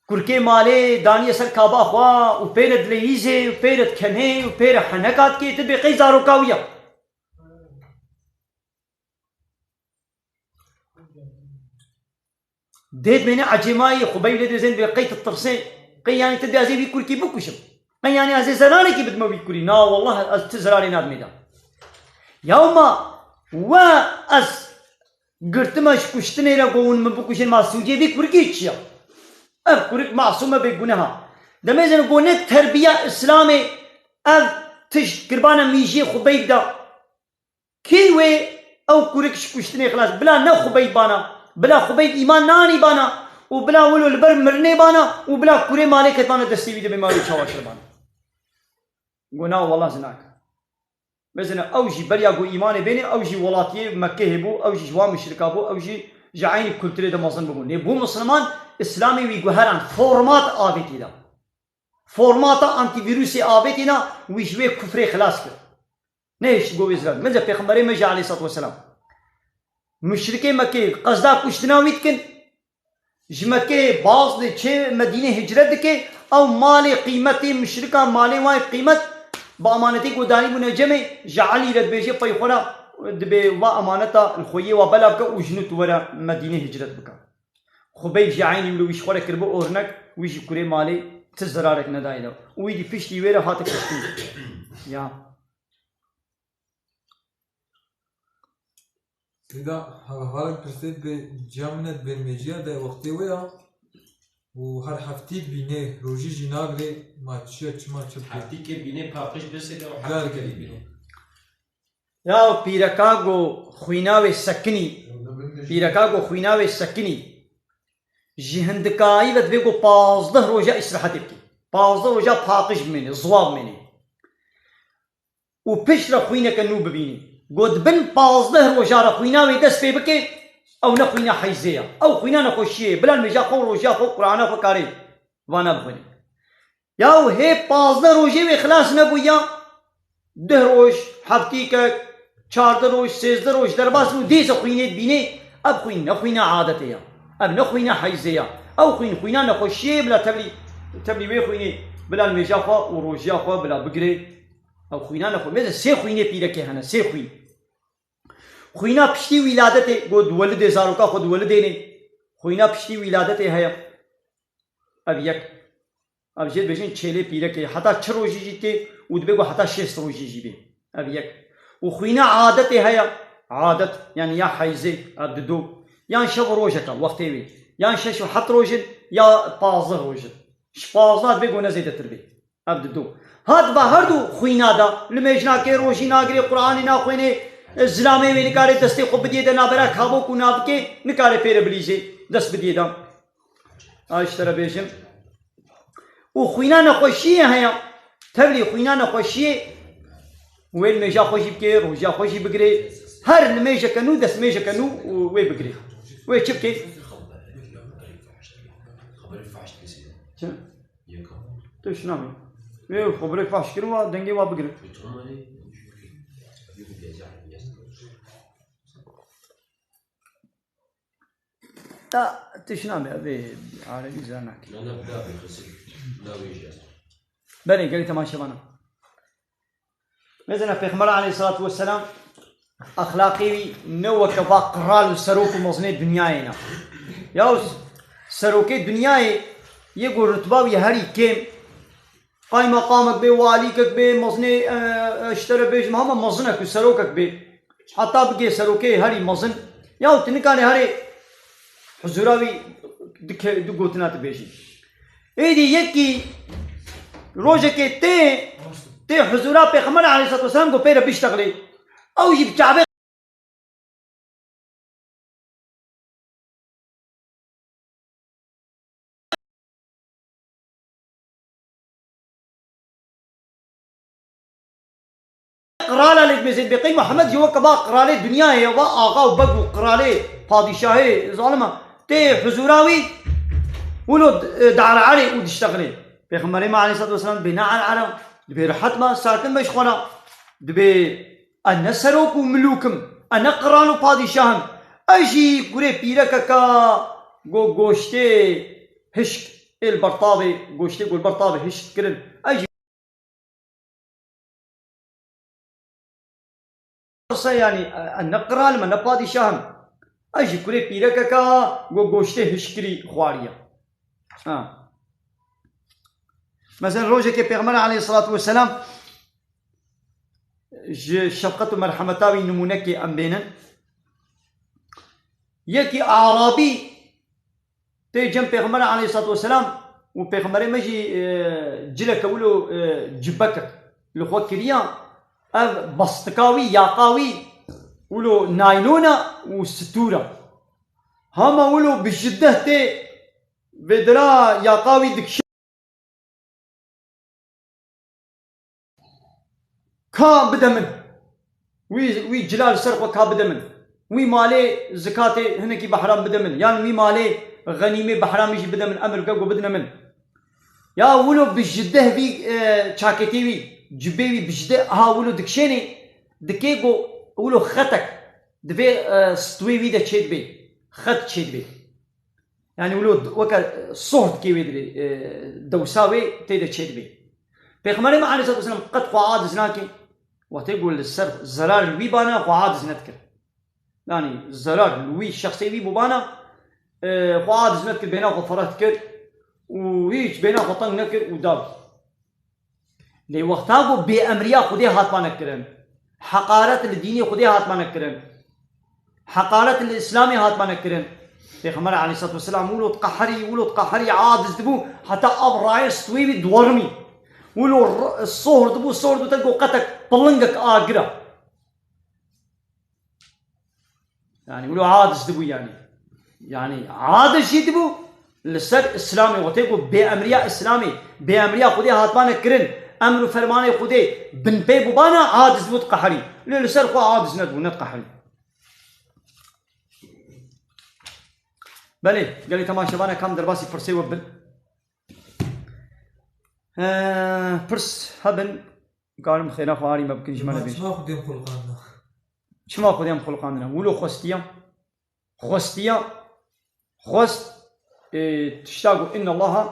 kurkê malê daniye ser kaba xwe û pê re dileyîzê û pê re dikenê û pê re heneka dikê, tu dibê qey zaroka wî ya. Dê dimêne ecêmayî Xubeyb lê dibêzên dibê qey tu tirsê, qey yanî tu dibê ez ê vî kurkî bikuşim. Qey yanî ez ê zerarekî bidime vî kurî. Na wallah ez ti zerarê nadimê de. Ya ma we ez girtime ji kuştinê re, go hûn min bikuşin, ma sûcê vî kurikî çi ya? Ev kurik masûm e, bêguneh e. Demê zin go ne terbiya Îslamê ev tişt kirbane mîjiyê Xubeyb de. Kî wê ew kurik ji kuştinê xilas? Bila ne Xubeyb bana, bila Xubeyb îman nanî bana û bila wilo li ber mirinê bana û bila kurê malê ketbana destê wî de bê ma wê çawa kiribana. Go na, wallah zin nake. Mesela ew jî beriya ku îmanê bênê, ew jî welatiyê Mekkehê bû, ew jî ji wan muşrika bû, ew jî ji eynî kulturê de mezin bûbû. Lê bû misliman, Îslamê wî guheran, format avêtî da. Formata antîvîrusê avêtî da, wî ji wê kufrê xilas kir. Nehişt go wê zirar. Mesela Pêxemberê me jî aleyhissalatu vesselam. Muşrikê Mekkeyê qezda kuştina wî dikin, ji Mekkeyê baz dê çê Medînê hicret dike, ew malê qîmetê muşrikan, malê wan qîmet bi amanetê ku danî bûne cemê, ji Elî re dibêje pey xwe re, dibê va amaneta li xwe yê wa bela bike û ji nû tu were Medînê hicret bike. Xubeyb jî eynî wilo wî ji xwe re kiribe ornek, wî jî kurê malê ti zirarek nedayê de. Û wî dî piştî wê re hate kuştin. Ya. Têda hevalek pirsê dibê ciya min e, dibê mêciya de wextê wê ya û her heftî dibînê, rojî jî nagirê, ma çi ye, çima çi bike? Heftî kê dibînê paqij destê de û heftî kê dibînê. Ya pîreka go xwîna wê sekinî, pîreka go xwîna wê sekinî, ji hindikayî ve dibê go pazdeh roja îstirahetê bikî. Pazdeh roja paqij bimênê, ziwa bimênê. Û pişt re xwîneke nû bibînî. Got, bin pazdeh roja re xwîna wê dest pê bike, ew ne xwîna heyzê ye. Ew xwîna nexweşiyê ye. Bila nimêja xwe û rojiya xwe û Qur'ana xwe karê vana bixwîne. Yaw hê pazdeh rojê wê xilas nebûya, deh roj, heftîkek, çardeh roj, sêzdeh roj derbas bû, dê se xwînê dibînê, ev xwîn ne xwîna adetê ya. Ev ne xwîna heyzê ya. Ew xwîn, xwîna nexweşiyê ye, bila tevlî, tevlî wê xwînê, bila nimêja xwe û rojiya xwe bila bigirê. Ew xwîna nexwe-, mêze sê xwînê pîrekê hene, sê xwîn. Xwîna piştî wîladetê, got, di welidê, zaroka xwe di welidê nê. Xwîna piştî wîladetê heye. Ev yek. Ev jê dibêjin çêlê pîrekê. Heta çi rojî jî tê û dibê ku heta şêst rojî jî bê. Ev yek. Û xwîna adetê heye. Adet, yani ya heyzê, ev dido. Yan şev û rojeke, wextê wê. Yan şeş û heft rojin, ya pazdeh rojin. Ji pazdeh dibê ku ne zêdetir bê. Ev dido. Hat va her du xwîna da, limêj nake, rojî nagirê, Qur'anê naxwêne, e, zilamê wê nikare destê xwe bidiyê de nabera kabok û navike, nikare pê re bilîzê, dest bidiyê de. Ay ji te re bêjim. Û xwîna nexweşiyê heye. Tevlî xwîna nexweşiyê wê limêja xwe jî bike, rojiya xwe jî bigire. Her limêjeke nû, destmêjeke nû wê bigire. Wê çi bike? Çi? Tu şinamî. Wê xwe birê faş kirin wa dengê wa bigirin. Ta tu şinamî, vê arebî zira nakî. Belê, gelî temaşevana. Mesela Pêxember aleyhissalatu vesselam exlaqê wî ne weke va qral û serok û mezinê dinyayê ne. Ya serokê dinyayê yê ku rutba wî herî kêm, qaymaqamek bê, walîkek bê, mezinê, e, e, ji te re bêjim hema mezinek û serokek bê. Heta bigê serokê herî mezin. Ya tu nikarê herê huzura wî du ke-, du gotina tu bêjî. Êdî yekî rojekê tê, tê huzura Pêxember aleyhissalatu vesselam ku pê re biştexilê. Ew jî bi çavê Qirala lê dibêjin, bê qey Muhammed jî weke va qiralê dinyayê ye, va axa û beg û qiralê, padîşahê, zalima. Tê huzura wî, wilo, e, di'er'erê û diştexilê. Pêxemberê me aleyhissalatu vesselam dibê ne er'era, dibê rehet be, sakin be ji xwe re. Dibê ez ne serok û milûk im, ez ne qiral û padîşah im. Ez jî kurê pîrekeka go-, goştê hişk ê li ber tavê, goştê ku li ber tavê hişk kirin. Ez jî qise, yanî, ez ne qral im, ez ne padîşah im. Ez jî kurê pîrekeka go-, goştê hişkirî xwariye. Ha. Mesela rojekê Pêxember aleyhissalatu vesselam ji şefqet û merhemeta wî nimûnekê em bênin. Yekî Arabî tê cem Pêxember aleyhissalatu vesselam û Pêxemberê me jî, e, cileke wilo, e, cibekek li xwe kiriya. Ev bastika wî, yaqa wî wilo naylona û stûr e. Hema wilo bi şiddet tê vê dira yaqa wî dikişe. Ka bide min. Wî, wî cila li ser xwe ka bide min. Wî malê zikatê hinekî behram bide min. Yan wî malê xenîmê behramî jî bide min. Emir bike ku bidine min. Ya wilo bi jideh vî, e, çaketê wî, cibê wî bi jideh aha wilo dikişênê, dikê ku wilo xetek divê, e, stwê wî de çêdibê. Xet çêdibê. Yani wilo d-, weke, e, soh dikê wê dilê, e, dewsa wê tê de çêdibê. Pêxemberê me aleyhissalatu vesselam qet xwe aciz nake. Wextê ku li ser zerar li wî bana xwe aciz nedikir. Yani zerar li wî şexsê wî bû bana, e, xwe aciz nedikir, bêhna xwe fereh dikir û hîç bêhna xwe teng nekir û da. Lê wexta ku bêemriya Xwedê hatmane kirin, heqaret li dînê Xwedê hatmane kirin, heqaret li Îslamê hatmane kirin, Pêxember aleyhissalatu vesselam wilo diqeherî, wilo diqeherî, aciz dibû, heta ev rayê stwê wî diwerimî. Wilo r-, sohr dibû, sohr dibû, te got qetek pilingek agir e. Yani wilo aciz dibû yani. Yani aciz jî dibû li ser Îslamê, wextê ku bêemriya Îslamê, bêemriya Xwedê hatmane kirin, emr û fermanê Xwedê binpê bûbana, aciz dibû diqeherî. Lê li ser xwe aciz nedibû, nediqeherî. Belê, gelê temaşevana kam derbasî pirsê we bin. Ee, pirs hebin, karim xêra xwe arî me bikin ji me re bêjin. Çima Xwedê em xulqandina? Çima Xwedê em xulqandina? Wilo xwestiya, xwestiya, xwest, e, tişta ku inna Allaha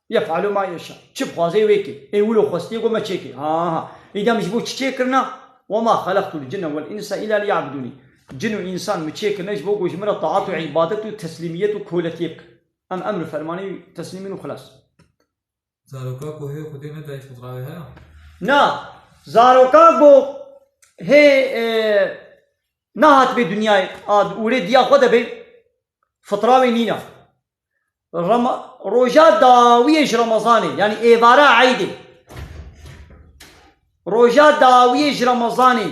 yef'alu ma yeşa. Çi bixwaze wê kê. Ê wilo xwestiye ku me çêkê. Ha, ha. Îdem ji bo çi çêkirina? وما خلقت الجن والإنس إلا ليعبدوني. Cin û însan min çêkirine ji bo ku ji min re taat û îbadet û teslîmiyet û koletiyê bikin. Em emr û fermanê wî teslîm bin û xilas. Zaroka ku hê Xwedê nedayî fitra wê heye? Na, zaroka ku hê, e, nehatibê dinyayê, a, û rê diya xwe de bê, fitra wê nîne. Rema-, roja dawiyê ji Remezanê, yanî êvara Eydê. Roja dawiyê ji Remezanê,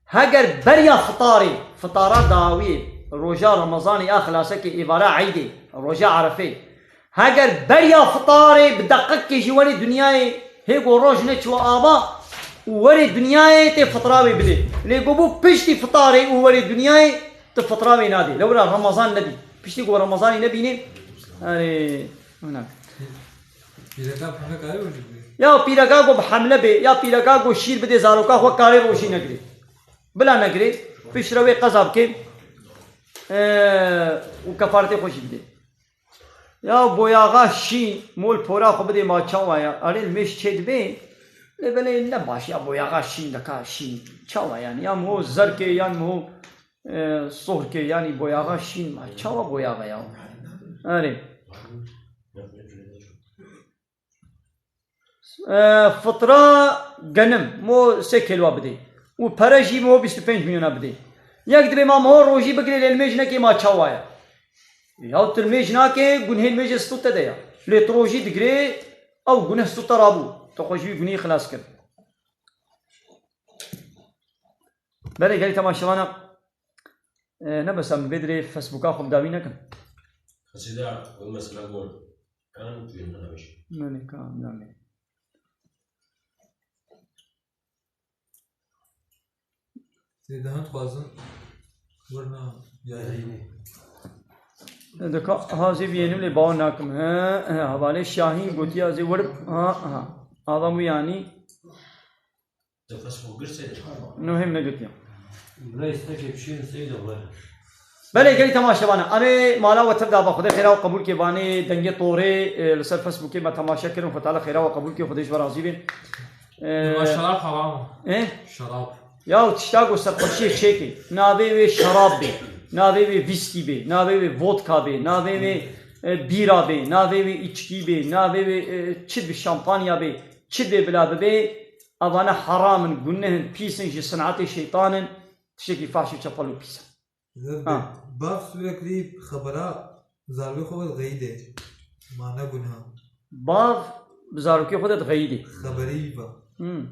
heger beriya fitarê, fitara dawiyê, roja Remezanê ya xilasekê êvara Eydê, roja Erefê, heger beriya fitarê bi deqekê jî werê dinyayê, hê ku roj neçiwe ava û werê dinyayê tê fitra wê bidê. Lê ku bû piştî fitarê û werê dinyayê, tu fitra wê nadê. Lewra Remezan nebî. Piştî ku Remezanê nebînê, erê, wina. Pîreka bi hemle karê rojî bidê? Ya pîreka ku bi hemle bê, ya pîreka ku şîr bidê zaroka xwe karê rojî negirê. Bila negirê, piştre wê qeza bikê, e, û kefaretê xwe jî bidê. Ya boyaxa şîn, mol pora xwe bidê ma çawa ya? Erê li mêj çê dibê, lê belê ne baş ya boyaxa şîn deka şîn. Çawa yani? Ya miho zerkê, yan miho, e, sohrkê, yani boyaxa şîn ma çawa boyaxa ya? Erê. E, fitra genim, mo sê kêlwa bidê. Û pere jî mo bîst û pênc milyona bidê. Yek dibê ma miho rojî bigirê lê li mêj nekê ma çawa ya? Ya tu li mêj nake, gunhê li mêjê stû te de ya. Lê tu rojî digirê, ew guneh stû te rabû. Tu xwe ji wî gunehî xilas kir. Belê gelî temaşevana, e, ne bes em li vê dirê Facebooka xwe bi dawî nekin. Qesîda, ew mesela gor. Kan tu yê nehewîş. Belê, ka, belê. Sê daha dixwazin werna yayînê. Dika ha zê biyênim lê bawer nakim. He, he, hevalê Şahîn gotiya zê werib, ha, ha. Ava mu yanî. Nefes xwe girsê. No hem negirtiya. Bila istekê bişînin seyda were. Belê gelî temaşevana. Em ê mala we tev da ba Xwedê xêra we qebûl kê, vanê dengê torê, e, li ser Facebookê me temaşe kirin. Xwe Teala xêra we qebûl kê, Xwedê ji we razî bê. E, Dema şerab heram e. E? Şerab. Ya tişta ku serxweşiyê çêkê. Navê wê şerab bê. Navê wê vîskî bê. Navê wê vodka bê. Navê wê, e, bîra bê. Navê wê îçkî bê. Navê wê, e, çi bi şampanya bê. Çi bê bila bibê. Evane heram in, guneh in, pîs in, ji sinetê şeytan in. Tiştekî fahş û çepel û pîs e. Zeb Ha. Bav sürekli xebera zarokê xwe ve dixeyîdê. Ma ne gunha. Bav bi zarokê xwe de dixeyîdê. Xeberî va. Hmm.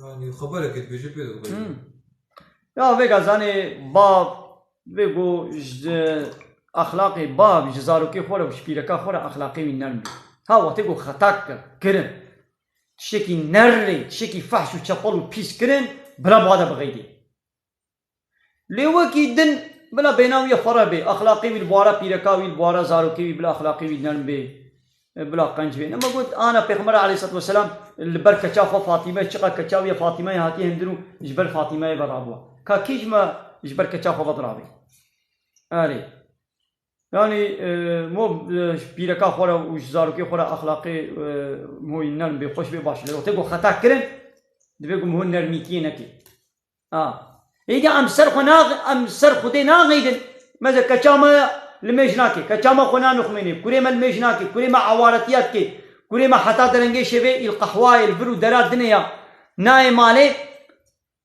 Yani xebereke dibêje pê dixeyîdê. Hmm. Ya vêga zanê bav, vê ku ji exlaqê bav, ji zarokê xwe re û ji pîreka xwe re exlaqê wî nerm bê. Ha wextê ku xeta kir, kirin. Tiştekî nerrê, tiştekî fahş û çepel û pîs kirin, bila bav de bixeyîdê. Lê wekî din bila bêna wî ya fereh bê, exlaqê wî li bawara pîreka wî, li bawara zarokê wî bila exlaqê wî nerm bê, e, bila qenc bê. Nema got, ana Pêxember aleyhisselatu vesselam li ber keça xwe Fatîme, çiqa keça wî ya Fatîme ya hatiye hindir û ji ber Fatîmeyê ve rabûwa. Ka kî ji me ji ber keça xwe ve dirabê? Erê. Yani, e, mo, e, ji pîreka xwe re û ji zarokê xwe re exlaqê, e, mo yî nerm bê, xweş bê, baş. Lê wextê ku xeta kirin, divê ku miho nermîtiyê nekê. Ha. Êdî em ser xwe nax-, em ser Xwedê naxeyidin. Mesela keça me li mêj nake. Keça me xwe nanixumênê. Kurê me li mêj nake. Kurê me ewaretiya dike. Kurê me heta derengê şevê îl qehwayê li vir û dera dinê ya. Nayê malê,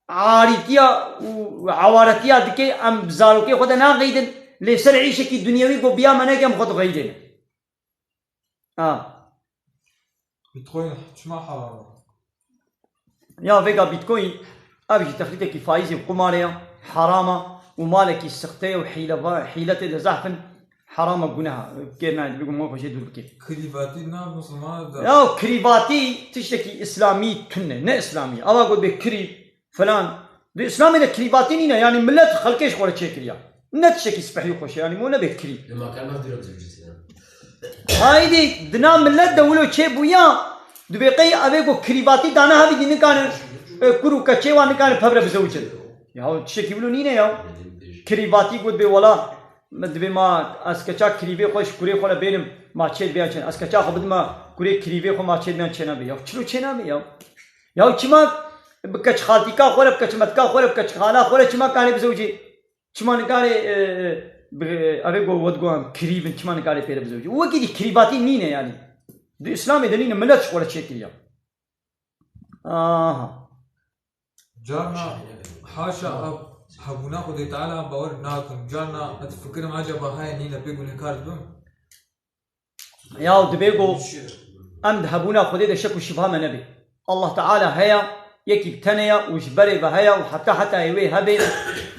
arîtiya û ewaretiya dike, em bi zarokê xwe de naxeyidin. Lê ser îşekî dinyewî ku biya me neke, em xwe dixeyidin. Ha. Bitcoin çima heram e? Ya vêga Bitcoin, ev jî texlîtekî faîzê û qumarê ye, heram e û malekî sixte ye û hîleva-, hîletê de zehf in, heram e, guneh e, kêr nayê, dibê ku miho xwe jê dûr bikê. Kirîvatî nav Misilmana de. Ya kirîvatî tiştekî îslamî tune, ne îslamî. Ava got bê kirî, filan. Di Îslamê de kirîvatî nîne, yanî millet xelkê ji xwe re çêkiriya. Ne tiştekî spehî û xweş e, yanî mo nebe kirî. Li makalmaz dîrok zewcî sîne. Haydî, dina millet de wilo çêbûya, dibê qey evê ku kirîvatî dane hevî dî nikane, e, kur û keçê wan nikane pevre bizewicin. Ya tiştekî wilo nîne ya. Kirîvatî got bê wela, me dibê ma ez keça kirîvê xwe ji kurê xwe re bênim, ma çê dibiyan çêne. Ez keça xwe bidime kurê kirîvê xwe, ma çê dibiyan çênabe. Ya çilo çênabe ya. Ya çima Bi keç xaltîka xwe re, bi keç metka xwe re, bi keç xala xwe re çima karê bizewicî? Çima nikarê, e, e, bi, evê go, we digo em kirî bin, çima nikarê pê re bizewicî? Wekî dî kirîbatî nîne yanî. Di Îslamê de nîne, milet ji xwe re çêkiriya. Aha. Carna haşa ev hebûna Xwedê Teala em bawer nakin. Carna ez difikirim, ecaba heye nîne pê gunehkar dibim? Ya dibê go em di hebûna Xwedê de şek û şibha me nebe. Allah Teala heye, yekî bi tenê ye û ji berê ve heye û heta hetayê wê hebe,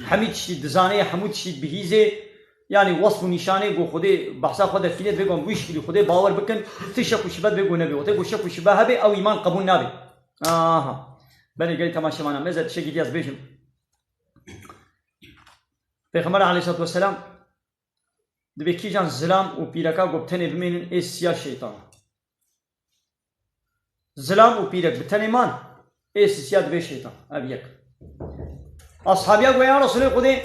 hemî tiştî dizane, hemû tiştî dibihîze. Yanî wesf û nîşanê ku Xwedê behsa xwe dekîne, divê ku em wî şikilî Xwedê bawer bikin, ti şek û şibe divê ku nebe. Wextê ku şek û şibe hebe, ew îman qebûl nabe. Aha. Belê gelî temaşevana me, ez tiştekî dî ez bêjim. Pêxember aleyhissalatu vesselam dibê kîjan zilam û pîreka ku bi tenê bimênin ê siya şeytan. Zilam û pîrek bi tenê man, ê sisiya dibê şeytan. Ev yek. Ashabiya goya Resulê Xwedê.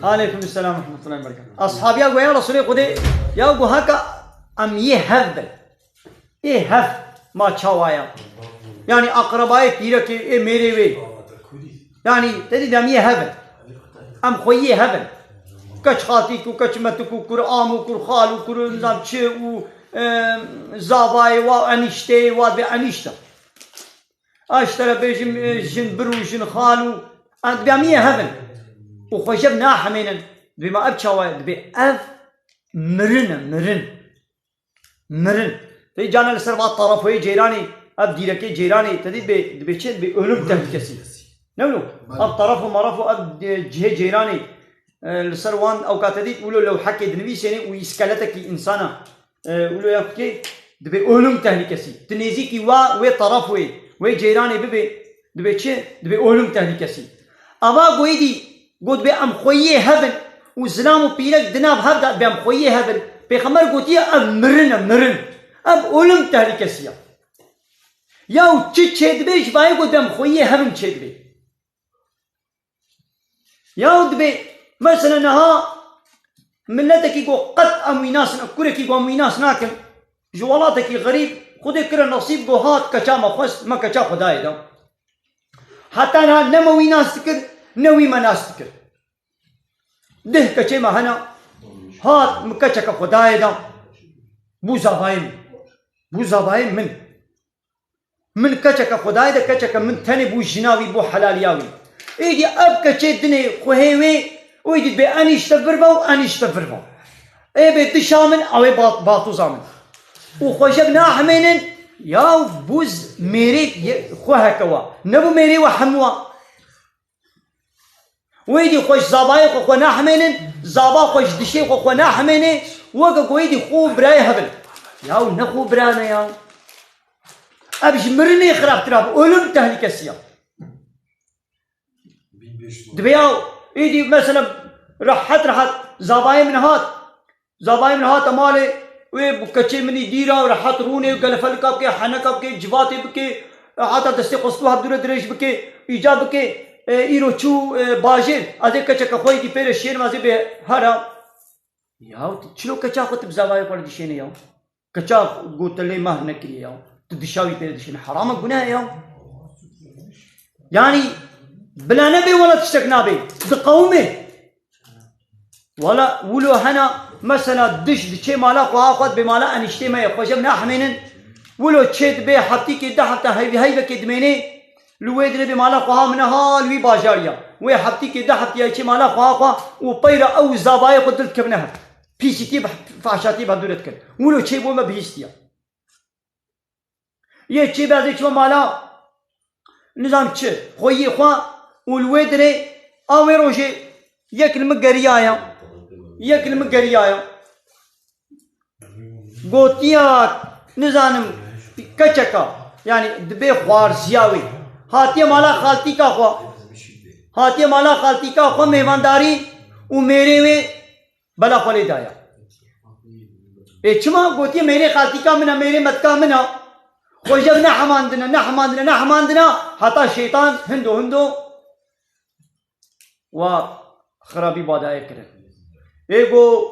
Aleykum selam ve rahmetullahi ve berekatuhu. Ashabiya goya Resulê Xwedê, ya go haka em yê hev bin. Ê hev ma çawa ya? Yanî aqrebayê pîrekê, ê mêrê wê. Yanî te dî em yê hev in. Em xweyî hev in. Keç xaltîk û keç metik û kur am û kur xal û kur nizam çi û, e, zavayê wa, enîşteyê wa, dibê enîşte. A ji te re bêjim, e, jin bir û jin xal û, e, dibê em yê hev in. Û xwe jev nahemênin. Dibê ma ev çawa ye? Dibê ev mirin e, mirin. Mirin. Te dî carna li ser va tarafoyê ceyranê, ev dîrekê ceyranê, te dî dibê, dibê çi? Dibê ölüm tehlikesi. Ne wilo? Belê. Ev tarafo marafo, ev, e, cihê ceyranê, e, li ser wan ewka te dît wilo lewhekê dinivîsênê û îskeletekî însana, e, wilo ya kê, dibê ölüm tehlikesi. Tu nêzîkî wa, wê tarafoyê, wê ceyranê bibê, dibê çi? Dibê ölüm tehlikesi. Ava goyî dî, Got, dibê em xweyiyê hev in û zilam û pîrek di nav hev de dibê em xweyiyê hev in. Pêxember gotiye, ev mirin e, mirin. Ev ölüm tehlikesi ya. Yaw çi çêdibê ji bayê got, dibê em xweyiyê hev in çêdibê. Yaw dibê, mesela niha miletekî got, qet em wî nas nakin, kurekî got, em wî nas nakin. Ji welatekî xerîb, Xwedê kire nesîb, got, hat keça me xwest, me keça xwe dayê de. Heta niha ne me wî nas dikir, ne wî me nas dikir. Deh keçê me hene, hat min keçeke xwe dayê de, bû zavayê min. Bû zavayê min. Min keçeke xwe dayê de, keçeke min tenê bû jina wî, bû helaliya wî. Êdî ev keçê dinê xwehê wê, êdî dibê enîşte vir ve û enîşte vir ve. Ê bê dişa min, ew ê bat-, batuza min. Û xwe jev nahemênin, yaw bûz mêrê ye-, xwe heke wa. Nebû mêrê we hemû wa. Wê dî xwe ji zabayê xwe xwe nahemênin, zaba xwe ji dişê xwe xwe nahemênê, weke ku wê dî xwe û birayê hev in. Yaw ne xwe û bira ne yaw. Ev ji mirinê xirabtir e, ölüm tehlikesi ya. Dibê yaw, êdî mesela rehet rehet zabayê min hat. Zabayê min hate malê, wê bi keçê min î dîra rehet rûnê, gelefelika bike, heneka bike, civatê bike, e, hata destê xwe stû hevdûre dirêj bike, îca bike, e, îro çû, e, bajêr, ez ê keçeke xwe yî dî pê re şêrim, ez ê bê here. Ya tu çilo keça xwe tu bi zavayê xwe re dişênê ya? Keça gote lê mahr nekiriye ya. Tu dişa wî pê re dişênê. Heram e, guneh e ya. Yanî bila nebê wela tiştek nabê. Diqewimê. Wala wilo hena mesela diş diçê mala xweha xwe dibê mala eniştê me ye, xwe jev nahemênin. Wilo çê dibê heftîkê du hefte heyv-, heyvekê dimênê, li wê dirê bê mala xweha min e ha li wî bajarî ya. Wê heftîkê du heftiya çê mala xweha xwe û peyra ew û zavayê xwe dil dikevine hev. Pîsîtî bi fahşatî bi hevdû re dikin. Wilo çê bo me bihîstiya. Yê çê be ez ê çima mala, nizam çi, xweyiyê xwe û li wê dirê a wê rojê yek li min geriyaya, yek li min geriyaya. Gotiya, nizanim, keçeka, yanî dibê xwarziya wê. Hatiye mala xaltîka xwe. Hatiye mala xaltîka xwe mêvandarî û mêrê wê bela xwe lê daye. Ê çima? Gotiye mêrê xaltîka min e, mêrê metka min e. Xwe jev nehemandine, nehemandine, nehemandine, heta şeytan hindo hindo wa xirabî badayê kirin. Ê go,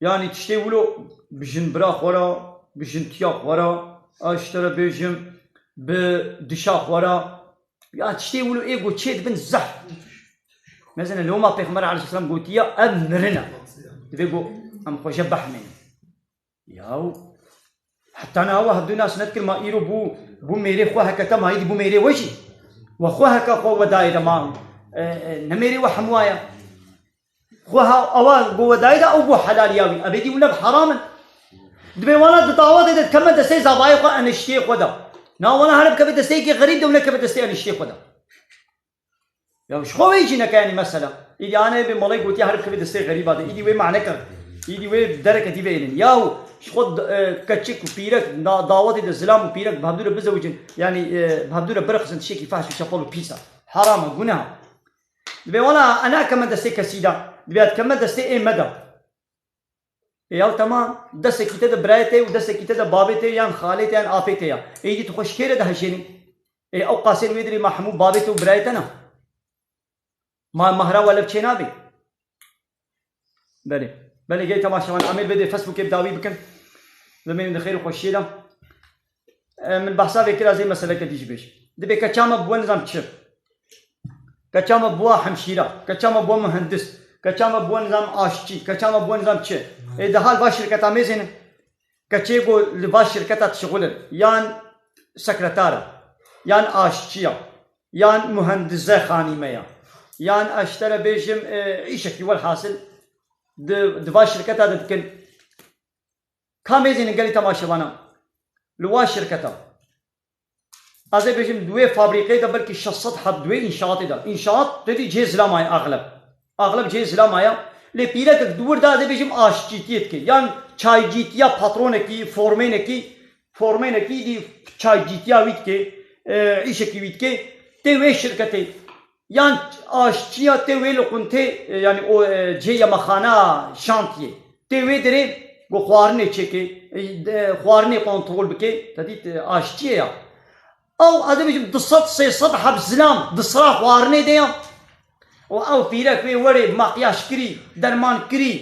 yanî tiştê wilo bi jin bira xwe re, bi jin tiya xwe re, A ji te re bêjim, bi dişa xwe re, ya tiştê wilo ê ku çê dibin zehf. Mesela loma Pêxember aleyhisselam gotiye, ev mirin e. Divê ku em xwe je behmênin. Yaw, heta niha we hevdu nas nedikin, ma îro bû, bû mêrê xwe heke te, ma îdî bû mêrê we jî. We xwe heke xwe we dayê de ma, e, e, ne mêrê we hemû ye. Xwe ha, ewa ku we dayê de ew bû helaliya wî. Ebêdî wî ne bi heram in. Dibê wana di dawetê de dikeme destê zavayê xwe, eniştiyê xwe de. Na wana here bikeve destê yekê xerîb de û nekeve destê eniştiyê xwe de. Ya ji xwe wê jî neke, yanî mesela. Îdî anê bê malê gotiye here bikeve destê xerîba de. Îdî wê mane kir. Îdî wê dereke dî vênin. Yahu ji xwe d-, e, keçik û pîrek, da-, dawetê de zilam û pîrek bi hevdû re bizewicin. Yanî, e, bi hevdû re birexsin tiştekî fehş û çepel û pîs e. Heram e, guneh e. Dibê wela e nakeme destê kesî de. Dibê dikeme destê ê me de. Ê yaw temam, destekî te de birayê te û destekî te de babê te yan xalê te yan apê te ya. Ê îdî tu xwe ji kê re dihejênî? Ê ew qasên wê dirê ma hemû babê te û birayê te ne? Ma mahra we lev çê nabê? Belê. Belê, gelî temaşevan, em ê bidê Facebookê bi dawî bikin. Demê min di xêr û xweşiyê de. E, min behsa vê kira, zê meseleke dî jî bêj. Dibê keça me bû nizam çi? Keça me bûwa hemşîra, keça me bûwa muhendis, keça me bûwa nizam aşçî, keça me bûwa nizam çi? Ê, di hal va şirketa mêzênin. Keçê ku li va şirketa dişixulin, yan sekretar e, yan aşçî ye, yan muhendize xanîme ye, yan ez ji te re bêjim, e, îşekî welhasil di, di va şirketa de dikin. Ka mêzênin gelî temaşevana li wa şirketa. Ez ê bêjim di wê fabrîkê de belkî şeş sed heb di wê înşaatê de. Înşaat tevî cihê zilama ye axleb. Axleb cihê zilama ye. Lê pîrekek di wir de ez ê bêjim aşçîtiyê dike. Yan çaycîtiya patronekî, formênekî, formênekî dî çaycîtiya wî dike, e, îşekî wî dike. Tê wê şirketê. Yan aşçiya tê wê li quntê, e, yanî o, e, cihê yemexana, şantiyê. Tê wê derê ku xwarinê çêke, e, de, xwarinê kontrol bike, te dît, e, aşçiyê ya. Ew, ez dibêjim du sed sê sed heb zilam di sira xwarinê de ya. Û ew pîrek wê werê makyaj kirî, derman kirî,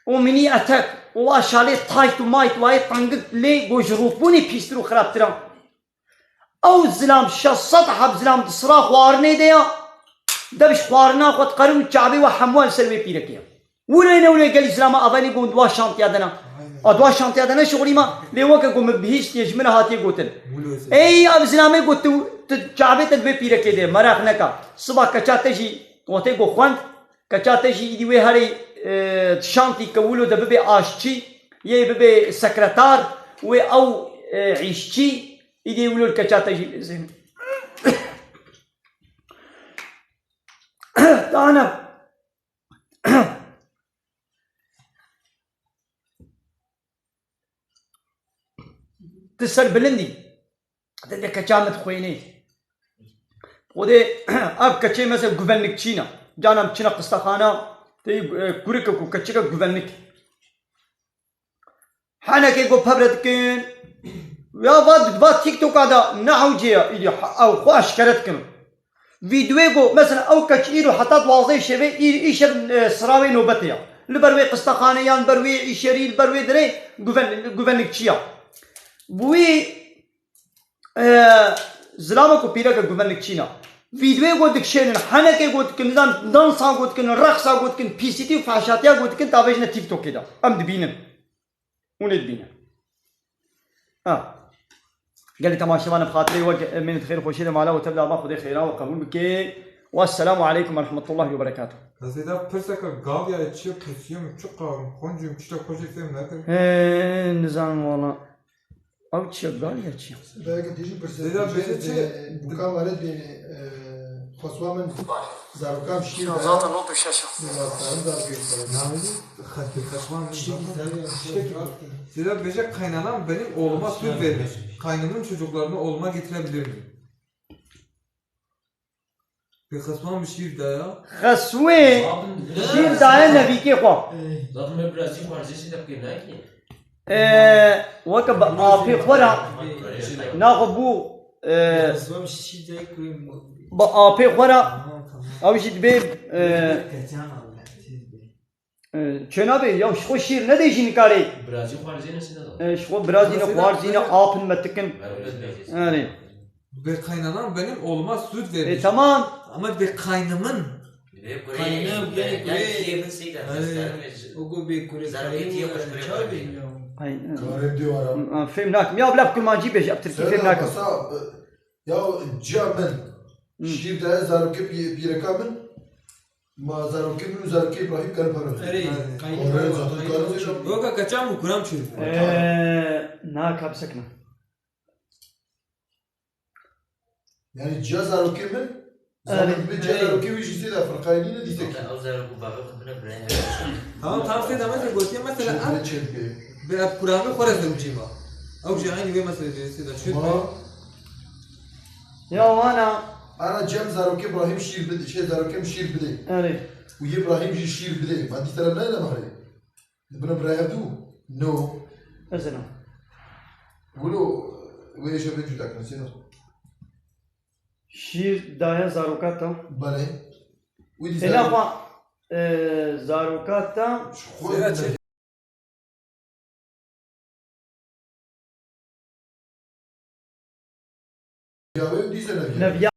û minî etek, û wa şalê tayt û mayt wayê tengik lê ku ji rûtbûnê pîstir û xirabtir a. Ew zilam, şeş sed heb zilam di sira xwarinê de ya, dev ji xwarina xwe diqerin û çavê we hemû li ser wê pîrekê ya. Wilo ne wilo gelî zilama avenî got dua şantiya dena. A dua şantiya dena şixulî ma, lê weke ku min bihîstiye ji min re hatiye gotin. Ey ev zilamê got tu, tu çavê te di vê pîrekê de, meraq neka. Siba keça te jî wextê ku xwend, keça te jî îdî wê herê, e, şantî ke wilo de bibe aşçî, yê bibe sekretar, wê ew, e, îşçî, îdî wilo li keça te jî lêzin. Dane. Ti ser bilindî. Te de keça min dixwênê. Xwedê ev keçê mesela guvenlikçî ne. Cana em çine qistexana, tê, e, kurikek û keçikek guvenlik. Henekê ku pevre dikin, ya va, va TikToka da ne hewcê ya, îdî ha-, ew xwe eşkere dikin. Vîdyoyê ku, mesela, ew keç îro heta duwazdehê şevê, î-, îşev, e, sirawê nobetê ya. Li ber wê qistexanê yan li ber wê îşerî, li ber wê dirê guven-, guvenlikçiya. Bi wî, e, zilama ku pîreke guvenlikçî ne. Vîdyoyê ku dikişênin, henekê ku dikin, nizam dansa ku dikin, reqsa ku dikin, pîsîtî û fehşatiya ku dikin, tavêjine TikTokê de. Em dibînin. Hûn ê dibînin. Ha. Gelî temaşevan bi xatirê we, em ê di xêr û xweşiyê de mala we tevla ba Xwedê xêra we qebûl bike. Wesselamu aleykum ve rahmetullahi ve berekatuh. Ez ê de pirseke gav ya çi pirsiyê min çi qawim, xwencim çi te xweşê fêm nekir. He, nizanim wala. Ew çi ye, gav ya çi ye? Belki dijî pirsiyê. Zêde bêje çi? Buka were dê, e, xweswa min. Zarokan şîr de. Zaten not û şeş. Zaten zarokê. Navê xetê xetman. Zira bêje kaynanam benim oğluma süt vermiş. Kaynanın çocuklarını oğluma getirebilir miyim? Pê xesman bi şîr daya. Xeswê şîr daye nevîkê xwe. Zaten me biraz jî xwarzê şî de bikê nayê ki. Ee, weke bi apê xwe re naxwe bû, ee, bi apê xwe re ew jî dibê, ee, E, çênabe, ya ji xwe şîr nedê jî nikarê. Birazî xwarzîne sîne da. E, ji xwe birazîne, xwarzîne, apin metikin. Erê. Ve kaynanan benim oğluma süt vermiş. E, tamam. Ama ve kaynımın. Kaynanan benim kurê. Erê. O go be kurê. Zarokê tiye xweş kurê. Ay, e. Karê diyor ara. Ha, fêm nakim. Ya bila kurmancî bêje, ev tirkî fêm nakim. Ya ciya min, şîr daye zarokê pî-, pîreka min, ma zarokê min û zarokê Îbrahîm karin pere bibin. Erê, kaynî. Oraya zaten karin zêde. Weka keçan û kuram çû. Ee, na ka bisekine. Yani ciya zarokê min, zarokê min, ciya zarokê wî jî zêde firqayî nîne dîse ki. Ew zarok û bavê xwe bine birayê. Tamam, tamam, sêda me gotiye mesela. Çênke, çênke. Bi ev kuramê xwe re zewcî ma. Ew jî eynî wê meselê dê sêda çû. Ma. Ya wana. Ana cem zarokê Îbrahîm şîr bide, şey, zarokê min şîr bide. Erê. Û yê Îbrahîm jî şîr bide. Ma dî sere nayne mehrê. Dibine birayê hev dû? No. Mesela. Wilo wê şevê cuda kirin, sêda. Şîr daye zaroka te. Belê. Wî dî. Êna xwe, e, zaroka te. Ji xwe. Ya wê dîse neviya. Neviya.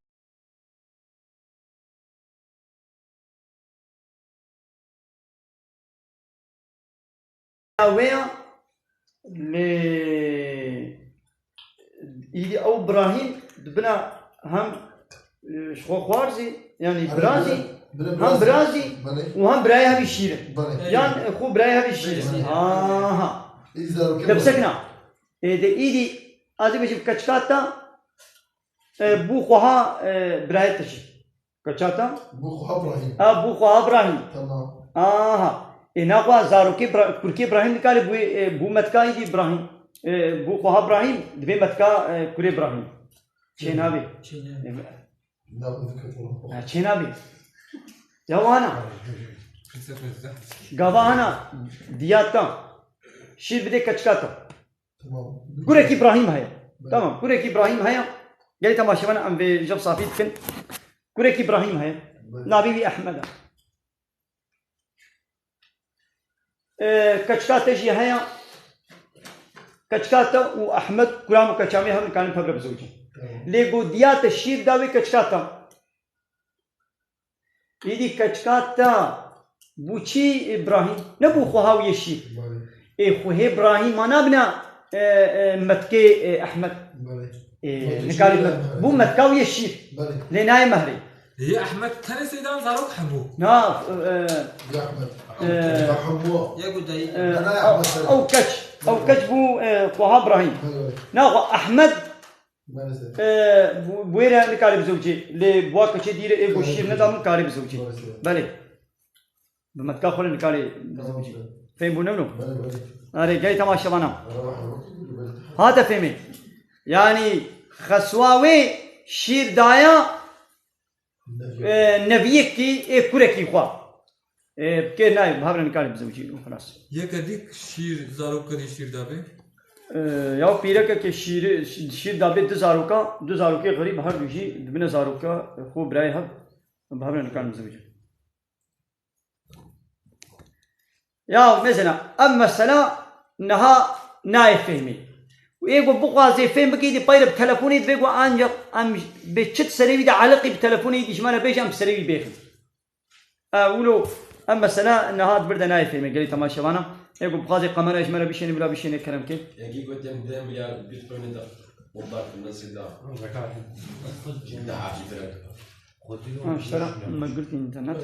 Wê ya lê îdî ew Birahîm dibina hem, e, ji xwe xwarzî, yanî birazî, hem birazî û hem birayê hevî şîr e. Belê. Yan, e, xwe birayê hevî şîr e. Belê. Aha. Îdî zarokê. Te bisekina. Ê de îdî, ez ê bêjim keçika te, e, bû xweha, e, birayê te jî. Keçika te? Bû xweha Birahîm. A, bû xweha Birahîm. Tamam. Aha. Ê, naxwe zarokê Bira-, kurkê Birahîm nikare bû, e, bû metka îdî Birahîm. E, bû xweha Birahîm, dibê metka, e, kurê Birahîm. Çênabê. Çênabê. E, ha, çênabê. Ya wana. Gava hana, diyata. Şîr bidê keçika te. Tamam. Kurekî Birahîm heye. Belê. Tamam, kurekî Birahîm heye. Gelî temaşevan em vê jev safî dikin. Kurekî Birahîm heye. Belê. Navê wî Ehmed e. E, keçika te jî heye. Keçika te û Ehmed, kuram û keçamê hev nikarin pevre bizewicin. Tamam. Lê go diya te şîr da wê keçika te. Îdî keçika te bû çi Îbrahîm? Nebû xweha wî yê şîr. Belê. Ê xwehê Îbrahîm ma nabine, e, e, metkê, e, Ehmed. Belê. Ê, metkê nikarî şîr met-, belê. Bû metka wî yê şîr. Belê. Lê nayê mehrê. Yê Ehmed tenê sêdan zarok hebû. Na, e, ya Ehmed. E, ya hebû. Ya gudayî. E, na, na, ew, Ehmed, ew keç, ew keç bû, e, xweha Îbrahîm. Belê, belê. Na, xwe Ehmed Maalesef. Ee, bu, bu yere nikare bizewcê. Lê buwa keçê dîre ê go şîr neda min kare bizewcê. Maalesef. Belê. Bi metka xwe nikare bizewcê. Tamam. Fêm bû ne wilo? Belê, belê. Erê, gey temaşevana. Ara, ara, ara. Hate fêmê. Yani, xeswa wê şîr daya Neviyek. E, neviyekî ê kurekî xwe. E, bi kêr nayê, bi hev re nikarê bizewicî û xilas. Yeke dî şîr, zarok kedî şîr dabê? E, ya pîrekeke şîr, şîr dabê du zaroka, du zarokê xerîb her du jî dibine zaroka xwe birayê hev, bi hev re nikarin bizewicin. Ya mesela, ev mesela niha nayê fehmê. Û ê ku bixwazê fêm bikî, dî peyre bi telefonê divê ku ancak em bê çi di serê wî de eliqî bi telefonê dî ji me re bêje, em bi serê wî bêxin. E, wilo, ev mesela niha di vir de nayê fehmê, gelî temaşevana. Ê ku bixwazê kamera ji me re bişêne, bila bişêne kerem kê. Yekî gotin deh milyar Bitcoin'e de bomba kırması da. Cinde hafifler. Ha, şera me girtî internet.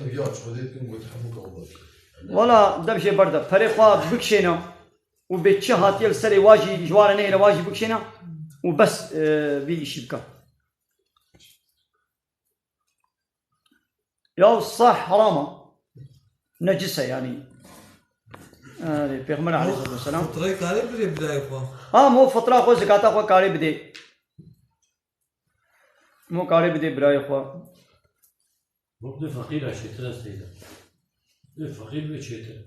Wala dev jê berde. Perê xwe bikişêne û bê çi hatiye li serê wa jî, ji wa re nehêle wa jî bikişêne û bes, e, vî îşî bike. Ya sah herama. Necis e yani. Yani Peygamber aleyhissalatu vesselam. Fitrayê karê bidê birayê xwe. Ha, mo fitra xwe, zekata xwe karê bidê. Mo karê bidê birayê xwe. Wek dê feqîra çêtir e seyda. Dê feqîr bê çêtir.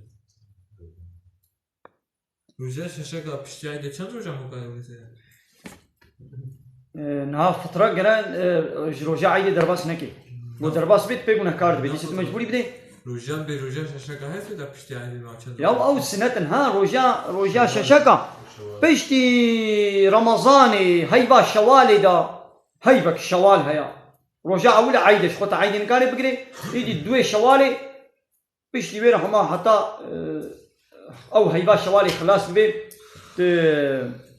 Roja şeşeka piştî Eydê çend roja mo karê bidê seyda? E, niha fitra gere, e, ji roja Eydê derbas neke. Go derbas bê, pê gunehkar dibe. Dîse tu mecbûrî bidê. Roja bê roja şeşeka hese de piştî eydê ma çend Ya ew sinet in, ha, roja, roja şeşeka. Piştî Remezanê, heyva Şewalê de, heyvek Şewal heye. Roja ewil eyd e, ji xwe te eydê nikare bigire. Îdî duê Şewalê, piştî wê re hema heta, e, ew heyva Şewalê xilas bibe, tu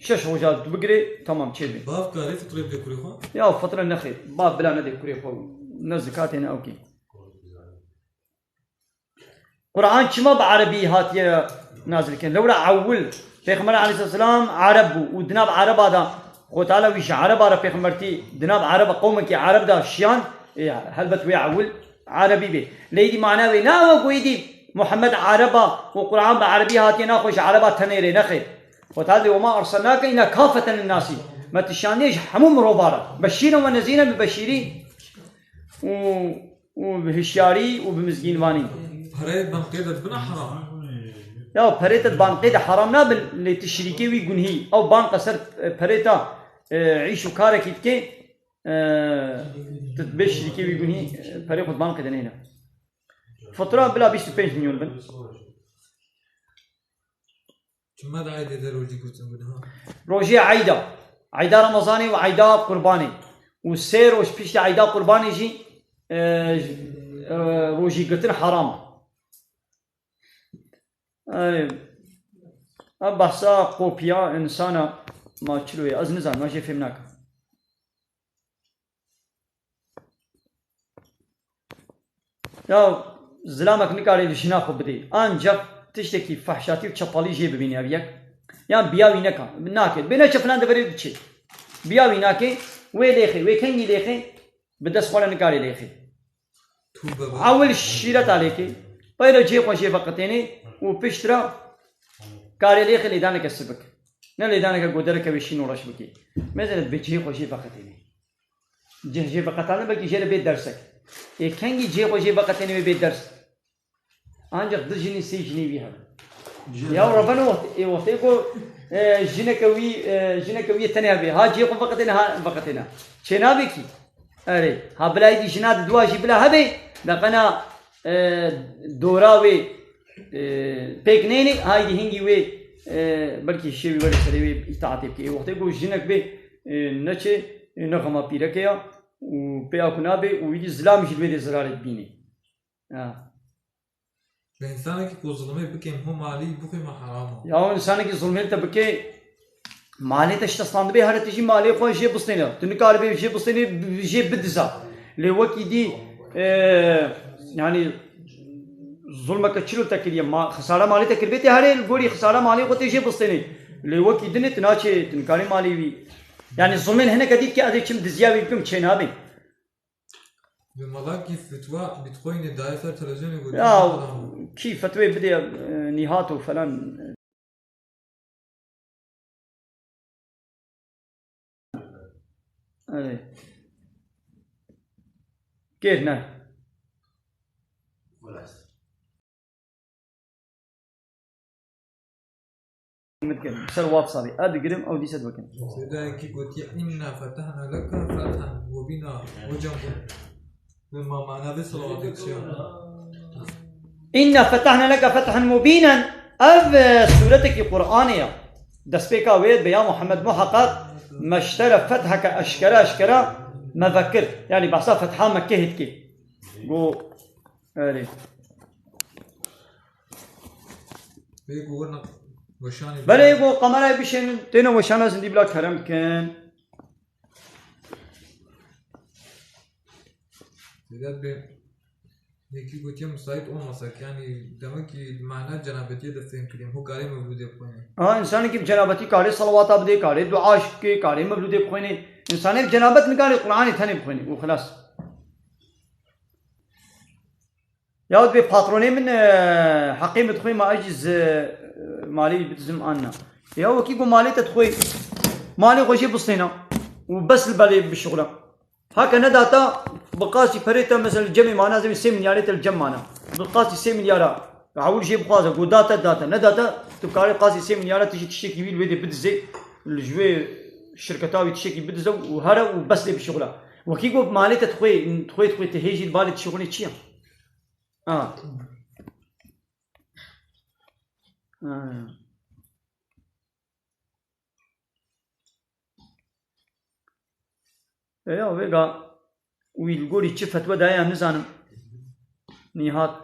şeş roja tu bigire, tamam çêbe. Bav karê fitrê bide kurê xwe? Ya fitre nexê, bav bila nede kurê xwe. Ne zikatê ne ewkê. Quran çima bi erebî hatiye nazilkirin? Lewra ewil Pêxember aleyhisselam ereb bû û di nav ereba de Xwe Teala wî ji ereba re pêxembertî di nav ereba qewmekî ereb de şiyan, ê, helbet wê ewil erebî bê. Lê îdî mana wê ne ew e ku îdî Muhammed ereba û Quran bi erebî hatiye naxwe ji ereba tenê rê nexê. Xwe Teala dê, "Wema erselnake illa kafeten linnasî." Me tu şandiye ji hemû mirova re. Beşîren ve nezîren, bi beşîrî û, û bi hişyarî û bi mizgînvanî. Pereyê banqê de dibine heram. Ya perê te di banqê de heram nabin, lê tu şirîkê wî gunhî. Ew banqa ser, e, perê te, e, îş û karekî dike, e, tu dibê şirîkê wî gunhî, e, perê xwe di banqê de neyne. Fatura bila bîst û pênc milyon bin. Çima di eydê de rojî girtin bûne ha? Rojê eyda. Eyda Remezanê û eyda Qurbanê. Û sê roj piştî eyda Qurbanê jî, e, e, rojî girtin heram e. Erê, ev behsa qopiya insana ma çilo ye. Ez nizanim, ez jê fêm nakim. Ya zilamek nikare li jina xwe bidê. Ancak tiştekî fehşatî û çepalî jê bibîne ev yek. Yan biya wî neka, nake. Bê neçe filan deverê biçê. Biya wî nake, wê lêxê, wê kengî lêxê, bi dest xwe re nikare lêxê. Ewil şîreta lêkê, peyre cihê xwe jê veqetênê û pişt re karê lêxê lêdaneke sivik. Ne lêdaneke godereke wê şîn û reş bikê. Mezene bi cihê xwe jê veqetênê. Cih jê veqetandin belkî jê re bê dersek. Ê kengî cihê xwe jê veqetênê wê bê ders. Ancak du jinî sê jinî wî hebe. Ya Reben, o wextê, ê wextê ku, e, jineke wî, e, jineke wî tenê hebe. Ha cihê xwe veqetêne, ha veqetêne. Çê nabe kî? Erê, ha bila êdî jina di dua jî bila hebe, deqena, e, dora wê, e, pêk neyne, ha êdî hingî wê, e, belkî şêwî were serê wê îtaatê bike. Ê wextê ku jinek bê, e, neçê, e, ne xema pîreke ya, û pê a ku nabe, û êdî zilam jî li wê dê zirarê dibînê. Ya. Bi insanekî ku zulmê bikêm ho malî bixwî me heram e. Ya insanekî zulmê te bike, malê te şikestan dibe, here tu jî malê xwe jê bistêne. Tu nikaribê jê bistênê, jê bidiza. Lê wekî dî, e, yanî zulmeke çilo te kiriye, ma, xisara malê te kiribê tê here, li gorî xisara malê xwe tê jê bistênê. Lê wekî dinê tu naçê, tu nikarî malê wî. Yanî zulmên hineke dî dike ez ê çim diziya wî bikim çê nabê. Bi malakî fetwa Bitcoinê daye ser televizyonê gotiye Ya, haram e. Kî fetwê bidê, e, Nîhat û falan. Erê. Kêr ne. Min dikin, ser WhatsAppê. Ez digirim, ew dîse dikin. Seyda yekî gotiye, "Inna fetahna leke fethan mubîna." Hocam bu, bu ma-, mana vê salavatê çi ya? "Inna fetahna leke fethan mubînen." Ev, e, suretekî Qur'anê ya. Destpêka wê be ya Muhammed muheqeq meştere fetheke eşkere eşkere me vekir. Yani behsa fetha Mekkehê dike. Go, erê. Bê ku werna weşanê Belê bişên. Go kamerayê bişên, têne weşana zindî bila kerem kin. Dede bê, yekî gotiye müsait olmasak, yani demek ki mana cenabetiye de fêm kirîm, hu karê mevlûdê bixwînê. Ha, insanekî bi cenabetî karê salawata bidê, karê dua bike, karê mevlûdê bixwînê. Însanê bi cenabet nikare Qur'anê tenê bixwînê û xilas. Yahut bê patronê min, e, heqê min dixwê ma ez jî zi, e, malê wî bidizim an na. Ya wekî ku malê te dixwê, malê xwe jê bistêna û bes li belê bişuxula. Heke nedata, bi qasî perê te, mesela li cemê mana, zemê sê milyarê te li cem mana. Bi qasî sê milyara, ewil jê bixwaze, ku date, date, nedate, tu karê qasî sê milyara tu jî tiştekî wî li wê dê bidizê, li ji wê şirketa wî tiştekî bidize û here û bes lê bişuxula. Wekî ku malê te dixwê, dixwê, dixwê tu hê jî li balê dişuxulê çi ye? Ha. Ha. E ya, vêga wî li gorî çi fetwe daye, em nizanim. Nîhat.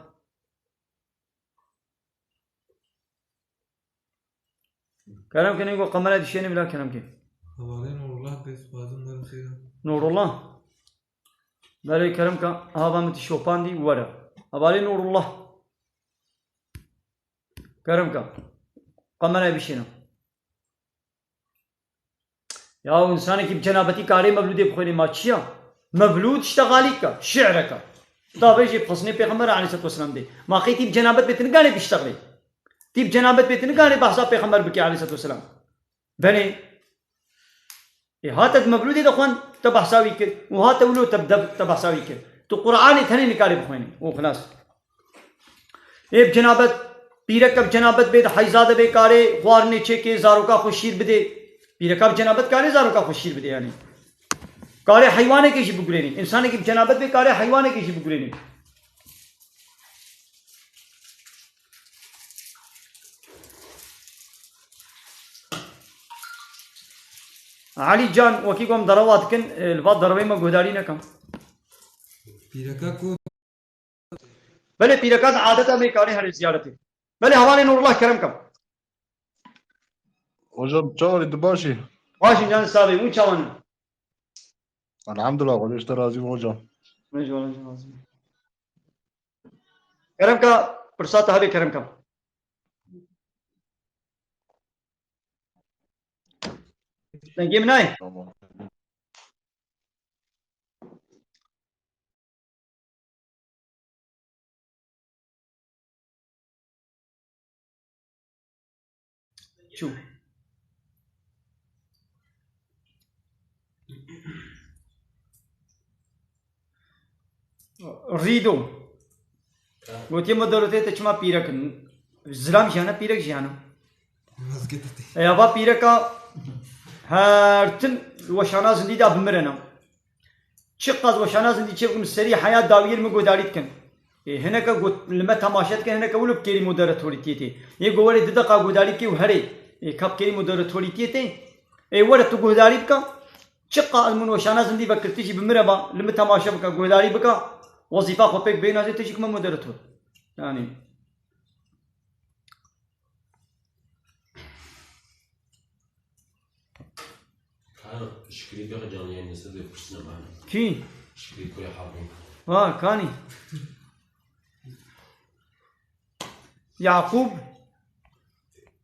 Kerem ke, nêgo kamera dişêne bila, kerem ke. Hevalê Nurullah, pê dixwazim, derim seyda. Nurullah. Belê, kerem ke, hava min tişopandî were. Hevalê Nurullah. Kerem ke. Kamerayê bişêne. Ya, însanekî bi cenabetî karê mevlûdê bixwênê, ma çi ya? Mevlûd işte xalîk e, şi'rek e. Tu ta vê jî bi xisnê Pêxember aleyhisselatu vesselam dê. Ma qey tî bi cenabet bê tu nikarê biştexlê. Tî bi cenabet bê tu nikarê behsa Pêxember bikê aleyhisselatu vesselam. Belê. Ê, hate di mevlûdê de xwend, te behsa wî kir. Û hate wilo te bi dev, te behsa wî kir. Tu Qur'anê tenê nikarê bixwênî. Û xilas. Ê bi cenabet, pîreke bi cenabet bê, di heyza de bê, karê xwarinê çêkê, zaroka xwe şîr bidê. Pîreka bi cenabet karê zaroka xwe şîr bidê, yanî. Karê heywanekê jî bigurênî. Însanekî bi cenabet bê, karê heywanekê jî bigurênî. Elî Can, wekî ku em derewa dikin, e, li va derewê me guhdarî nekin. Pîreka ku Belê, pîreka di adeta me karê herê ziyaretê. Belê, hevalê Nurullah, kerem ke. Hocam, çawa, tu baş î? Baş î, can sağ bê. Hûn çawa ne? Elhamdulillah, Xwedê ji te razî be hocam. Min ji we re jî razî be. Kerem ke, pirsa te hebe, kerem ke. Dengê min nayê? Tamam. Çû. Rîdo. Gotiye moderatê te çima pîrek in? Zilam jiyane, pîrek jiyane. Mezgit tê. Eya va pîreka her tim weşana zindî de bimirena. Çiqas weşana zindî çêbikim, serî heya dawiyê li min guhdarî dikin. Ê, hineke got, li me temaşe dikin, hineke wilo bi kêrî moderatorîtiyê tê. Ê, got, were du deqa guhdarî bike û herê. Ê, ka bi kêrî moderatorîtiyê tê. Ê, were tu guhdarî bike. Çiqas min weşana zindî vekirtî jî bi min re ba, li min temaşe bike, guhdarî bike. Wezîfa xwe pêk bêhna jê, tu jî kime moderator. Yanî. Kar, Şikrî Beg canlı yayında size bir pirsine bana. Kî? Şikrî Koya Harbî. Ha, kanî. Yaqûb.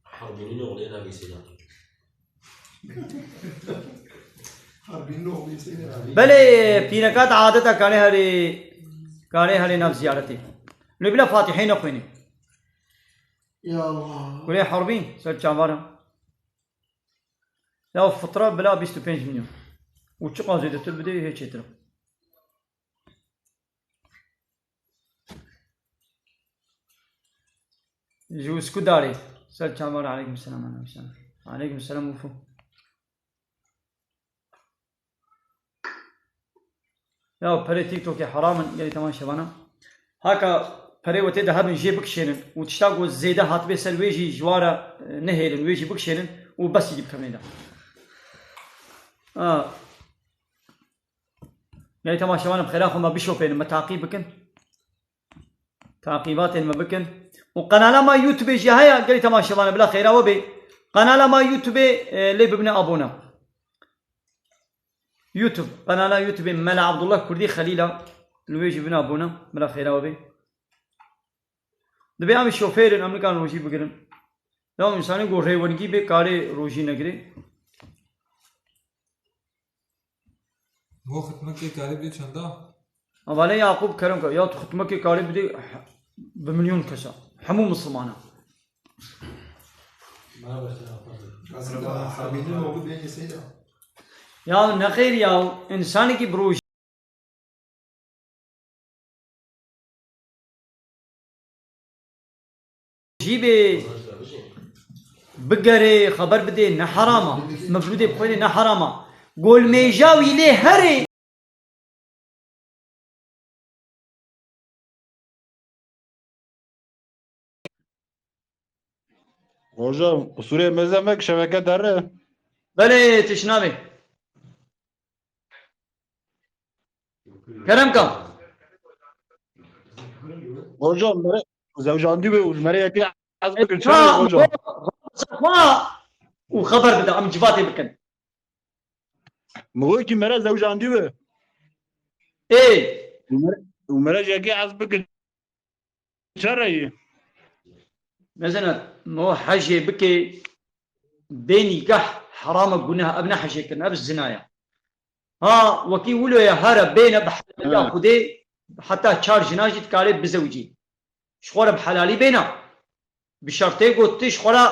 Harbînî ne oğlu en abi Seyda. Harbînî ne oğlu Seyda. Belê, pîreka di adeta karê herê, karê herê nav ziyaretê. Lê bila Fatihê nexwênî. Ya Allah. Kulê Harbî, ser çavara. Ya fitra bila bîst û pênc milyon. Û çiqas zêdetir bidê, hê çêtir. Ji Uskudarê. Ser çavara, aleykum selam, aleykum selam. Aleykum selam, Ufu. Ya perê TikTokê heram in, gelî temaşevana. Haka perê we tê de hebin jê bikişênin û tişta ku zêde hatibe ser wê jî ji wa re, e, nehêlin, wê jî bikişênin û bes jî bikevnê de. Ha. Gelî temaşevanim, xêra xwe me bişopênin, me taqîb bikin. Taqîbatên me bikin. Û qenala me YouTube jî heye, gelî temaşevanim, bila xêra we bê. Qenala me YouTube, e, lê bibine abone. YouTube, qenala YouTube Mela Abdullah Kurdî Xelîla, li wê jî bibine abone, bila xêra we bê. Dibê em şofêr in, em nikarin rojî bigirin. Ya însanê ku rêwengî bê, karê rojî negirê. Bo xitmekê karê bidê çenda? Hevalê Yaqûb kerem ke, ya tu xitmekê karê bidê bi milyon kesa. Hemû misilmana. Ya nexêr ya, însanekî bi rojî jî bê, bigerê, xeber bidê, ne heram a. Mevlûdê bixwênê ne heram a. Golmêja wî lê herê. Hocam, qusûrê mezin e, şebeke derre. Belê, tişt nabe. Kerem ka. Hocam, mere zewjandî be û ji mere yekê ez bikin, çi hocam? Xwe û xeber bide, em civatê bikin. Min got ki mere zewjandî be. Ê. Û mere, û mere ji yekê ez bikin. Çereyî. Mezina, no hejê bike bê nîgah, heram e, guneh, ev ne hejê kirin, ev zina ye. Ha, wekî wilo ye, here bêne bi helaliya Xwedê, heta çar jina jî dikarê bizewicî. Ji xwe re bi helalî bêne. Bi şertê ku tu ji xwe re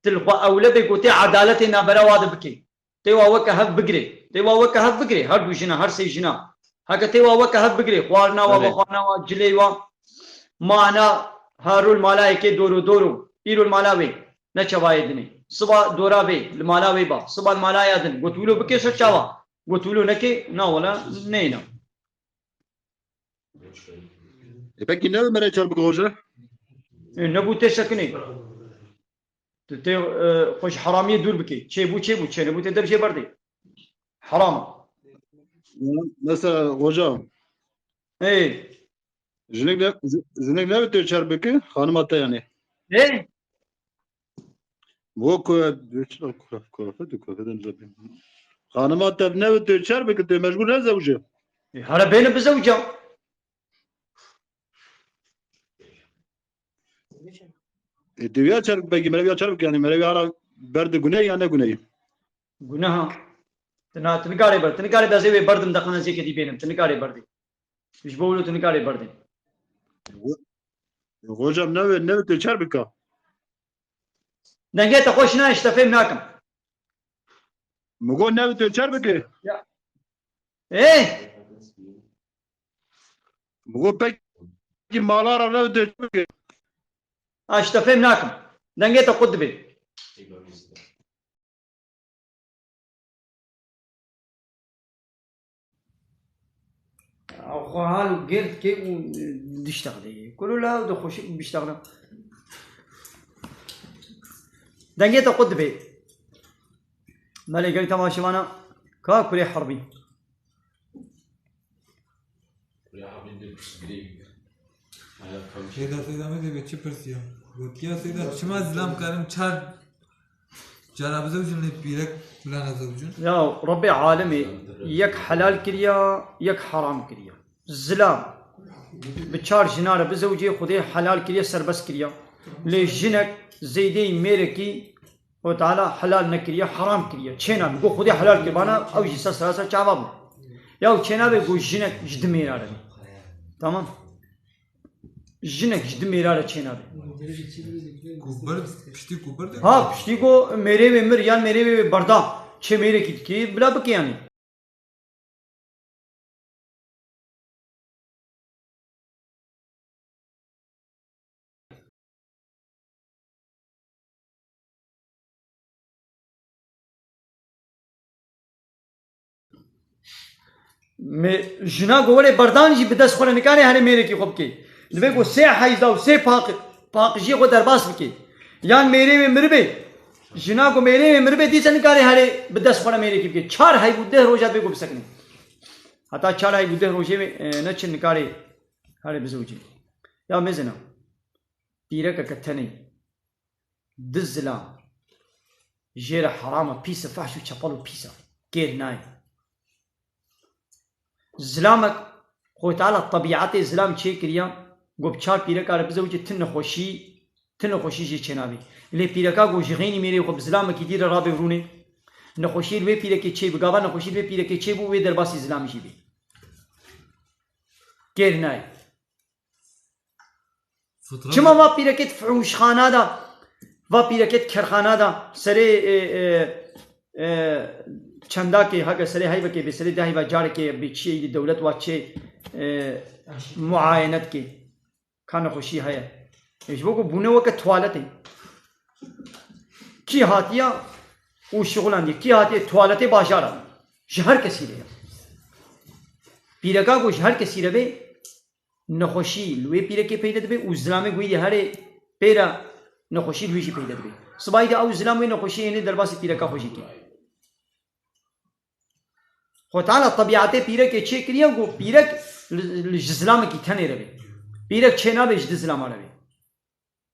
tu li xwe ewle bê ku tê edaletê navbera wa de bikê. Tê wa weke hev bigirê. Tê wa weke hev bigirê. Her du jina, her sê jina. Heke tê wa weke hev bigirê. Xwarina wa, Belê. vexwarina wa, cilê wa. Mana, ha rû li mala yekê dor û dor û. Îro li mala wê. Ne çavayê dinê. Siba dora vê, li mala wê ba. Siba li mala ya din. Got wilo bikê ser çava. Got wilo nekê, na wala neyna. E, peki ne mere çar bike hoca? E, nebû tê sekinê. Tu tê, e, xwe ji heramiyê dûr bikê. Çêbû, çêbû, çênebû tê der jê berdê. Heram. Mesela hocam. Ê. Jinik ne, ji-, jinik ne tê çar bike? Xanima te yani. Ê? Bo ku, ku, ku, ku, ku, Xanima te ne tê çar bike, tê mecbur ne zewce? E, here bêne bizewca. E, dewiya çar bike, peki, mereviya çar bike, yani mereviya ara berde guney ya ne guney? Guneha. Tına, tını karê ber, tını karê bezê wê berdim deqana zêke dî bênim, tını karê berdê. Ji bo wilo tını karê berdê. Ho-, hocam ne, ne tê çar bike? Dengê te xweş nayê, ji te fêm nakim. Min got ne tê çar bike? Ya. Ê! Min got pekî mala re ne tê çar bike? Ha, ji te fêm nakim. Dengê te qut dibê. Xwe hal gêr dike û diştexile. Kuro la ew dixweşik biştexile. Dengê te qut dibê. Belê, gelek temaşevana ka kurê herbî. Kurê herbî dê pirsgirêk. Seyda, Seyda me dê çi pirsiya? Gotiya Seyda, çima zilam karim çar Cara bizewcin lê pîrek bila nezewcin? Ya Rebbê alemê yek helal kiriya, yek haram kiriya. Zilam bi çar jina re bizewcê Xwedê helal kiriye, serbest kiriye. Lê jinek zêdeyî mêrekî Xwedê Teala helal nekiriye, haram kiriye. Çênabe, go Xwedê helal kiribana, ew jî ser sera ser çava bû. Ya çênabe go jinek ji di mêra re be. Tamam. Jinek ji di mêra re çênabe. Ku bir, piştî ku bir de Ha, piştî ku mêrê wê mir yan mêrê wê berda, çê mêrekî dikê, bila bike yanî. Me, jina ku were berdan jî bi dest xwe re nikare herê mêrekî xwe bike. Divê ku sê heyza û sê paq-, paqijiyê xwe derbas bike. Yan mêrê wê miribe. Jina ku mêrê wê miribe dîse nikare herê bi dest xwe re mêrekî bike. Çar heyv û deh roja divê ku bisekine. Heta çar heyv û deh rojê wê, e, neçin nikare herê bizewicî. Ya mezina. Pîrekeke tenê. Di zilam. Jê re heram e, pîs e, fehş û çepel û pîs e. Kêr nayê. Zilamek, Xwedê Teala tebîetê zilam çê kiriya, ku bi çar pîreka re bizewicê ti nexweşî, ti nexweşî jê çênabê. Lê pîreka ku ji xeynî mêrê xwe bi zilamekî dî re rabê rûnê, nexweşiyê li wê pîrekê çêbû, gava nexweşî li wê pîrekê çêbû, wê derbasî zilamî jî bê. Kêr nayê. Fitrat Çima va pîrekê di fihûşxana de, va pîrekê di kerxana de, serê, e, e, e, çendakê, heke serê heyvekê bê, serê deheyva carekê bê çiyê dî dewlet wa çê, e, muayenet kê. Ka nexweşî heye. E, ji bo ku bûne weke tuwaletê. Kî hatiye û şixulandiye, kî hatiye tuwaletê bajara. Ji her kesî re ye. Pîreka ku ji her kesî re bê, nexweşî li wê pîrekê peyde dibe û zilamê ku êdî herê pê re Nexweşî li wî jî peyde dibe. Sibayî de ew zilam wê nexweşiyê hênê derbasî pîreka xwe jî kê. Xwe Teala tebîetê pîrekê çêkiriye, got pîrek li, li ji zilamekî tenê re be. Pîrek çênabe ji di zilama re be.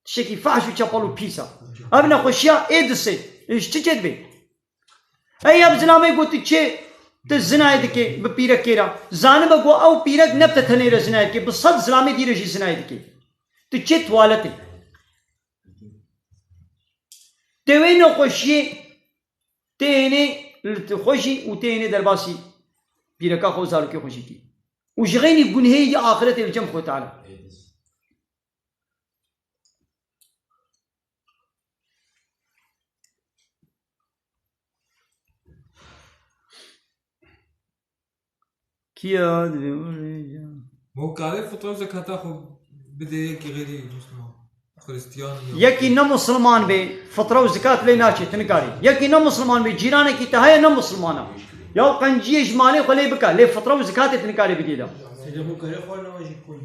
Tiştekî fehş û çepel û pîs e. Ev nexweşiya êdisê, ji çi çê dibe? Ey ev zilamê got tu çê, tu zinayê dikê bi pîrekê re. Zanibe got ew pîrek ne bi te tenê re zinayê dikê, bi sed zilamê dî re jî zinayê dikê. Tu çê tuwaletê. Tê wê nexweşiyê tê hênê li xwe jî û tê hênê derbasî pîreka xwe û zarokê xwe jî kî. Û ji xeynî gunhê yî axirete li cem Xwe Teala. Kiya divê were ya. Bo karê fitra û zekata xwe bidê yekî xeyrî Musliman. Xristiyan ya. Yekî ne Musliman bê, fitra û zekat lê naçê, tu nikarî. Yekî ne Musliman bê, cîranekî te heye ne Musliman e. Ya qenciyê ji malê xwe lê bike, lê fitra û zekatê tu nikarî bidî de. Sêde xwe karê xwe nawa jî xwe.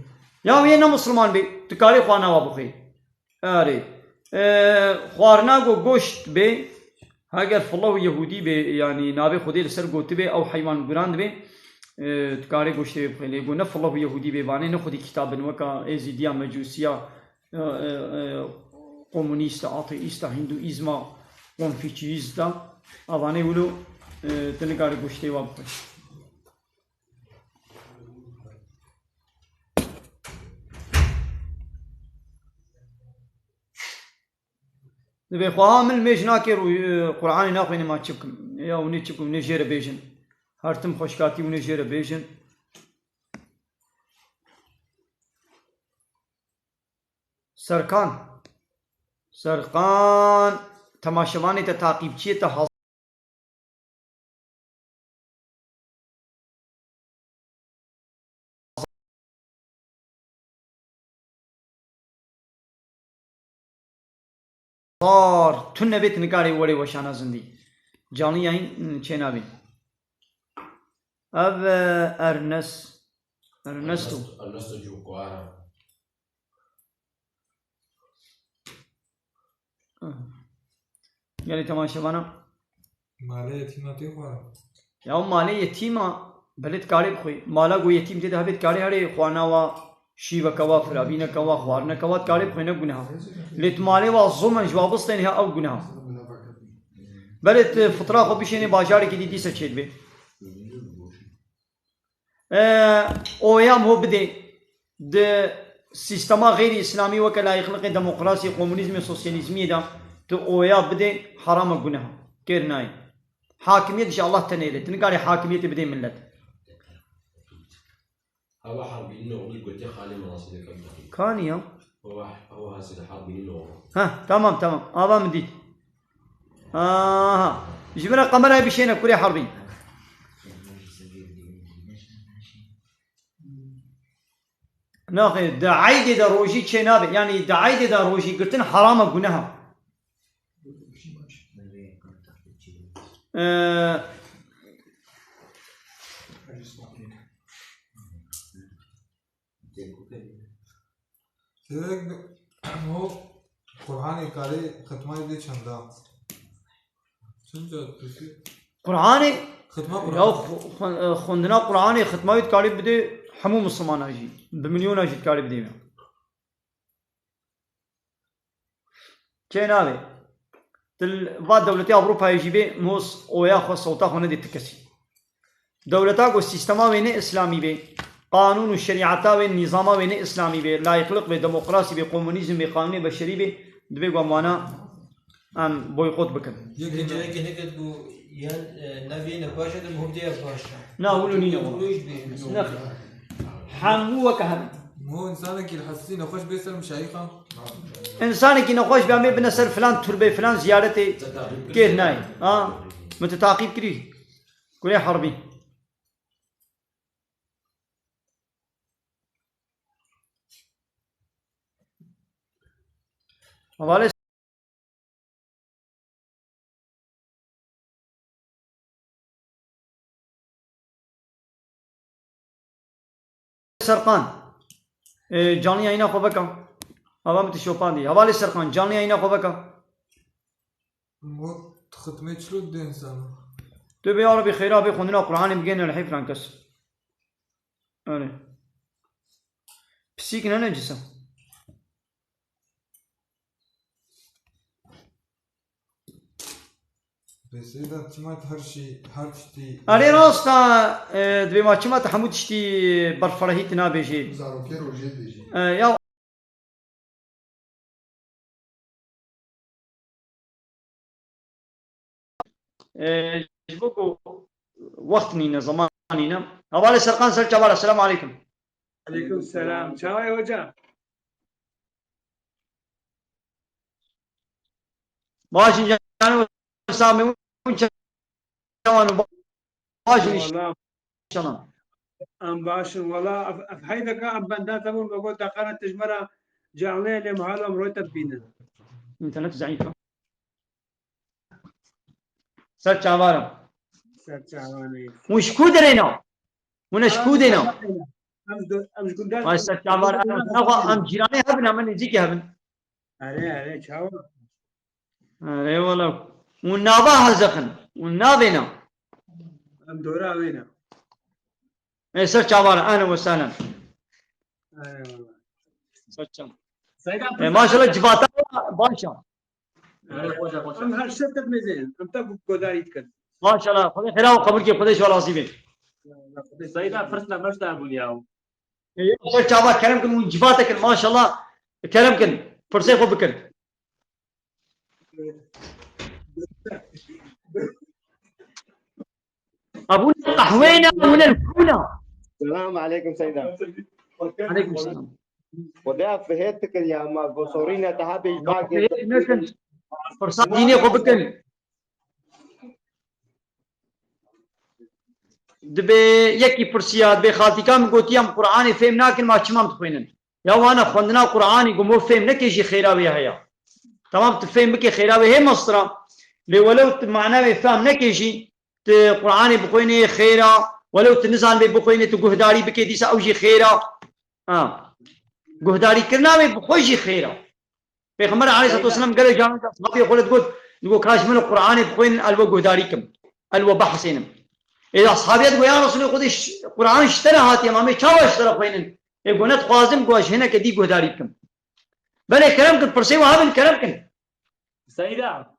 Ya wê ne Musliman bê, tu karê xwe nawa bixwî. Erê. E, xwarina ku goşt bê, heger filo û yehûdî bê, yanî navê Xwedê li ser gotibê, ew heywan guran dibê, e, tu karê goştê wê bixwî. Lê ku ne filo û yehûdî bê, vanê ne xwedî kitab in, weka êzîdiya, mecûsiya, e, e, e, komunîsta, ateîsta, hîndûîzma, konfûçyîsta, evanê wilo, e, tu nikarî goştê wan bixwî. Divê xweha min mêj nake rû, e, Qur'anê naxwînim, ma çi bikim? Ya hûn ê çi bikin? Hûn ê jê re bêjin. Her tim xweşkatî hûn ê jê re bêjin. Serkan. Serkan. Temaşevanê te, taqîbçiyê te haz- Zar tune bê, tu nikarê werê weşana zindî. Canlı yayın, hmm, çênabî. Ev, e, Ernest, Ernesto. Ernesto, Ernesto Cucuara. Gelê temaşevana. Malê yetîma tê xwarin. Ya malê yetîma belê dikarê bixwî. Mala ku yetîm tê de hebê dikarê herê xwarina wa, şîveke wa, firabîneke wa, xwarineke wa dikarê bixwî, ne guneha. Lê tu malê wa zûmen ji wa bistênî, ha ew guneha. Belê tu fitra xwe bişênê bajarekî dî, dîsa çêdibê. E, oya ho bidê di sîstema xeyrî îslamî weke layîqliqê, demokrasî, komunîzmê, sosyalîzmiyê de tu oya bidê, heram e, guneha. Kêr nayê. Hakimiyet ji Allah tenê re. Tu nikarî hakimiyetê bidê millet. Ewa Harbînî oğlu gotiye xalê min Nasîrê Kebdakî. Kanî ya? Ewa, ewa Hasîrê Harbînî oğlu. Ha, tamam, tamam. Ava min dît. Aha. Ji min re kamerayê bişêne kurê Harbîn. Naxê, di eydê de rojî çê nabe. Yanî di eydê de rojî girtin heram e, guneha. Ee, Sêrek bi-, o Qur'anê karê xitmayê bidê çenda? Çend car pirsî? Qur'anê, xitma ya Qur'an. Xu-, xu-, xwendina Qur'anê xitmayê dikarî bidê hemû Mislimana jî. Bi milyona jî dikarî bidê. Çê navê. Til va dewletê Ewropayê jî bê, mos oya xwe, sewta xwe nedê ti kesî. Dewleta ku sîstema wê ne îslamî bê, qanûn û şerîeta wê, nîzama wê ne îslamî bê, layîqliq bê, demokrasî bê, komunîzm bê, qanûnê beşerî bê, divê ku em wana em boykot bikin. Yekê Yekê neket ku yan, e, navê ne baş e, de muhbdê ya baş e. Na, wilo nîne wilo. Roj bê. Nexê. Hemû weke hev in. Mo insanekî li hesî nexweş bê ser mişayîxa? Însanekî nexweş be, em ê bine ser filan turbê, filan ziyaretê, kêr nayê. Ha? Min tu taqîb kirî? Kurê Herbî. Hevalê Serkan. E, canlı yayına xwe veka. Hava min tu şopandî. Hevalê Serkan, canlı yayına xwe veke. Got xitmê çilo didê insana. Tu bê ya Rebî xêra bê xwendina Qur'anê bigêne li heyfran kes. Öyle. Pisîk ne necisa. Pê Seyda, çima tu her şey, her tiştî Erê rast e, e, dibê ma çima tu hemû tiştî berferehî tu nabêjî? Zarokê rojê dibêjî. E, ya E, ji bo ku wext nîne, zeman nîne. Hevalê Serkan ser çavar, Esselamu Aleykum. Aleykum selam. Çawa ye hoca? Baş in canım, sağ olun. Çawan, baş in Wala, inşallah. Em baş in. Wala, ev, ev heydeka em benda te bûn, me got, deqana tijmera canlê lê mehal em roy te bînin. İnternet zayıf. Ser çavarım. Ser çavanê. Hûn ji ku derê ne? Hûn ji ku dê ne? Em ji, em ji gundar Ay ser çavar, em, em, em cîranê hebin, em nêzîkê hebin. Erê, erê, çawa? Erê wala. Hûn nava hezexin. Hûn navê ne? Em dora wê ne. Ê ser çavar, ehlen ve sehlen. Erê wala. Ser çavar. Seyda, E, maşallah civata baş e. Em her şev te dimêzin. Em te guhdarî dikin. Maşallah. Xwedê xêra û qebûlkê Xwedê ji we razî be. Seyda, pirs me meşta bûn ya. E, ya, ser çava kerem kin û civatekin, maşallah. Kerem kin. Pirsê xwe bikin. Ebûne qehweyna, ebûne li kûna. Selam aleykum Seyda. Aleykum selam. Xwedê ev hêt dikir ya, ma bo sorîne daha bêj bagê. Hêt nekin. Firsa dînê xwe bikin. Dibê yekî pirsiya, dibê xaltîka min gotiya, em Qur'anê fêm nakin, ma çima em dixwînin? Ya wana xwendina Qur'anî, ku mor fêm neke jî xêra wê heye. Tamam, tu fêm bike xêra wê hê mestra. Lê welew tu mana wê fehm neke jî, tu Qur'anê bixwînê xêra, welew tu nizanibê bixwînê, tu guhdarî bike, dîsa ew jî xêra. Ha. Guhdarîkirina wê bi xwe jî xêra. Pêxember aleyhisselatu vesselam gelek caran ashabê xwe digot, digot, ka ji min Qur'anê bixwînin, el we guhdarî kim, el we behsênim. Ê ashabiye digot, ya Resulê Xwedê, ş-, Qur'an ji te re hatiye, ma em ê çawa ji te re xwînin? Ê got, ne dixwazim ku ez ji hineke dî guhdarî bikim. Belê kerem kin, pirsê we hebin, kerem kin. Seyda.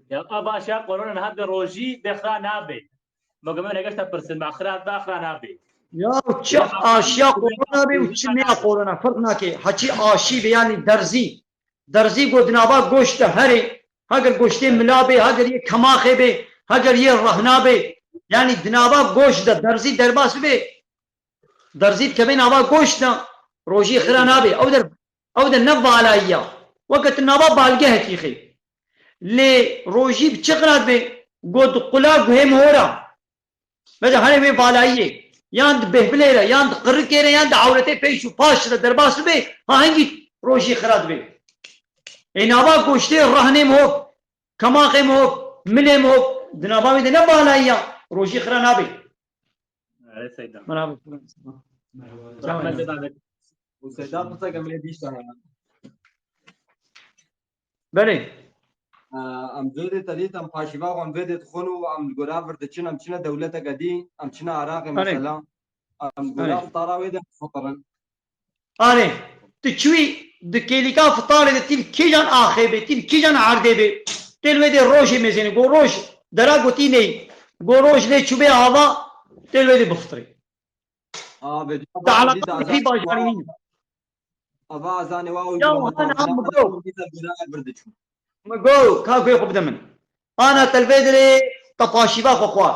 Ya, a başa korona niha di rojî bê xira nabe. Ma gome negişte pirsin, ma xira be, xira nabe. Ya, çi aşiya korona be û çi neya korona, ferq nake. Haçî aşî be, yani derzî. Derzî go dinava goşt de herê. Heger goştê mila be, heger yê kemaxê be, heger yê rehna be. Yani dinava goşt de derzî derbas be. Derzî dikeve nava goşt de, rojî xira nabe. Ew der, ew der ne valayî ya. Weke tu nava balgehekî xê. Lê rojî bi çi xira dibe? Go di qula guhê mihora. Mesela herê wê valayiyê. Yan di bêhbilê re, yan di qirikê re, yan di ewretê pêş û paş re derbas bibe, ha hingî rojî xira dibe. Ê nava goştê rehnê mihov, kemaxê mihov, milê mihov, di nava wê de ne valayî ya, rojî xira nabe. Erê Seyda. Merhaba. Merhaba. Rahmet cenabek. Û Seyda, pirseke me dîşta heye. Belê. Em zêdê telît, em paşîva xwe em vêdê dixwin û em li gora vir diçin, em çine dewleteke dî, em çine Iraqê mesela. Em gora fitara wê de difitirin. Erê, tu çûyî di kêlîka fitarê de tîl kîjan axê bê, tîl kîjan erdê bê, têl wê dê rojê mêzênê, go roj dera gotî ney, go roj lê çûbê ava, têl wê dê bifitirê. Abi, Te alaqa bi vî bajarî nîne. Ava azanê wa Ya, wana em bi go. Bi go, ka guhê xwe bide min. Ana telvê dirê te paşîva xwe xwar.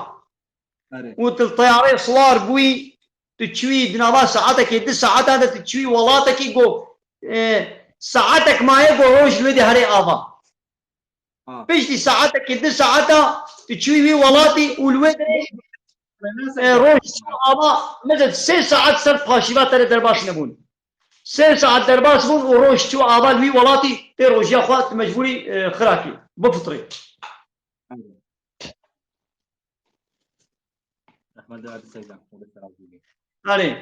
Erê. Û tu li teyareyê siwar bûyî, tu çûyî di nava saetekê, du saetan de tu çûyî welatekî ku, e, saetek maye ku roj li wê de herê ava. Ha. Piştî saetekê, du saeta tu çûyî wî welatî û li wê de, e, roj çû ava, mesela sê saet ser paşîva te re derbas nebûn. Sê saet derbas bûn û roj çû ava li wî welatî, tê rojiya xwe tu mecbûrî, e, xirakî, bifitirî. Rahmet Seyda, Xwedê te razî be. Erê.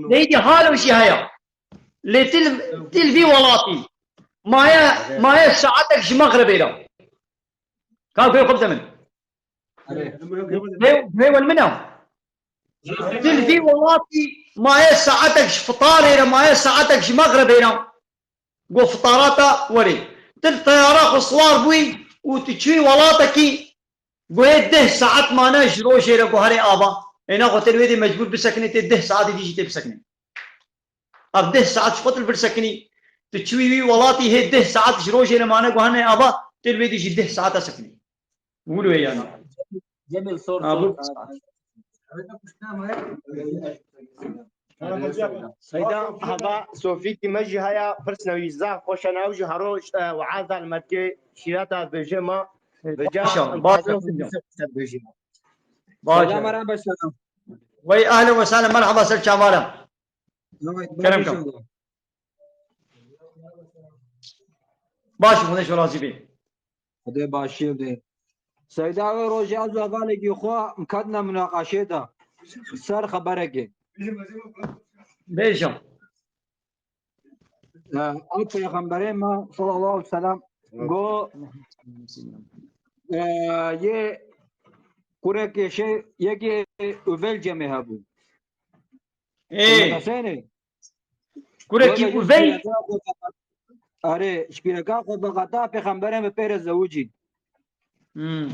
Neydi halo jî heye. Lê til, til vî welatî. Maye, maye saetek ji mexrebê re. Ka guhê xwe bide min. Guhê, guhê wen min e. Til vî welatî maye saetek ji fitarê re, maye saetek ji mexrebê re. Go fitarata werê. Til teyara xwe siwar bûyî û tu çûyî welatekî, go hê deh saet mane ji rojê re go herê ava. Êna xwe tê li wê dê mecbûr bisekinê, tê deh saetê dî jî tê bisekinê. Ev deh saet ji xwe tu li vir sekinî. Tu çûyî wî welatî hê deh saet ji rojê re mane go hene ava, tê li wê dî jî deh saeta sekinî. Wilo ye yana. Cemil sor, ha, sor. Bu Seyda, hava Sofîkî me jî haya, pirsna wî zaf xweş e, ew jî hero, e, weaza li me dike, şîreta dibêje ma. Baş e, baş e. Baş e. Selam, merhaba, selam. Wey, ehlen ve sehlen, merhaba, ser çavara. Kerem kam. Baş, Xwedê ji we razî be. Xwedê başiyê bide. Seyda, wê rojê ez û hevalekî xwe ketine munaqeşê de. Ser xeberekê. Bêjim. E, ew pêxemberê me sallallahu aleyhi ve sellem go, e, yê kurekê şey yekê Üveyl cemê hebû. Ê. Hesênê. Kurekî Wele ji Üveyl. Pîreka xwe, erê, ji pîreka xwe bi xeta pêxemberê min pê re zewicî. Hmm.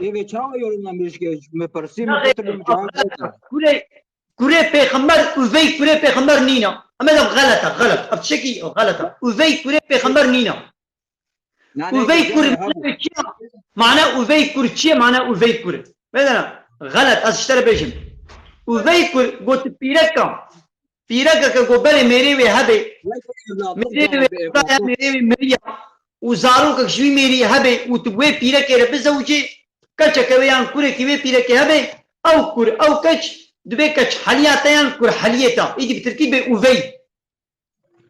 Ê vê çawa yorumlamiş ke? Me pirsî, me Naxê, gotin, min cevap neda. Kurê, kurê pêxember, Üveyl kurê pêxember nîna. Em ê de xelet e, xelet. Ev tiştekî xelet e. Üveyl kurê pêxember nîna. Üveykur çi ye? Mane Üveykur çi ye? Mane Üveykur. Bedene, xelet, ez ji te re bêjim. Üveykur got pîreka. Pîrekeke got berê mêrê wê hebe. Mêrê wê biraya, mêrê wê miriya. Û zarokek ji wî mêrî hebe û tu wê pîrekê re bizewicê, keçeke wê yan kurekî wê pîrekê hebe, ew kur, ew keç, dibê keç heliya te yan kur heliyê te. Îdî bi tirkî bê Üvey.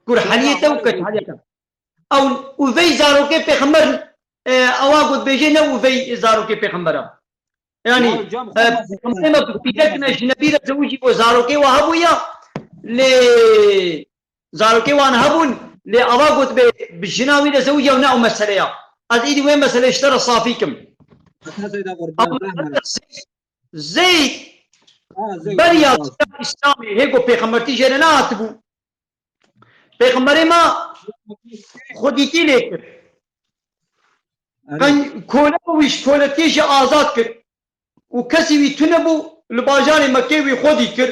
Kur heliyê te û keç heliyê te. Ew Üvey zarokê pêxember, e, ewa got bêjê ne Üvey zarokê pêxember e. Yani, e, pêxemberê me bi pîrek ne ji nebî re zewicî bû zarokê wa hebû ya, lê zarokê wan hebûn, lê ewa got bê bi jina wî re zewicî ew ne ew mesele ya. Ez îdî wê meselê ji te re safî kim. Zeyd, Zeyd, beriya çiya Îslamê hê got pêxembertî jê re nehatibû. Pêxemberê me xwedîtî lê kir. Qen-, kole wî ji koletiyê jî azad kir. Û kesî wî tune bû, li bajarê Mekkê wî xwedî kir.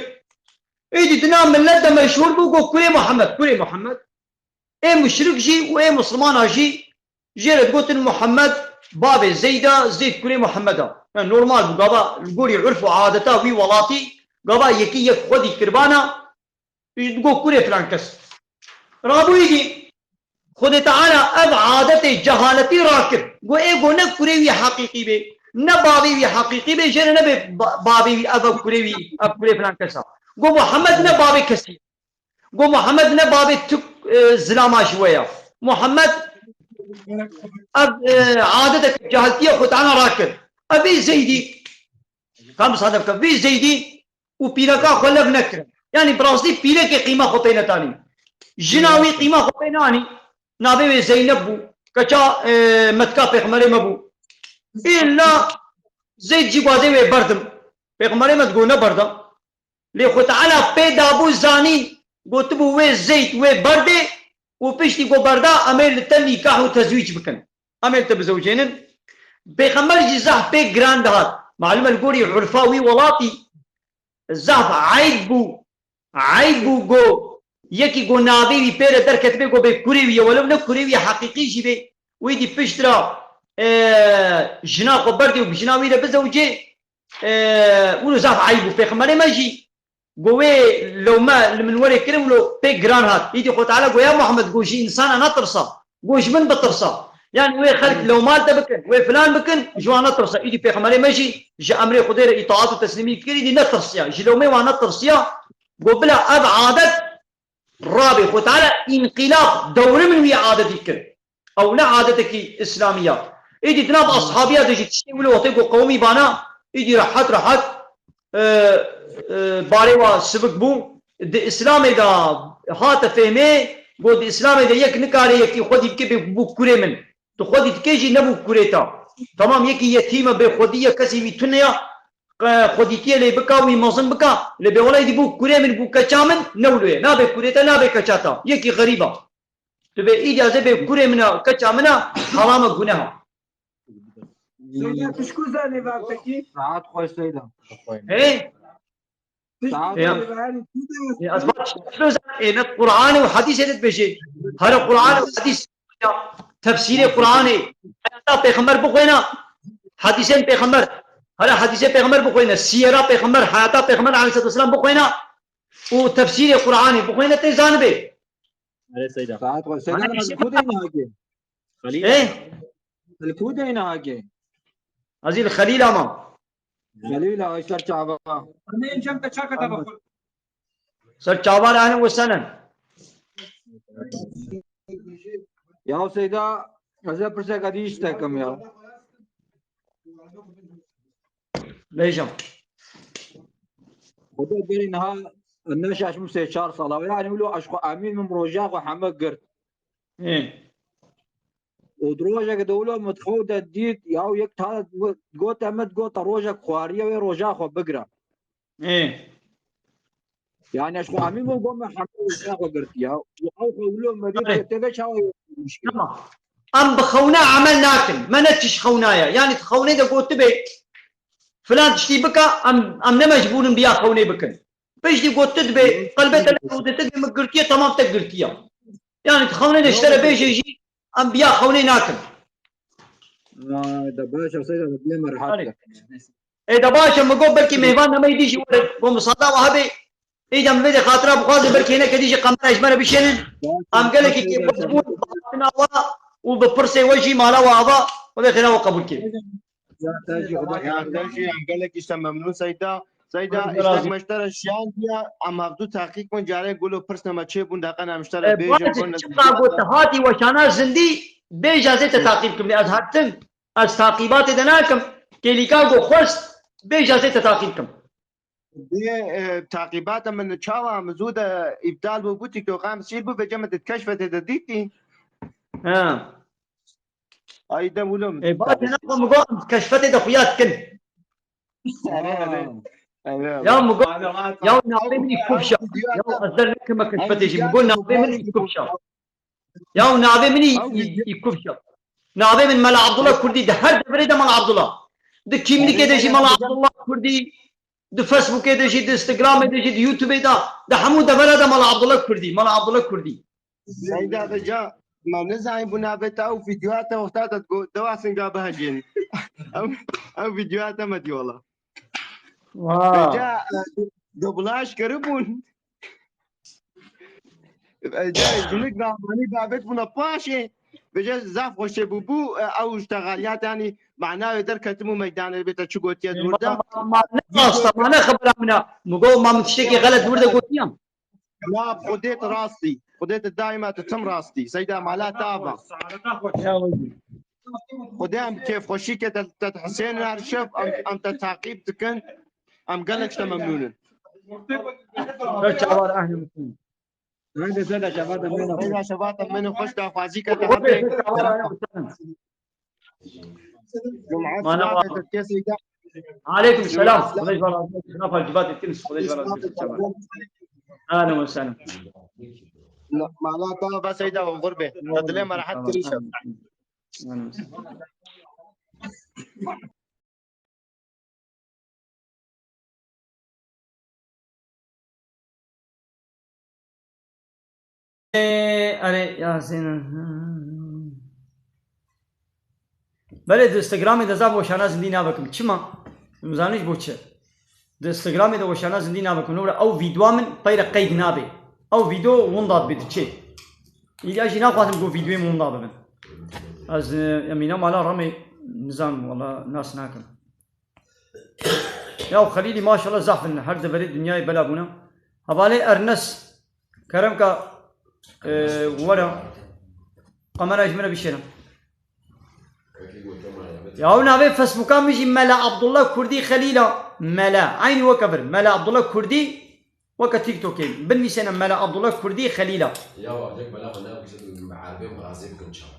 Êdî dina millet de meşhûr bû, got, "Kurê Muhammed, kurê Muhammed." Ê muşrik jî û ê misilmana jî jê re digotin Muhammed bavê Zeyd e, Zeyd kurê Muhammed e. Yani normal bû, gava li gorî urf û adeta wî welatî, gava yekî yek xwedî kirbana, Ji digo kurê filan kes. Rabûyî dî, Xwedê Teala ev adetê cehaletî rakir. Got, ê got ne kurê wî heqîqî bê, ne bavê wî heqîqî bê, jê re nebe ba-, bavê wî, ev, ev kurê wî, ev kurê filan kes a. Got, Muhammed ne bavê kesî. Got, Muhammed ne bavê tu, e, zilama ji we ya. Muhammed ev, e, adetek cehaltiye Xwedê Teala rakir. Ev ê Zeydî, ka misadef ke, vê Zeydî û pîreka xwe lev nekirin. Yanî bi rastî pîrekê qîma xwe pê netanî. Jina wî qîma xwe pê nanî. Navê wê Zeynep bû. Keça, e, metka pêxemberê me bû. Îlla Zeyd jî guazê wê berdim. Pêxemberê me digo neberdim. Lê Xwe Teala pê dabû zanîn, gotibû wê Zeyd wê berdê û piştî ku berda em ê li te nîkah û tezwîc bikin. Em ê li te bizewicênin. Pêxember jî zehf pê giran dihat. Malum e li gorî urfa wî welatî zehf eyb bû. Eyb bû go yekî go navê wî pê re derketibe go bê kurê wî ye, welew ne kurê wî heqîqî jî bê. Wî dî pişt re, e, jina xwe berdê û bi jina wî re bizewicê. E, wilo zaf eyb bû. Pêxemberê me jî go wê lewme li min werê kirin, wilo pê giran hat. Îdî Xwe Teala go ya Muhammed, go ji însana netirsa. Go ji min bitirsa. Yani wê xelk lewma li te bikin, wê filan bikin, ji wan netirsa. Îdî Pêxemberê me jî ji emrê Xwedê re îtaat û teslîmî kir, îdî netirsiya. Ji lewmê wan netirsiya. Go bila ev adet rabê. Xwe Teala înqîlab, dewrimin wî adetî kir. Ew ne adetekî îslamî ya. Êdî di nav ashabiya de jî tiştê wilo wextê ku qewimî bana, Îdî rehet rehet, e, e, barê wa sivik bû. Di Îslamê de hate fêhmê, got di Îslamê de yek nikare yekî xwedî bike bê bû kurê min. Tu xwedî dikê jî nebû kurê te. Tamam, yekî yetîm e, bê xwedî ye, kesî wî tune ya, qe-, xwedîtiyê lê bika, wî mezin bika, lê bê wela îdî bû kurê min, bû keça min, ne wilo ye. Nabe kurê te, nabe keça te. Yekî xerîb e. Tu bê îdî ez ê bê kurê min e, keça min e, heram e, guneh e. Seyda, tu ji ku zanî vavtekî? Saet xweş Seyda. Hey? Tu ji ku Ya. zanî vavtekî? Ya, ez bak, tu zanî, ê, ne Qur'anê û hadîsê de dibêjê. Here Qur'an û hadîs. Ya, tefsîrê Qur'anê. Heyata pêxember bixwêne. Hadîsên pêxember. Here hadîsê pêxember bixwêne. Siyera pêxember, heyata pêxember aleyhissalatu vesselam bixwêne. Û tefsîrê Qur'anê bixwêne tê zanibê. Erê Seyda. Saet xweş. Seyda, Bana ez li ku de ne hake? Xelîl. Eh? Li ku de ne hake? Ez ê li Xelîla mam. Xelîla, ay ser çava. Ser çava re, ehlen we sehlen. Ya Seyda, ez ê pirseka dî ji te kim ya. Bêjim. Xwedê berî niha ne şaş min sê çar sala. Yani wilo ez xwe emîn min roja xwe heme girt. Ê. Û di rojeke de wilo min xew de dît, ya yek ta got, min got, rojek xwariye wê roja xwe bigire. Ê. Yani ez xwe emîn min got, min heme roja xwe girtiya. Û ew xwe wilo min dît, Erê. Tê ve çawa Tamam. Em bi xewna emel nakin. Me ne tişt xewna ye. Yani xewnê de gotibê filan tiştî bika, em, em ne mecbûr in biya xewnê bikin. Piştî gotibê qelbê te ne rûdê te dê min girtiye, tamam te girtiye. Yani xewnê de ji te re bêje jî em biya xewnê nakin. Vay, da baş e, Seyda, dilê me rehat Erê. Be. Ê de baş e, min got belkî mêvan nemeyî dî jî were, got misada we hebe. Ê de min vê de xatira bixwaze belkî hineke dî jî kamera ji me re bişênin. Em gelekî kêfxweş bûn, bi hatina we û bi pirsê we jî mala we ava, Xwedê xêra we qebûl kê. Ya te jî, Xwedê Ya xêra te jî, em gelekî ji te memnûn Seyda. Seyda, Xwedê îştek razî. Me ji te re şiyandiye, em hevdû teqîq bûn, carê gulo pirsne me çê bûn, deqe em ji te re E, bêjin, bacim, gon çiqa got te hatî weşana zindî, bêje ez ê te taqîb kim, ez her tim, ez taqîbatê de nakim, kêlîka got xwest, bêje ez ê te taqîb kim. Dê, e, taqîbata min çawa min zû de îptal bû, bû TikTok em sîr bû, vêce min di keşfetê de dîtî. Ha. Ay de wilo min. E, bacê ne xwe min got em keşfetê de xuya dikin. Erê, erê. Erê, Ya erê. min got, ya navê min î kufşa. Ya ez der nekime keşfetê jî. Min got navê min î kufşa. Ya navê min î, Ew î, vîdyo- î kufşa. Navê min Mela Abdullah Kurdî, di her deverê de Mela Abdullah. Di kîmlikê de jî Mela Abdullah Kurdî, di Facebookê de jî, di Instagramê de jî, di YouTubeê de, di hemû devera de Mela Abdullah Kurdî, Mela Abdullah Kurdî. Seyda Beca, me nizanî bû navê te, ew vîdyoya te wexta te digo-, dewa singa bihejên. Ew, ew vîdyoya te me dî wela. Wa. Beca, e, dublaj kiribûn. Beca, jinik Ramanî babet bûne paşê. Beca zaf xweşê bû bû, e, ew ji te xaliyat, yanî mana wê derketim û meydanê bê te çi gotiye di wir de. Ma, ma, ma, ne rasta, ma ne xebera min e. Min got, ma min tiştekî xelet di wir de gotiye. Na, Xwedê tu rastî. Xwedê tu daîma tu tim rastî. Seyda mala te ava. Ya wezî. Xwedê em kêfxweşî ke te, te Husên her şev em, em te taqîb dikin. Em gelek ji te memnûn in. Ser çavan ehli Muslim. Hadi Seyda şevat em Seyda şevat em xweş daxwazî ke te hebe. Ser çavan ehli Muslim. Cum'e Mana silamet wa. Tirkiye Seyda. Aleykum selam. Xwedê ji we razî be. Xirafa civatê tînis. Xwedê ji we razî be. Ahlen we sehlen. Mala te ava Seyda û xurbe. Te dilê me rehet kirî şev. Ahlen we sehlen. Ê, erê, ya sêne. Belê di Instagramê de zaf weşana zindî navekim. Çima? Em zanî ji bo çi? Di Instagramê de weşana zindî navekim. Lewra ew vîdyoa min peyre qeyd nabe. Ew vîdyo winda dibe diçe. Îlya jî naxwazim ku vîdyoyê min winda bibin. Ez, e, Emîna mala Remê nizam, wala nas nakim. Ya Xelîlî maşallah zaf in, her deverê dinyayê bela bûne. Hevalê Ernest, kerem ka, e, were, kamera ji min re bişêne. Ya ew navê Facebooka min jî Mela Abdullah Kurdî Xelîla. Mela. Eynî weke vir. Mela Abdullah Kurdî weke TikTokê. Binivîsêne Mela Abdullah Kurdî Xelîla. Ya wek mela xwe ne bikin, bi erebê mixazê bikin çawa?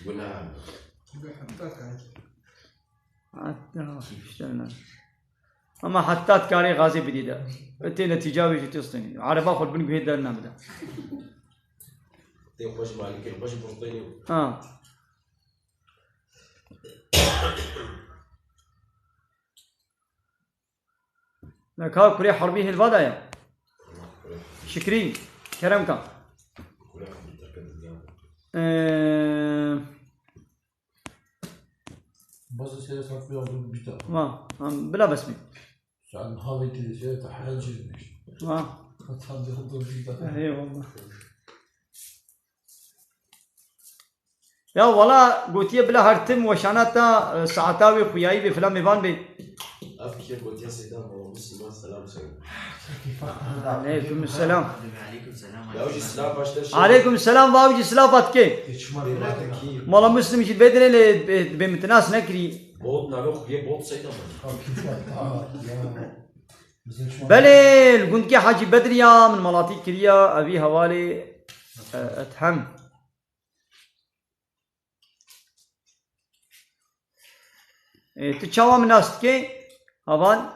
Gunah. Hatta işte öyle. Ama hatta karê gazê bidî de. Tê netîca wê jî tê stênî. Ereba xwe bin guhê dernamide. Tê xweş malikê, xweş burtênî. Ha. Ne ka kurê herbî hilva da ya. Şikrî, kerem ka. Ee, Bazı şeyler satmıyor olduğunu bir daha. Va, em bila besmî. Sen haveti şey tahran çizmiş. Va. Hata bir olduğunu bir daha. Eyvallah. Ya wala gotiye bila her tim weşana ta, e, saeta wê xuyayî bê filan mêvan bê. Ev kî gotiye Seyda Mala Muslim, selam söyle. Aleyküm selam. Aleyküm selam. Ya jî silav başlar şey. Aleyküm selam, vav jî silav atke. Mala Muslim jî bedire le be, be mitinas nekirî. Bot navê xuyê bot Seyda Mala. Belê, li gundkê Hacî Bedriya min malatî kiriya, evî hevalê, e, Ethem. Ê, tu çawa min nas dikê? Havan?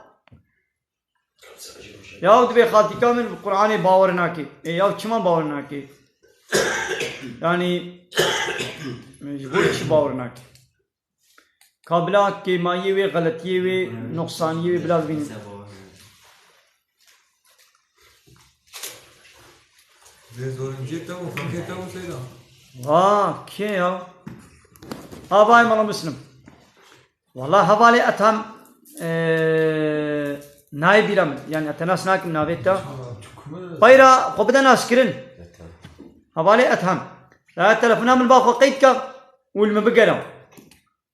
Ya dibê xaltîka min bi Qur'anê bawer nake. Ê, ya çima bawer nake? Yani, ji bo çi bawer nake? Ka bila kêmayiyê wê, xeletiyê wê, nuqsaniyê wê bila bibînin. Vê zorinciyê te bû, feqê te bû Seyda. Ha, kê ya? Ha, vay Mala Muslim. Wala hevalê Ethem, e, nayê bîra min. Yani, te nas nakim navê te. Peyra xwe bide naskirin. Hevalê Ethem. Ya telefona min ba xwe qeyd ke û li min bigere.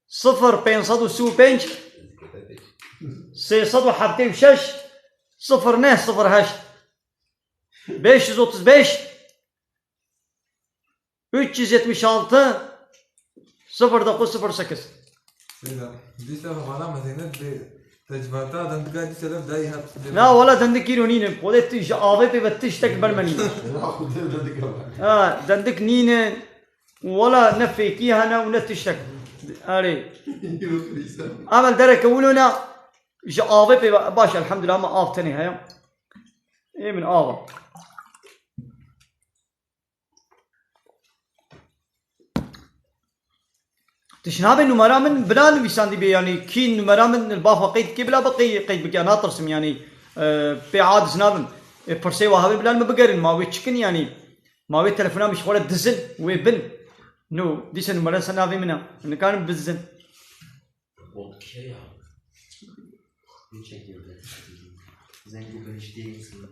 Sifir pênc sed û sî û pênc, sê sed û heftê û şeş, sifir neh sifir heşt, beş yüz otuz beş, üç yüz yetmiş altı, sıfır dokuz sıfır sekiz. Seyda, dîsa xwe bana mezêne dibê tecvata dendika dîsa dev dayî hat. Na, wala dendik îro nîne. Xwedê tu ji avê pê ve tiştek ber me nîne. Wala xwedê dendika ber. Ha, dendik nîne. Wala ne fêkî hene û ne tiştek. Erê. Yok, neyse. Ama dereke wilo ne ji avê pê ve. Baş, elhamdülillah, ama av tenê heye. Ê min ava. Tişt nabe numara min bila nivîsandî bê, yanî kî numara min li ba xwe qeyd dike bila bi qey-, qeyd bike, natirsim yanî, e, pê aciz nabim. E, pirsê wa hebe bila min bigerin, ma wê çikin yanî, ma wê telefona min ji xwe re dizin, wê bin. No, dîse numara ser navê min e. Nikarin bizdin. Bot kê ya?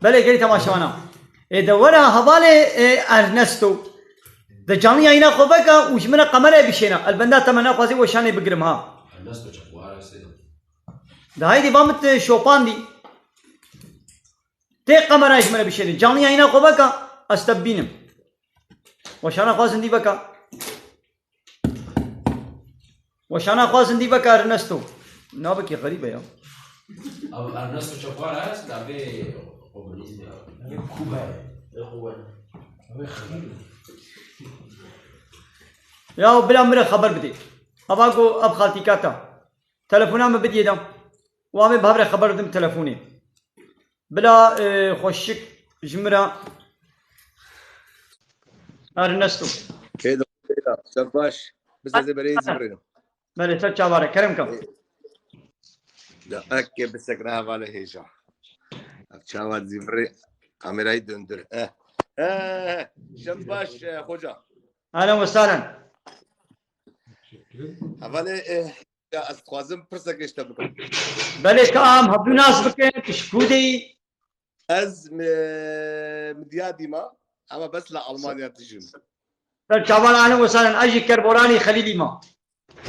Belê, gelî temaşevana. Ê de were hevalê, e, Ernesto. De canlı yayına xwe veke û ji min re kamerayê bişêne. Elbenda te me naxwazê weşanê bigirim ha. Ernesto çakwara seyda. De haydi va min te şopandî. Tê kamerayê ji min re bişêne. Canlı yayına xwe veke ez te bibînim. Weşana xwe zindî veke. Weşana xwe zindî veke Ernesto. Navekî xerîb e ya. Abi Ernesto Çapar hest, abi komunizm ya. Kuba. Kuba. Abi xerîb. Ya bila min re xeber bidê. Ava ku ev xaltîka te. Telefona min bidiyê de. Û em ê bi hev re xeber bidim telefonê. Bila, e, xweşik ji min re. Ernesto. Kê de, kê de. Şev baş. Biz ez ê berê zîvirînim. Belê, ser çavare. Kerem kam. E, da, eke bisekine hevalê hêja. Ev çawa zîvirî kamerayı döndür. Eh. Eh, eh, eh. Şev baş, e, hoca. Ahlen ve sahlen. Hevalê, e, Ya, ez dixwazim pirsek ji te bikim. Belê ka em hevdû nas bikin, tu ji ku de yî? Ez mi, mi diya dîma, ama bes li Almanya dijim. Ser çavan ahlen ve sahlen, ez jî Kerboranî Xelîlî ma.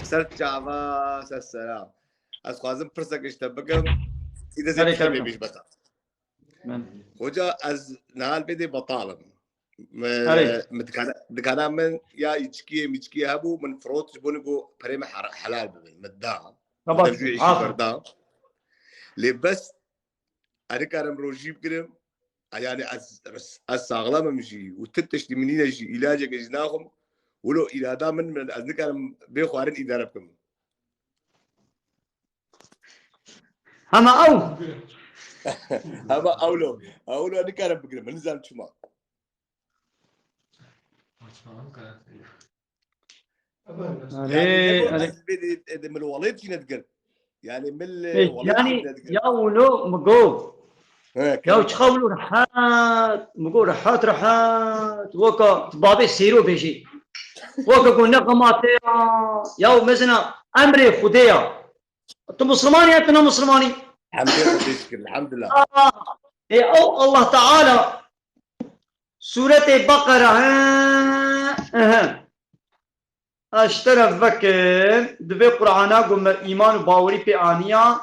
Ser çava, ser selam. Ez dixwazim pirsek ji te bikim. Îde zê Belê, Kerem. Bêbîş beta. Ben. Hoca, ez nihal bê dê betal im. Me, Erê. me dikana, dikana min ya îçkiyê mîçkiyê hebû, min firot ji bo ku perê me her-, helal bibin. Me da. Xebat, Dev jû îşî aferin. Berda. Lê bes, ez nikarim rojî bigirim. Yani ez, ez, ez saxlam im jî û tu tiştî min nîne jî, îlaceke jî naxwim. Wilo îrada min, min, ez nikarim bê xwarin îdare bikim. Hema ew. Hema ew lo. Ew lo nikarim bigirim. Min nizam çima. Erê, Yani, erê. Ez bê de, de mil welê çîne dikin. Yani, mil, Ê, welê yani, çîne dikin. Ya wilo mi go. He, Ya kevin. Çiqa wilo rehat, mi go rehat, rehat. Weka tu babê sêro bêjî. Weka go ne qemate ya. Ya mezina emrê Xwedê ya. Tu Muslimanî ya, tu ne Muslimanî? Hemdê Xwedê şikir, elhamdulillah. Aa, ê, ew Allah Teala Sûretê Beqera, he, he. Ez ji te re vekim, di vê Qur'ana ku me îman û bawerî pê aniya,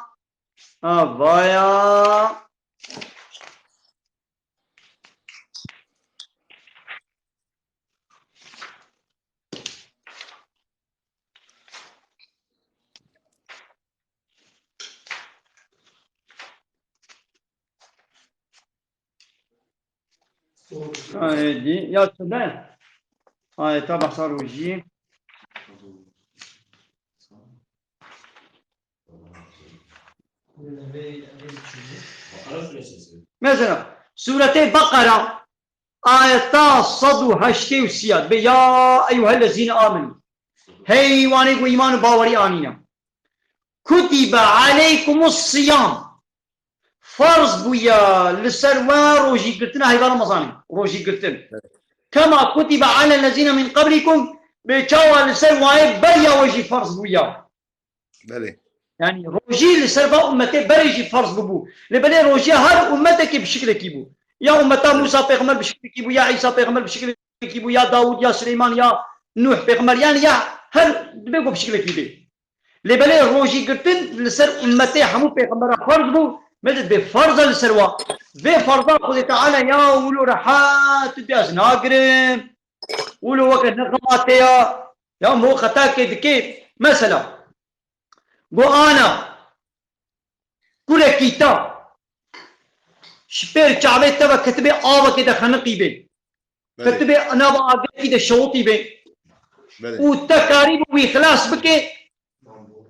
ha, vaya. Ayê dî, ya çi be? Ayeta behsa rojî. Mesela, Sûretê Beqera, ayeta sed û heştê û sî ya, be, "Ya eyyuhellezîne amenû." Hey wanê ku îman û bawerî anîne. "Kutibe aleykumus siyam." Farz bûya li ser we rojî girtina heyva Remezanê. Rojî girtin. Evet. "Kema kutibe alellezîne min qablikum." Bê çawa li ser wayê beriya we jî farz bûya. Belê. Yani rojî li ser va ummetê berê jî farz bûbû. Lê belê rojiya her ummetekê bi şiklekî bû. Ya ummeta Musa pêxember bi şiklekî bû, ya Îsa pêxember bi şiklekî bû, ya Dawud, ya Sileyman, ya Nuh pêxember. Yani ya her dibê ku bi şiklekî bê. Lê belê rojî girtin li ser ummetê hemû pêxembera farz bû, me dibê farz e li ser wa. Vê farza Xwedê Teala ya wilo rehat tu dê ez nagirim. Wilo weke ne xebatê ya. Ya mo xetakê dikê. Mesela, go ana, kurekî te, ji pêr çavê te ve ketibê avekê de xeniqî bê. Belê. Ketibê nava agirkî de şewitî bê. Belê. Û te karîbû wî xilas bike,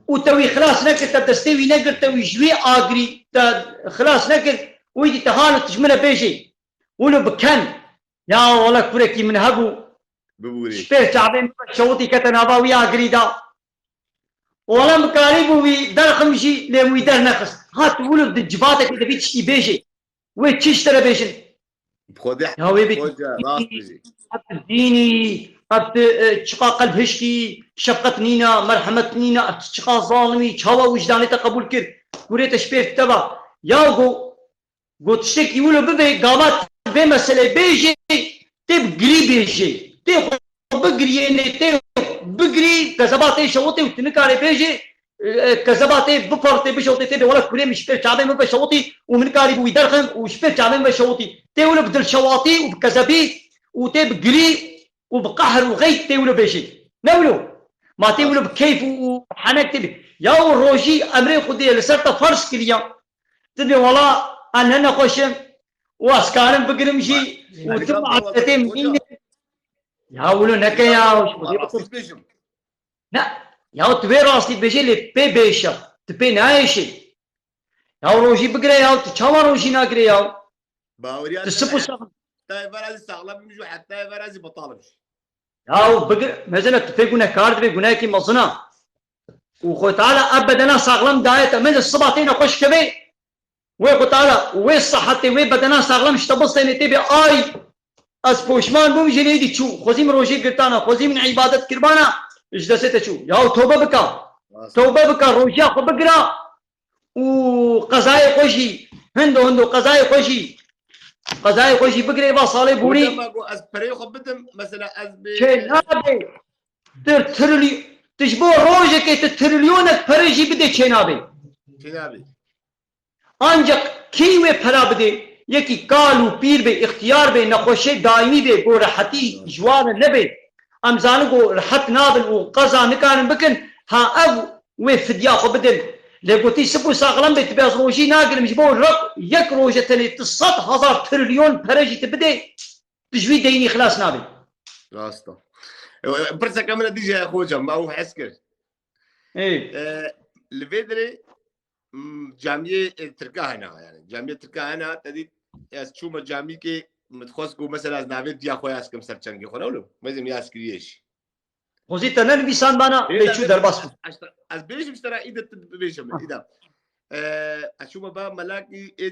û te wî xilas nekir, te destê wî negir, te wî ji wî agirî te xilas nekir, wî dî te halo tu ji min re bêjê. Wilo biken. Ya wele kurekî min hebû. Bibûrî. Ji pêr çavê min ve şewitî kete nava wî agirî de. Wele min karîbû wî derxim jî, lê min wî dernexist. Hat wilo di civatekê de vî tiştî bêjê. Wê çi ji te re bêjin? Bi Xwedê Ya wê bê hoca, rast bijî. Ev dînî, ev tu, e, çiqa qelb hişkî, şefqet nîna, merhemet nîna, ev tu çiqa zalimî, çawa wijdanê te qebûl kir? Kurê te ji pêr te va. Ya go, go tiştekî wilo bibe, gava tu vê meselê bêjê, tê bi girî bêjê. Tê xwe bigiriyênê, tê bigirî, kezeba tê şewitê û tu nikarê bêjê, e, kezeba tê bipartê, bişewitê, tê bê wela kurê min ji pêr çavê min ve şewitî û min nikarîbû wî derxim û ji pêr çavê min ve şewitî. Tê wilo bi dilşewatî û bi kezebî û tê bi girî û bi qehr û xeyt tê wilo bêjê. Ne wilo? Ma tê wilo bi keyf û, û henek tê bê. Ya û rojî emrê Xwedê ye, li ser te ferz kiriya. Tu dê wela ez ne nexweş im û ez karim bigirim jî û tu maafetê min nîne. Ya wilo neke ya. Rastî bêjim. Ne. Ya tu vê rastî bêjê lê pê bêşe. Tu pê nayêşê. Ya rojî bigire ya, tu çawa rojî nagire ya? Baweriya Tu sip û sax. Heta evera zî saxlem im jî, heta evera zî betal im jî. Ya bigir, mesela tu pê gunehkar dibê, gunehekî mezin a. Û Xwedê Teala ev bedena saxlem daye te. Mesela siba tê nexweş kevê, wê Xwedê Teala wê sihetê, wê bedena saxlem ji te bistêne, tê bê ay, ez poşman bûm, jê nêdî çû. Xwezî min rojê girtana, xwezî min îbadet kirbana, ji destê te çû. Ya tewbe bika. Rast. Tewbe bika, rojiya xwe bigira û qezayê xwe jî, hindo hindo qezayê xwe jî, qezayê xwe jî bigire va salê borî. Hocam, ma go ez pereyê xwe bidim, mesela ez bê Çê nabe. Tu trilî-, tu ji bo rojekê tu trilyonek pere jî bidê çê nabe. Çê nabe. Ancak kî wê pera bidê? Yekî kal û pîr bê, îxtiyar bê, nexweşê daîmî bê, ku rehetî ji wan re nebe. Em zanin ku rehet nabin û qeza nikarin bikin. Ha ev wê fidya xwe bidin. Lê gotî sip û saxlem bê, tu bê ez rojî nagirim ji bo rek yek roje tenê tu sed hezar trilyon pere jî tu bidê, tu ji wî deynî xilas nabî. Rast e. E, e, pirseke min e dîje xocam, ma ew hez kir. Ê, E, li vê derê, m, camiyê, e, Tirka hene, yani. Camiyê Tirka hene, te dît, ez çûme camîkê, min dixwest ku mesela ez navê diya xwe yaz kim ser çengê xwe, ne wilo? Mezim yaz kiriye jî. Xozî te nenivîsan bana, bê çû derbas bû. Ez, ez bêjim ji te re, îde tu bibêje min, îde. E, ez çûme ba melakî, ê